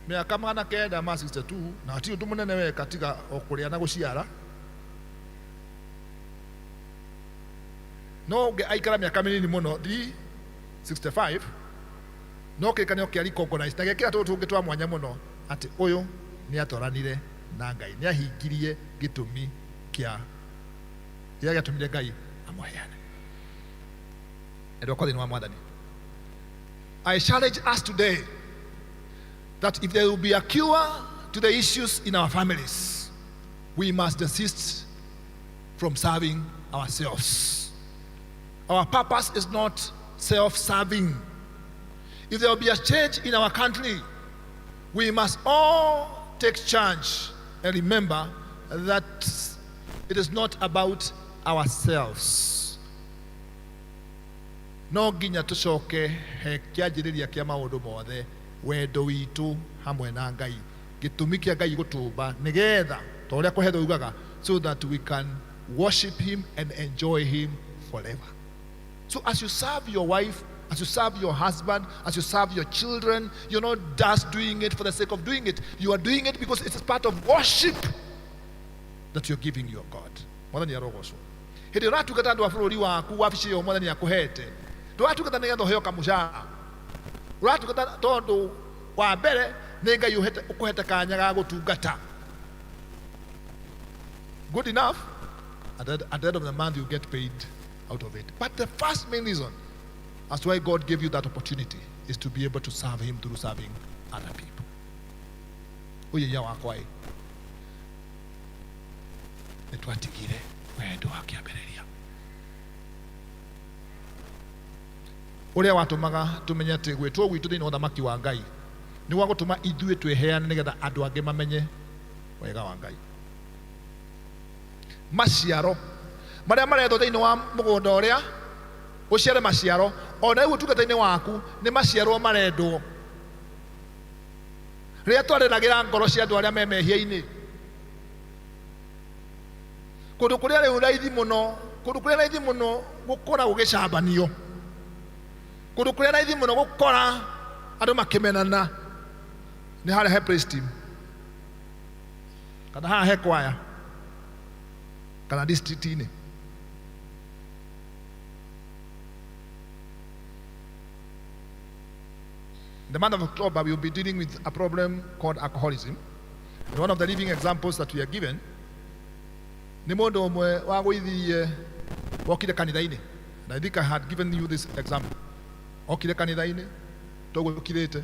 mĩaka 962, na hatirĩ ũndũ mũnene weka tiga o kũrĩa na gũciara. No ũngĩ aikara mĩaka mĩnini mũno 365, no kĩrĩkanĩro kĩa recognize na gĩekĩra tũndũ tũngĩ twa mwanya mũno atĩ ũyũ nĩ atwaranire na Ngai, nĩ ahingirie gĩtũmi kĩa kĩrĩa gĩatũmire Ngai amũheane. Endwa akwa thĩinĩ wa Mwathani, I challenge us today that if there will be a cure to the issues in our families, we must desist from serving ourselves. Our purpose is not self-serving. If there will be a change in our country, we must all take charge and remember that it is not about ourselves. No nginya tũcoke he kĩanjĩrĩria kĩa maũndũ mothe, wendo witũ hamwe na Ngai, gĩtũmi kĩa Ngai gũtũmba nĩgetha ta ũrĩa kũhetwo yugaga, so that we can worship him and enjoy him forever. So as you serve your wife, as you serve your husband, as you serve your children, you're not just doing it for the sake of doing it. You are doing it because it's part of worship that you're giving your God. Mwathani arogocwo. Hĩndĩ ĩrĩa ũratungata andũ a bũrũri waku, wabici ĩyo Mwathani akũhete, ndũratungata nĩgetha ũheo kamũcara. Ũratungata tondũ wa mbere nĩ Ngai ũkũhete kanya ga gũtungata. Good enough, at the end of the month you get paid out of it. But the first main reason as to why God gave you that opportunity is to be able to serve him through serving other people. Ũyũ ya wakwa ĩ, nĩ twatigire wendo wa kĩambĩrĩria ũrĩa watũmaga tũmenye atĩ gwĩtwo gwitũ thĩinĩ wa ũthamaki wa Ngai nĩ gwa gũtũma ithuĩ twĩheane nĩgetha andũ angĩ mamenye wega wa Ngai. Maciaro marĩa marethwo thĩinĩ wa mũgũnda ũrĩa ũciare maciaro, ona rĩu ũtungata-inĩ waku nĩ maciaro marendwo. Rĩrĩa twarĩragĩra ngoro cia andũ arĩa me mehia-inĩ, kũndũ kũrĩa rĩu raithi mũno, kũndũ kũrĩa raithi mũno gũkora gũgĩcambanio, kũndũ kũrĩa raithi mũno gũkora andũ makĩmenana nĩ harĩa he praise team, kana haha he kwaya, kana district-inĩ. In the month of October, we will be dealing with a problem called alcoholism. And one of the living examples that we are given nĩ mũndũ ũmwe wagũithirie wokire kanitha-inĩ. And I think I had given you this example. Okire kanitha-inĩ toguo ũkirĩte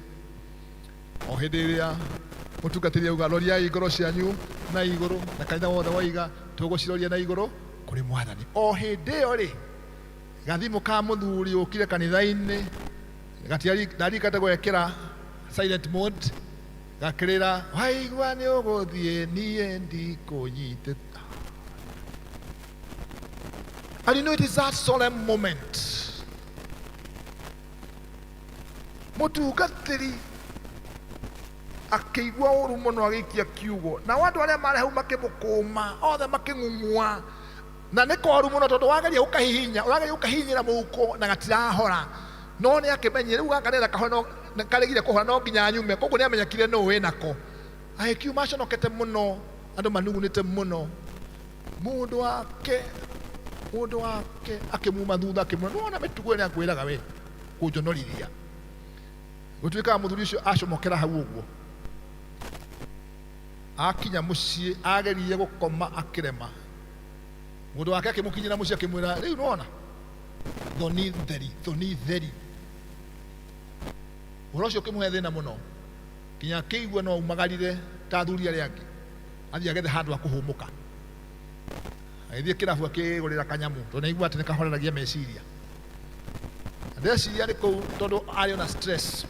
o hĩndĩ ĩrĩa mũtungatĩri auga roriai ngoro cianyu na igũrũ na kanitha wothe woiga tũgũciroria na igũrũ kũrĩ mwathani. O hĩndĩ ĩyo rĩ gathimũ ka mũthuri ũkire kanitha-inĩ gatiaririkate gwekĩra silent mode gakĩrĩra waigua nĩ ũgũthiĩ niĩ ndikũnyitĩte. And you know it is that solemn moment mũtungatĩri akĩigua ũru mũno agĩikia kiugo nao andũ arĩa marĩ hau makĩmũkũma othe makĩng'ung'ua na nĩ koru mũno tondũ wageria gũkahihinya ũrageria gũkahihinyĩra mũhuko na gatirahora no nĩ akĩmenyire rĩu gaka nĩgetha kahore no karegire kũhora no nginya nyume koguo nĩ amenyekire nũ wĩnako agĩkiuma aconokete mũno andũ manugunĩte mũno mũndũ wake mũndũ wake akĩmuma thutha akĩmwĩra nĩwona mĩtugo ĩrĩa ngwĩraga we kũnjonorithia gũtuĩkaga mũthuri ũcio acomokera hau ũguo akinya mũciĩ ageririe gũkoma akĩrema mũndũ wake akĩmũkinyĩra mũciĩ akĩmwĩra rĩu nĩwona thoni theri thoni theri ũhoro ũcio ũkĩmũhe thĩna mũno nginya akĩigua no aumagarire ta athuri arĩa angĩ athiĩ agethe handũ ha kũhũmũka agĩthiĩ kĩrabu akĩgũrĩra kanyamũ tondũ nĩaigua atĩ nĩkahoreragia meciria ndeciria arĩ kũu tondũ arĩ ona stress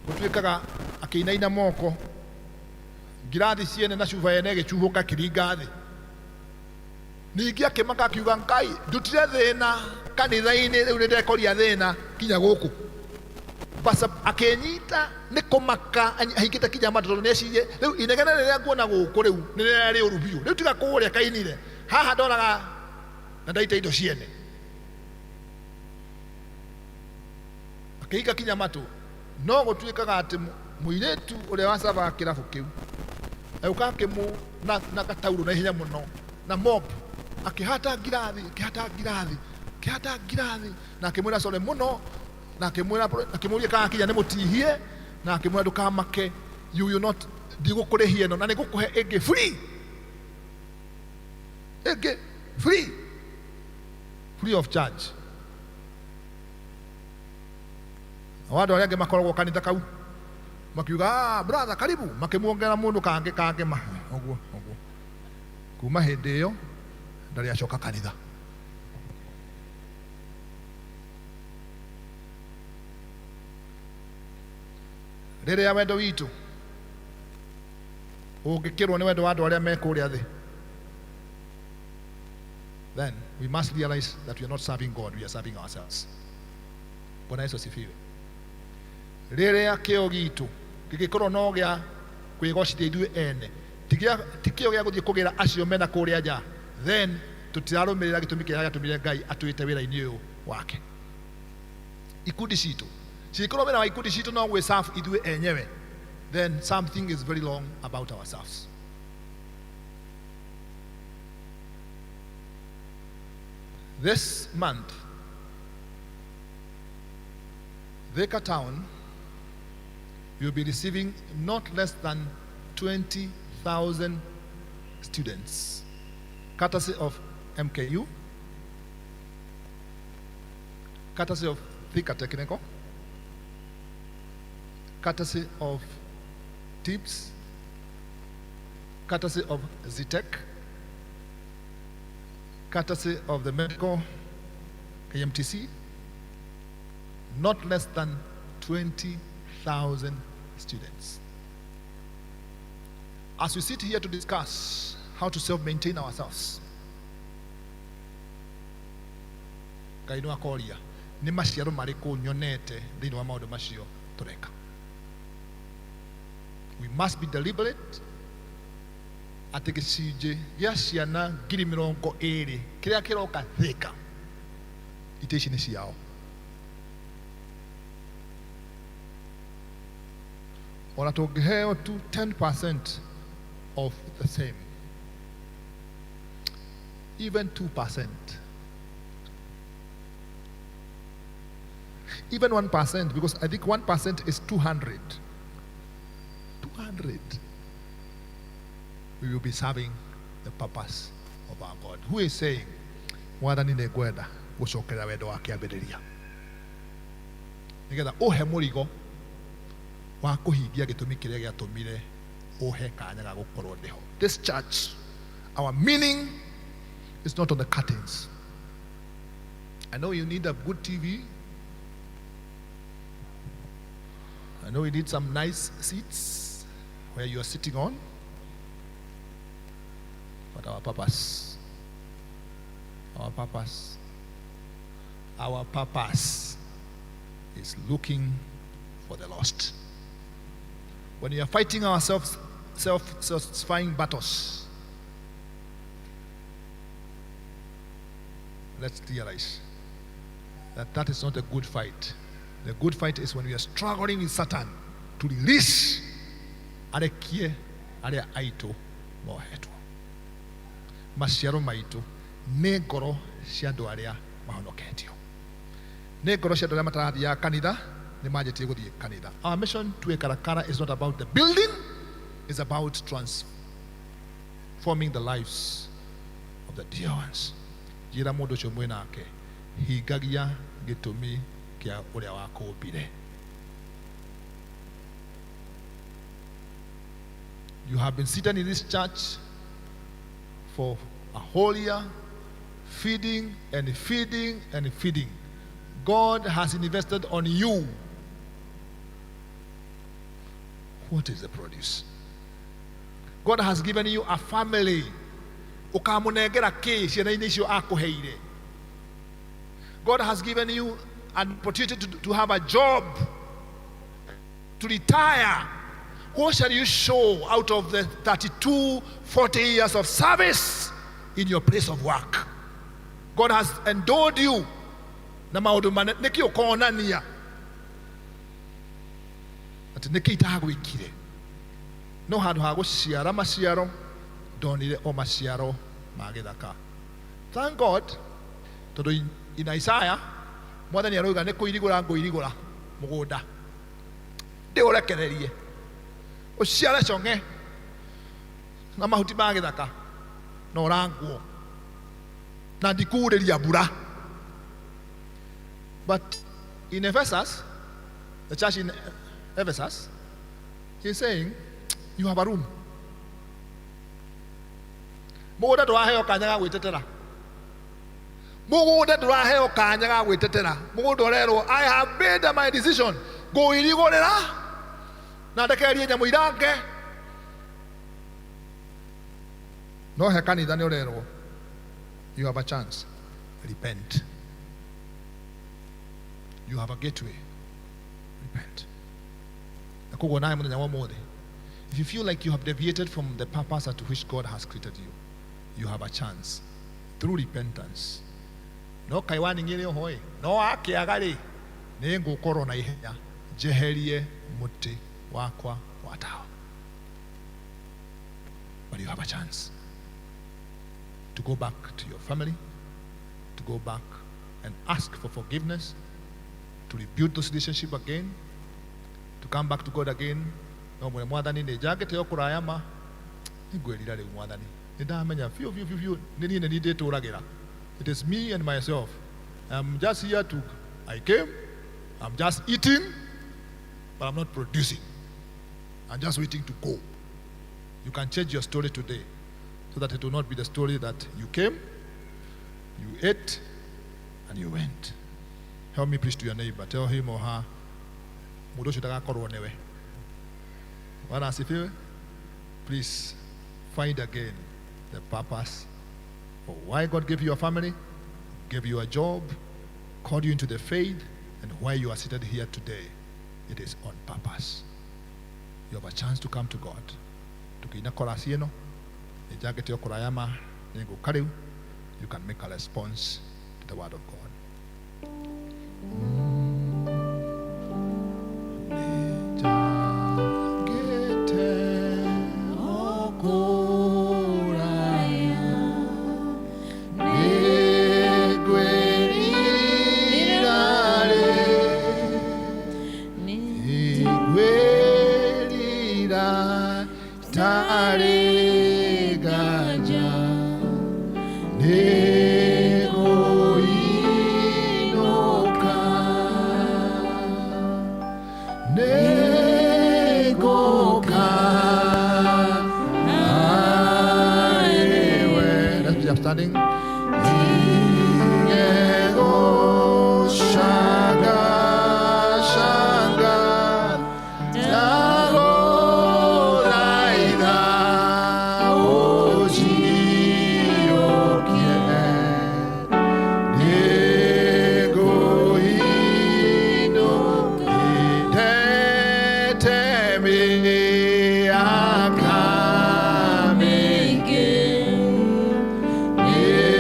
gũtuĩkaga akĩinaina moko ngirathi ciene na cuba yene ĩgĩcuhũka ĩkĩringa thĩ ningĩ akĩmaka akiuga ngai ndutire thĩna kanitha-inĩ rĩu nĩndekoria thĩna kinya gũkũ basa akĩnyita nĩ kũmaka ahingĩte kinya matũ tondũ nĩecirie rĩu inegene rĩrĩa nguona gũkũ rĩu nĩ rĩrĩa rĩũru biũ rĩu tiga kũrĩa kainire haha ndoraga na ndaita indo ciene akĩhinga kinya matũ no gũtuĩkaga atĩ mũirĩtu ũrĩa wacabaga kĩrabu kĩu agĩũka akĩmũ na gataurũ na ihenya mũno na mop akĩhata ngirathi akĩhata ngirathi akĩhata ngirathi na akĩmwĩra sorry mũno na akĩmwĩra akĩmũria kana akinya nĩ mũtihie na akĩmwĩra ndũkamake you will not ndigũkũrĩhia ĩno na nĩngũkũhe ĩngĩ free ĩngĩ free free of charge. Nao andũ arĩa angĩ makoragwo kanitha kau makiuga ah, brother karibu makĩmuongerera mũndũ kangĩ kangĩ ma ũguo ũguo kuma hĩndĩ ĩyo ndarĩ acoka kanitha. Rĩrĩa wendo witũ ũngĩkĩrwo nĩ wendo wa andũ arĩa me kũrĩa thĩ then we must realize that we are not serving God, we are serving ourselves. Bwana Yesu asifiwe. Rĩrĩa kĩo gitũ gĩgĩkorwo no gĩa kwĩgocithia ithuĩ ene ti kĩo gĩa gũthiĩ kũgĩra acio mena kũrĩa nja then tũtirarũmĩrĩra gĩtũmi kĩrĩa gĩatũmire Ngai atwĩte wĩra-inĩ ũyũ wake. Ikundi citũ cingĩkorwo wĩra wa ikundi citũ no gwĩserve ithuĩ enyewe then something is very wrong about ourselves. This month, Thika Town will be receiving not less than 20,000 students, courtesy of MKU, courtesy of Thika Technical, courtesy of TIPS, courtesy of Zetech, courtesy of the medical KMTC, not less than 20,000 students. As we sit here to discuss how to self-maintain ourselves, Ngai no akoria nĩ maciaro marĩkũ nyonete thĩinĩ wa maũndũ macio tũreka. We must be deliberate atĩ gĩcunjĩ gĩa ciana ngiri mĩrongo ĩrĩ kĩrĩa kĩroka Thika itĩ ici nĩ ciao. Ona tũngĩheo tu 10% of the same, even 2%, Even 1%, because I think 1% is 200. 200. We will be serving the purpose of our God. Who is saying, Mwathani nĩ ngwenda gũcokerera wendo wa kĩambĩrĩria, nĩgetha ũhe mũrigo wa kũhingia gĩtũmi kĩrĩa gĩatũmire ũhe kanya ga gũkorwo ndĩho. This church, our meaning is not on the curtains. I know you need a good TV. I know you need some nice seats where you are sitting on. But our purpose, our purpose, our purpose is looking for the lost. When we are fighting our self-satisfying battles, let's realize that that is not a good fight. The good fight is when we are struggling with Satan to release arekie aria aitu mohetwo. Maciaro maitu nĩ ngoro cia andũ arĩa mahonoketio, nĩ ngoro cia andũ arĩa matarathiaga kanitha nĩ manjĩtie gũthiĩ kanitha. Our mission to Ekarakara is not about the building, it's about transforming the lives of the dear ones. Njĩra mũndũ ũcio mwĩ nake, hingagia gĩtũmi kĩa ũrĩa wakũmbire. You have been seated in this church for a whole year, feeding and feeding and feeding. God has invested on you. What is the produce? God has given you a family. Ũkamũnengera kĩ ciana-inĩ icio akũheire? God has given you an opportunity to have a job, to retire. What shall you show out of the 32, 40 years of service in your place of work? God has endowed you na maũndũ manene. Nĩkĩ ũkonania atĩ nĩkĩ itagwĩkire? No handũ ha gũciara maciaro, ndonire o maciaro ma gĩthaka. Thank God, tondũ in Isaiah Mwathani arauga nĩ kũirigũra ngũirigũra mũgũnda, ndĩũrekererie ũciare cong'e na mahuti ma gĩthaka na ũrangwo na ndikurĩria mbura. But in Ephesus, the church in Ephesus, he's saying you have a room. Mũgũnda ndũraheo kanya ga gwĩtetera, mũgũnda ndũraheo kanya ga gwĩtetera. Mũgũnda ũrerwo, I have made my decision, ngũirigũrĩra na ndekererie nyamũ irange. No he kanitha nĩ ũrerwo, you have a chance, repent. You have a gateway, repent. Na koguo nawe mũthenya wa ũmũthĩ, if you feel like you have deviated from the purpose at which God has created you, you have a chance through repentance. No kaĩ waning'ire oho ĩ, no akĩaga rĩ, nĩ ngũkorwo na ihenya njeherie mũtĩ wakwa wa tawa. But you have a chance to go back to your family, to go back and ask for forgiveness, to rebuild those relationship again, to come back to God again. No mwĩre Mwathani nĩ njangĩte o kũraya ma, nĩngwĩrira rĩu Mwathani, nĩ ndamenya biũ biũ biũ biũ nĩ niĩ nĩ niĩ ndĩtũragĩra. It is me and myself. I'm just here to, I came, I'm just eating, but I'm not producing. I'm just waiting to go. You can change your story today so that it will not be the story that you came, you ate, and you went. Help me preach to your neighbor. Tell him or her, mũndũ ũcio ndagakorwo nĩwe. Bwana asifiwe. Please find again the purpose for why God gave you a family, gave you a job, called you into the faith, and why you are seated here today. It is on purpose. You have a chance to come to God. Tukiina chorus ĩno, nĩ njangĩte o kũraya ma, nĩ ngũka rĩu. You can make a response to the word of God. Nĩngwĩrira rĩu. Itarĩ nganja nĩngũinũka, nĩngũka harĩ we. Let's be upstanding. Shanga, ndagũthaitha ũnjiyũkie. Nĩngũinũka ndete mĩaka mĩingĩ, nĩngwĩrira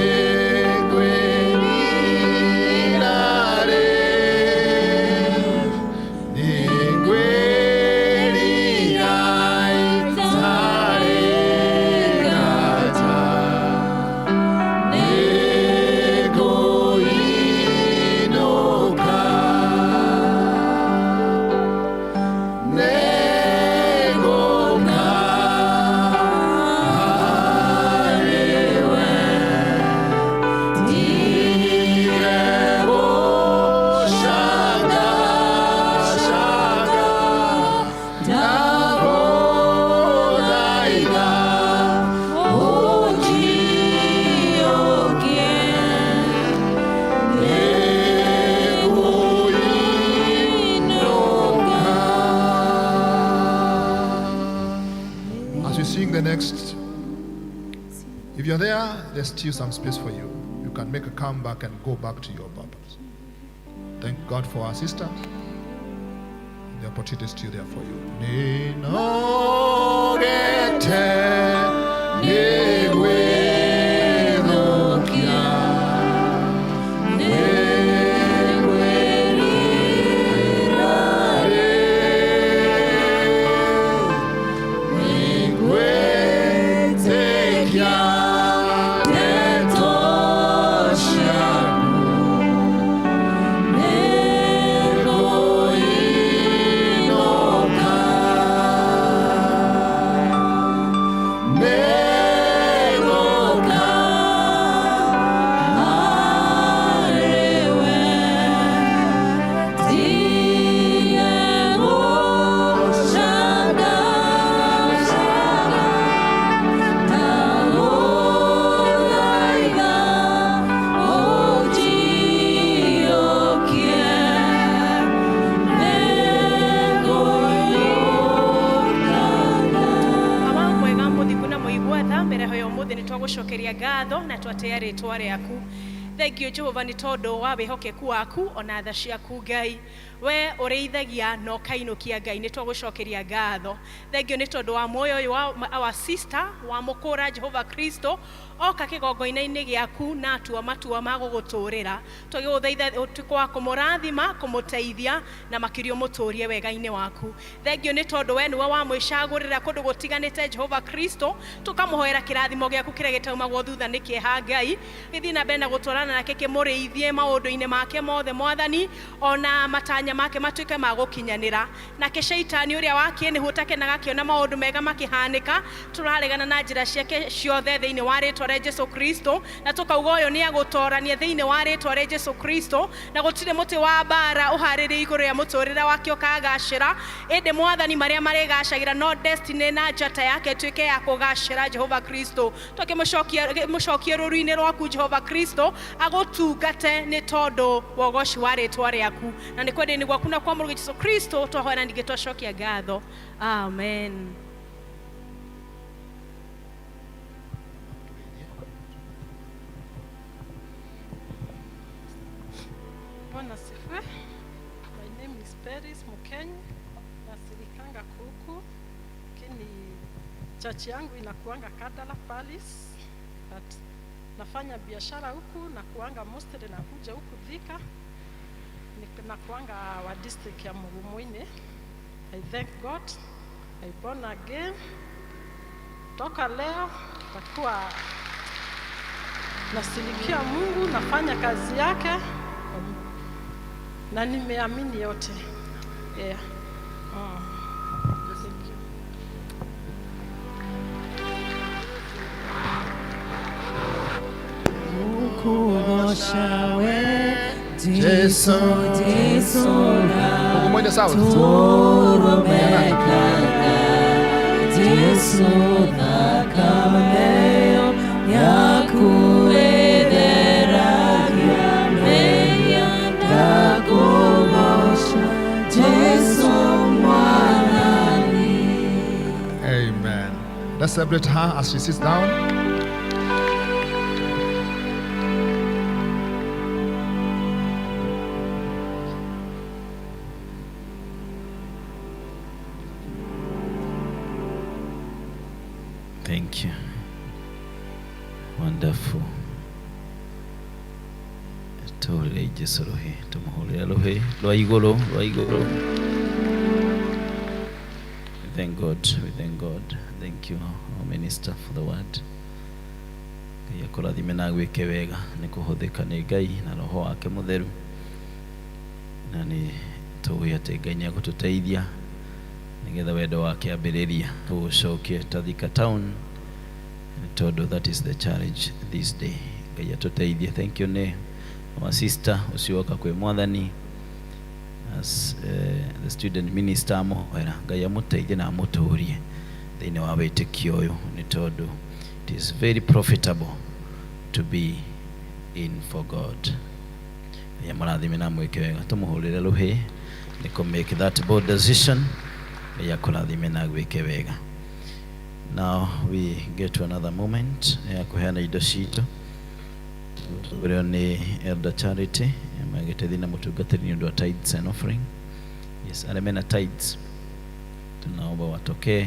rĩu, nĩngwĩrira itarĩ nganja, nĩngũinũka, nĩngũka harĩ we. Ndige gũcanga, canga, ndagũthaitha ũnjiyũkie. Nĩngũinũka. As we sing the next, if you're there, there's still some space for you. You can make a comeback and go back to your purpose. Thank God for our sister. The opportunity is still there for you. Nĩnogete nĩgwĩthũkia, nĩngwĩrira rĩu, nĩngwĩtĩkia ndeto ciaku, nĩngũinũka, nĩngũka harĩ we. Ndige gũcanga, canga, ndagũthaitha ũnjiyũkie. Nĩngũinũka. Baba mwega mũthingu na mũigua tha mbere ya ũmũthĩ nĩ twagũcokeria ngatho na twatĩa rĩtwa rĩaku. Thengio Jehova nĩ tondũ wa wĩhokeku waku ona tha ciaku Ngai. We ũrĩithagia na ũkainũkia Ngai, nĩ twagũcokeria ngatho. Thengio nĩ tondũ wa muoyo ũyũ wa our sister wa mũkũra Jehova Kristo oka kĩgongona-inĩ gĩaku na atua matua ma gũgũtũrĩra. Twagĩgũthaitha ũtukũ wa kũmũrathima, kũmũteithia na makĩria ũmũtũrie wega-inĩ waku. Thengio nĩ tondũ we nĩwe wamwĩcagũrĩra kũndũ gũtiganĩte Jehova Kristo, tũkamũhoera kĩrathimo gĩaku kĩrĩa gĩtaumagwo thutha nĩ kĩeha Ngai, gĩthiĩ na mbere na gũtwarana nake kĩmũrĩithie maũndũ-inĩ make mothe Mwathani, ona matanya make matuĩke ma gũkinyanĩra. Nake caitani ũrĩa wa kĩĩnĩhu ũtakenaga akĩona maũndũ mega makĩhanĩka, tũraregana na njĩra ciake ciothe thĩinĩ wa rĩtwa rĩa Jesu Kristo, na tũkauga ũyũ nĩ agũtorania thĩinĩ wa rĩtwa rĩa Jesu Kristo, na gũtirĩ mũtĩ wa mbara ũharĩrĩirie igũrũ rĩa mũtũrĩre wake ũkagacĩra, ĩndĩ Mwathani marĩa marĩgacagĩra no destiny na njata yake ĩtuĩke ya kũgacĩra Jehova Kristo. Twakĩmũcokie rũru-inĩ rwaku Jehova Kristo, agũtungate nĩ tondũ wa ũgoci wa rĩtwa rĩaku, na nĩ kwenda-inĩ gwaku na kwa mũrũgĩ Jesu Kristo twahoya na ningĩ twacokia ngatho. Amen. Bwana asifiwe. My name is Peris Mukenyi. Nasilikanga kuku, lakini church yangu inakuanga Kadala Palace, but nafanya biashara huku na kuanga mostly nakuja huku Thika. Nakuanga wa district ya Murumuini. I thank God. I born again. Toka leo takuwa nasilikia Mungu, nafanya kazi yake na nimeamini yote. Yeah. Thank you. Ndakũgoca we Jesu, Jesu. Mũgũmũine sound. Tũrũmekaga Jesu, thakame yaku ĩtheragia mehia. Ndakũgoca Jesu Mwathani. Amen. Let's celebrate her as she sits down. Thank you. Wonderful. Tũhũrĩre Jesu rũhĩ, tũmũhũrĩre rũhĩ rwa igũrũ, rwa igũrũ. We thank God, we thank God. Thank you, our minister, for the word. Ngai akũrathime na agwĩke wega nĩ kũhũthĩka nĩ Ngai na roho wake mũtheru, na nĩ tũĩ atĩ Ngai nĩ egũtũteithia nĩgetha wendo wake ambĩrĩria tũũcokie ta Thika town, nĩ tondũ that is the challenge this day. Ngai atũteithie. Thank you nĩ our sister ũcio woka kwĩ Mwathani as the student minister. Amũhoera Ngai amũteithie na amũtũrie thĩinĩ wa wĩtĩkio ũyũ, nĩ tondũ it is very profitable to be in for God. Ngai amũrathime na amwĩke wega. Tũmũhũrĩre rũhĩ nĩ kũ make that bold decision. Ngai akũrathime na agwĩke wega. Now we get to another moment ya kũheana indo citũ. Ũrĩa nĩ Elder Charity magĩteithia na mũtungatĩri nĩ ũndũ wa tithes and offering. Yes, arĩa mena tithes tunaomba watokee,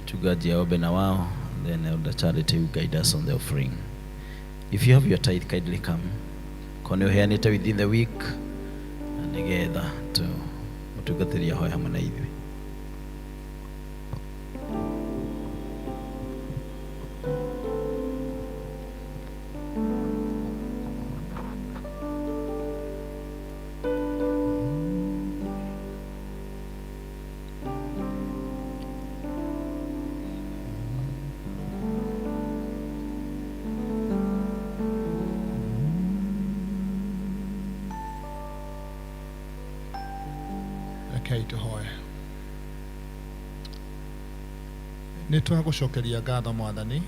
mchungaji aombe na wao, then Elder Charity will guide us on the offering. If you have your tithe, kindly come. Korwo nĩ ũheanĩte within the week, na nĩgetha tu mũtungatĩri ahoe hamwe na ithuĩ. Rekei tũhoe. Nĩ twagũcokeria ngatho, Mwathani,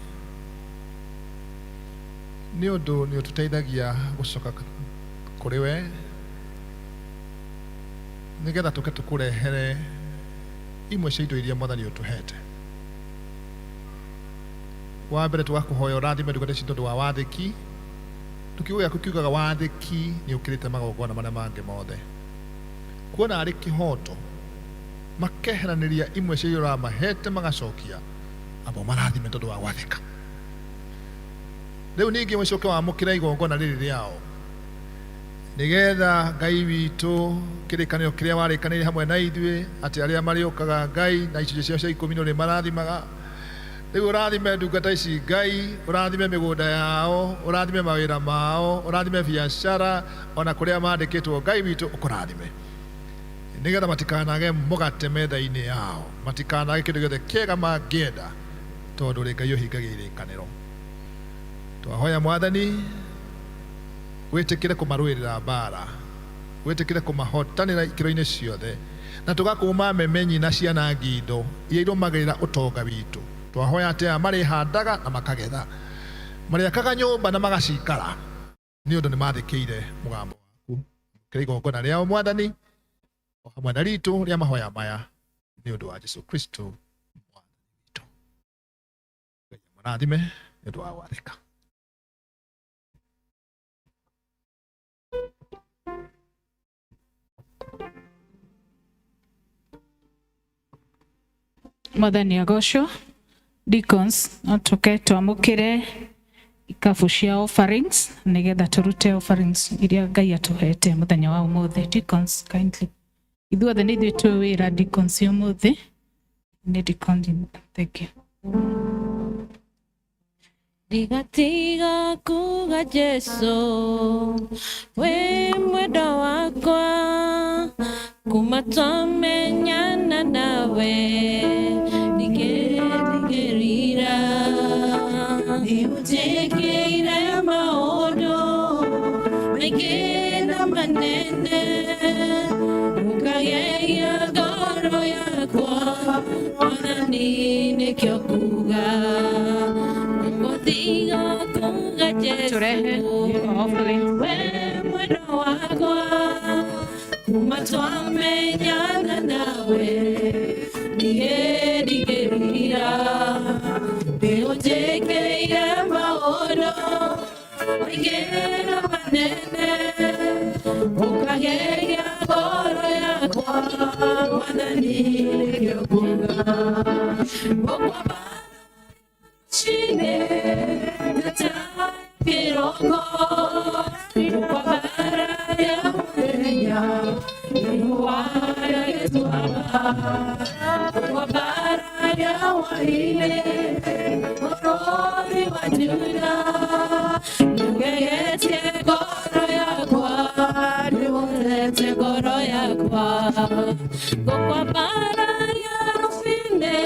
nĩ ũndũ nĩ ũtũteithagia gũcoka kũrĩ we nĩgetha tũke tũkũrehere imwe cia indo iria, Mwathani, ũtũhete. Wa mbere, tũgakũhoya ũrathime ndungata ici tondũ wa wathĩki. Kiugo gĩaku kiugaga wathĩki nĩ ũkĩrĩte magongona marĩa mangĩ mothe. Kuona arĩ kĩhoto makeheranĩria imwe cia iria ũramahete magacokia, amba ũmarathime tondũ wa gwathĩka. Rĩu ningĩ ũcoke wamũkĩra igongona rĩrĩ rĩao, nĩgetha Ngai witũ, kĩrĩkanĩro kĩrĩa warĩkanĩire hamwe na ithuĩ atĩ arĩa marĩũkaga, Ngai, na icunjĩ ciao cia 10 nĩ ũrĩmarathimaga. Rĩu ũrathime ndungata ici, Ngai, ũrathime mĩgũnda yao, ũrathime mawĩra mao, ũrathime biacara ona kũrĩa mandĩkĩtwo. Ngai witũ, ũkũrathime nĩgetha matikanage mũgate metha-inĩ yao, matikanage kĩndũ gĩothe kĩega mangĩenda, tondũ ũrĩ Ngai ũhingagia irĩkanĩro. Twahoya, Mwathani, wĩtĩkĩre kũmarũĩrĩra mbara, wĩtĩkĩre kũmahotanĩra ikĩro-inĩ ciothe, na tũgakũma memenyi na ciana ngindo iria irũmagĩrĩra ũtonga witũ. Twahoya atĩ aya marĩhandaga na makagetha, marĩakaga nyũmba na magacikara, nĩ ũndũ nĩ mathĩkĩire mũgambo waku. Kĩrĩ igongona rĩao, Mwathani, o hamwe na ritũ rĩa mahoya maya, nĩ ũndũ wa Jesu Kristo Mwathani witũ. Ngai amũrathime nĩ ũndũ wa gwathĩka. Mwathani agocwo. Deacons, no tũke twamũkĩre ikabu cia offerings nĩgetha tũrute offerings iria Ngai atũhete mũthenya wa ũmũthĩ. Deacons, kindly. Ithuothe nĩ ithuĩ twĩ wĩra deacons ũmũthĩ. Nĩ deacon, thank you. Ndigatiga kuga Jesu wĩ mwendwa wakwa, kuma twamenyana nawe ndigĩrira, nĩ ũnjĩkĩire maũndũ. Maingĩ na manene ũkagegia ngoro yakwa Mwathani nĩkĩo kuga ngũtiga kuga Jesũ Turehe offering. we mwendo wakwa kuma twamenyana nawe niĩ ndigĩrira nĩũnjĩkĩire maũndũ maingĩ na manene ũkagegia ngoro yakwa Mwathani nĩkĩo kuga ngũkwamba rũcinĩ na kĩroko ngũkwambara ya mũthenya riũa rĩgĩtuamba ngũkwambara ya hwaĩ-inĩ bũrũri wa Juda nĩũgegetie ngoro yakwa nĩwonete ngoro yakwa ngũkwambara ya rũcinĩ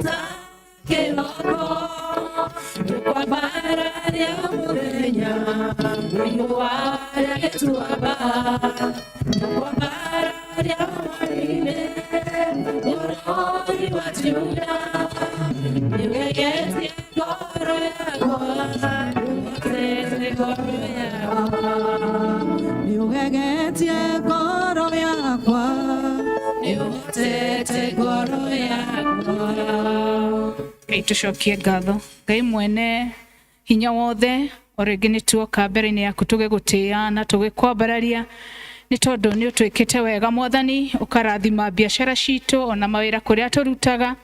ta kĩroko ngũkwambara ya mũthenya riũa rĩgĩtuamba ngũkwambara ya hwaĩ-inĩ bũrũri wa Juda nĩũgegetie ngoro yakwa nĩwonete ngoro yakwa nĩũgegetie ngoro yakwa nĩũhotete ngoro yakwa. Ngai tũcokie ngatho. Ngai mwene hinya wothe o rĩngĩ nĩ tuoka mbere-inĩ yaku tũgĩgũtĩĩa na tũgĩkwambararia nĩ tondũ nĩ ũtwĩkĩte wega Mwathani, ũkarathima biacara citũ ona mawĩra kũrĩa tũrutaga.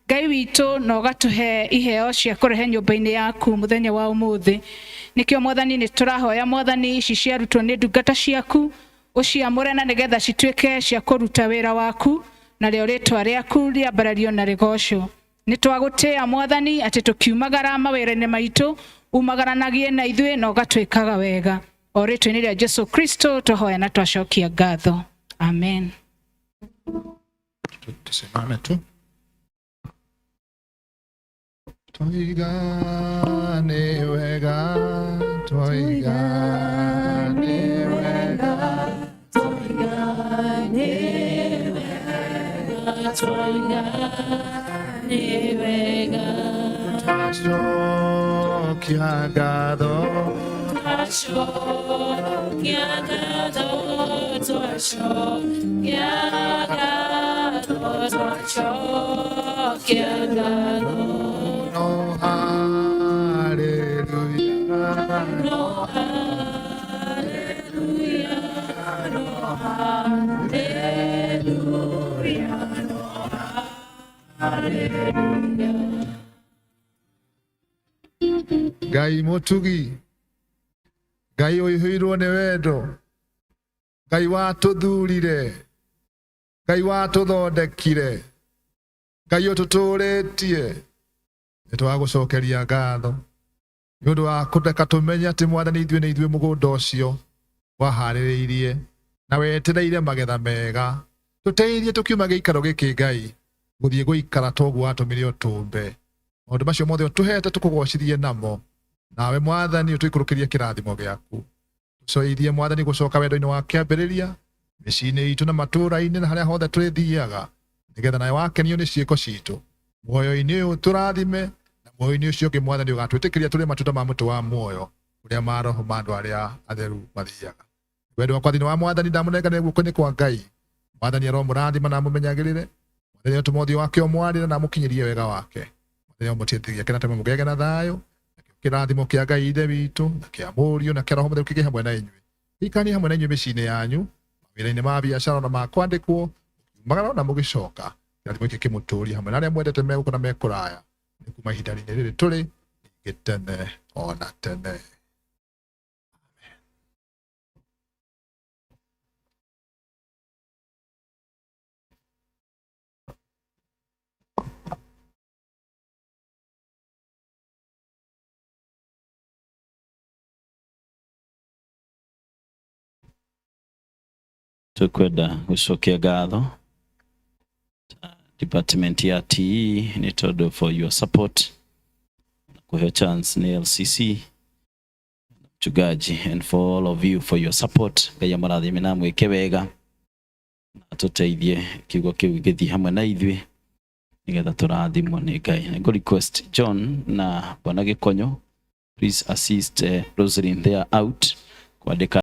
Ngai witũ na ũgatũhe iheo cia kũrehe nyũmba-inĩ yaku mũthenya wa ũmũthĩ. Nĩkĩo Mwathani nĩ tũrahoya Mwathani ici ciarutwo nĩ ndungata ciaku ũciamũre na nĩgetha cituĩke cia kũruta wĩra waku narĩo rĩtwa rĩaku rĩambarario na rĩgocwo. Nĩ twagũtĩĩa Mwathani atĩ tũkiumagara mawĩra-inĩ maitũ umagaranagie na ithuĩ na ũgatwĩkaga wega. O rĩtwa-inĩ rĩa Jesu Kristo twahoya na twacokia ngatho. Amen. Tusimame tu. Twiga nĩ wega, twiga nĩ wega, twiga nĩ wega, twiga nĩ wega. Twacokia ngatho, Twacokia ngatho, twacokia ngatho, twacokia ngatho. No hallelujah, No hallelujah, no hallelujah, no hallelujah. Ngai mũtugi, Ngai ũihũirwo nĩ wendo, Ngai watũthurire, Ngai watũthondekire, Ngai ũtũtũrĩtie, nĩ twagũcokeria ngatho nĩ ũndũ wa kũreka tũmenye atĩ Mwathani ithuĩ nĩ ithuĩ mũgũnda ũcio waharĩrĩirie na wetereire magetha mega. Tũteithie tũkiuma gĩikaro gĩkĩ Ngai gũthiĩ gũikara toguo watũmire ũtũmbe. Maũndũ macio mothe ũtũhete tũkũgocithie namo, nawe Mwathani ũtũikũrũkĩrie kĩrathimo gĩaku. Tũcoithie Mwathani gũcoka wendo-inĩ wa kĩambĩrĩria mĩciĩ-inĩ itũ na matũũra-inĩ na harĩa hothe tũrĩthiaga, nĩgetha nawe wakenio nĩ ciĩko citũ. Muoyo-inĩ ũyũ tũrathime na muoyo-inĩ ũcio ũngĩ Mwathani ũgatwĩtĩkĩria tũrĩe matunda ma mũtĩ wa muoyo ũrĩa maroho ma andũ arĩa atheru mathiaga. Wendo wakwa thĩinĩ wa Mwathani ndamũnenganĩre guoko-inĩ kwa Ngai. Mwathani aromũrathima na amũmenyagĩrĩre. Mwathani arotũma ũthiũ wake ũmwarĩre na amũkinyĩrie wega wake. Mwathani aromũtiĩtĩria kĩna tũme mũgĩage na thayũ. Nakĩo kĩrathimo kĩa Ngai Ithe witũ na kĩa Mũriũ na kĩa Roho Mũtheru kĩgĩe hamwe na inyuĩ. Gĩikaranie hamwe na inyuĩ mĩciĩ-inĩ yanyu, mawĩra-inĩ ma biacara na ma kwandĩkwo, mũkiumagara na mũgĩcoka. Kĩrathimo gĩkĩ kĩmũtũũrie hamwe na arĩa mwendete me gũkũ na me kũraya. Nĩ kuma ihinda-inĩ rĩrĩ tũrĩ ningĩ tene ona tene. Tukwenda gucokia ngatho department ya TE nĩ tondũ for your support na kũheo chance nĩ LCC. Mchungaji, and for all of you for your support. Ngai amũrathime na amwĩke wega na atũteithie kiugo kĩu gĩthiĩ hamwe na ithuĩ nĩgetha tũrathimwo nĩ Ngai. Nĩ request John na Bwana Gĩkonyo, please assist Rosaline there out kwandĩka.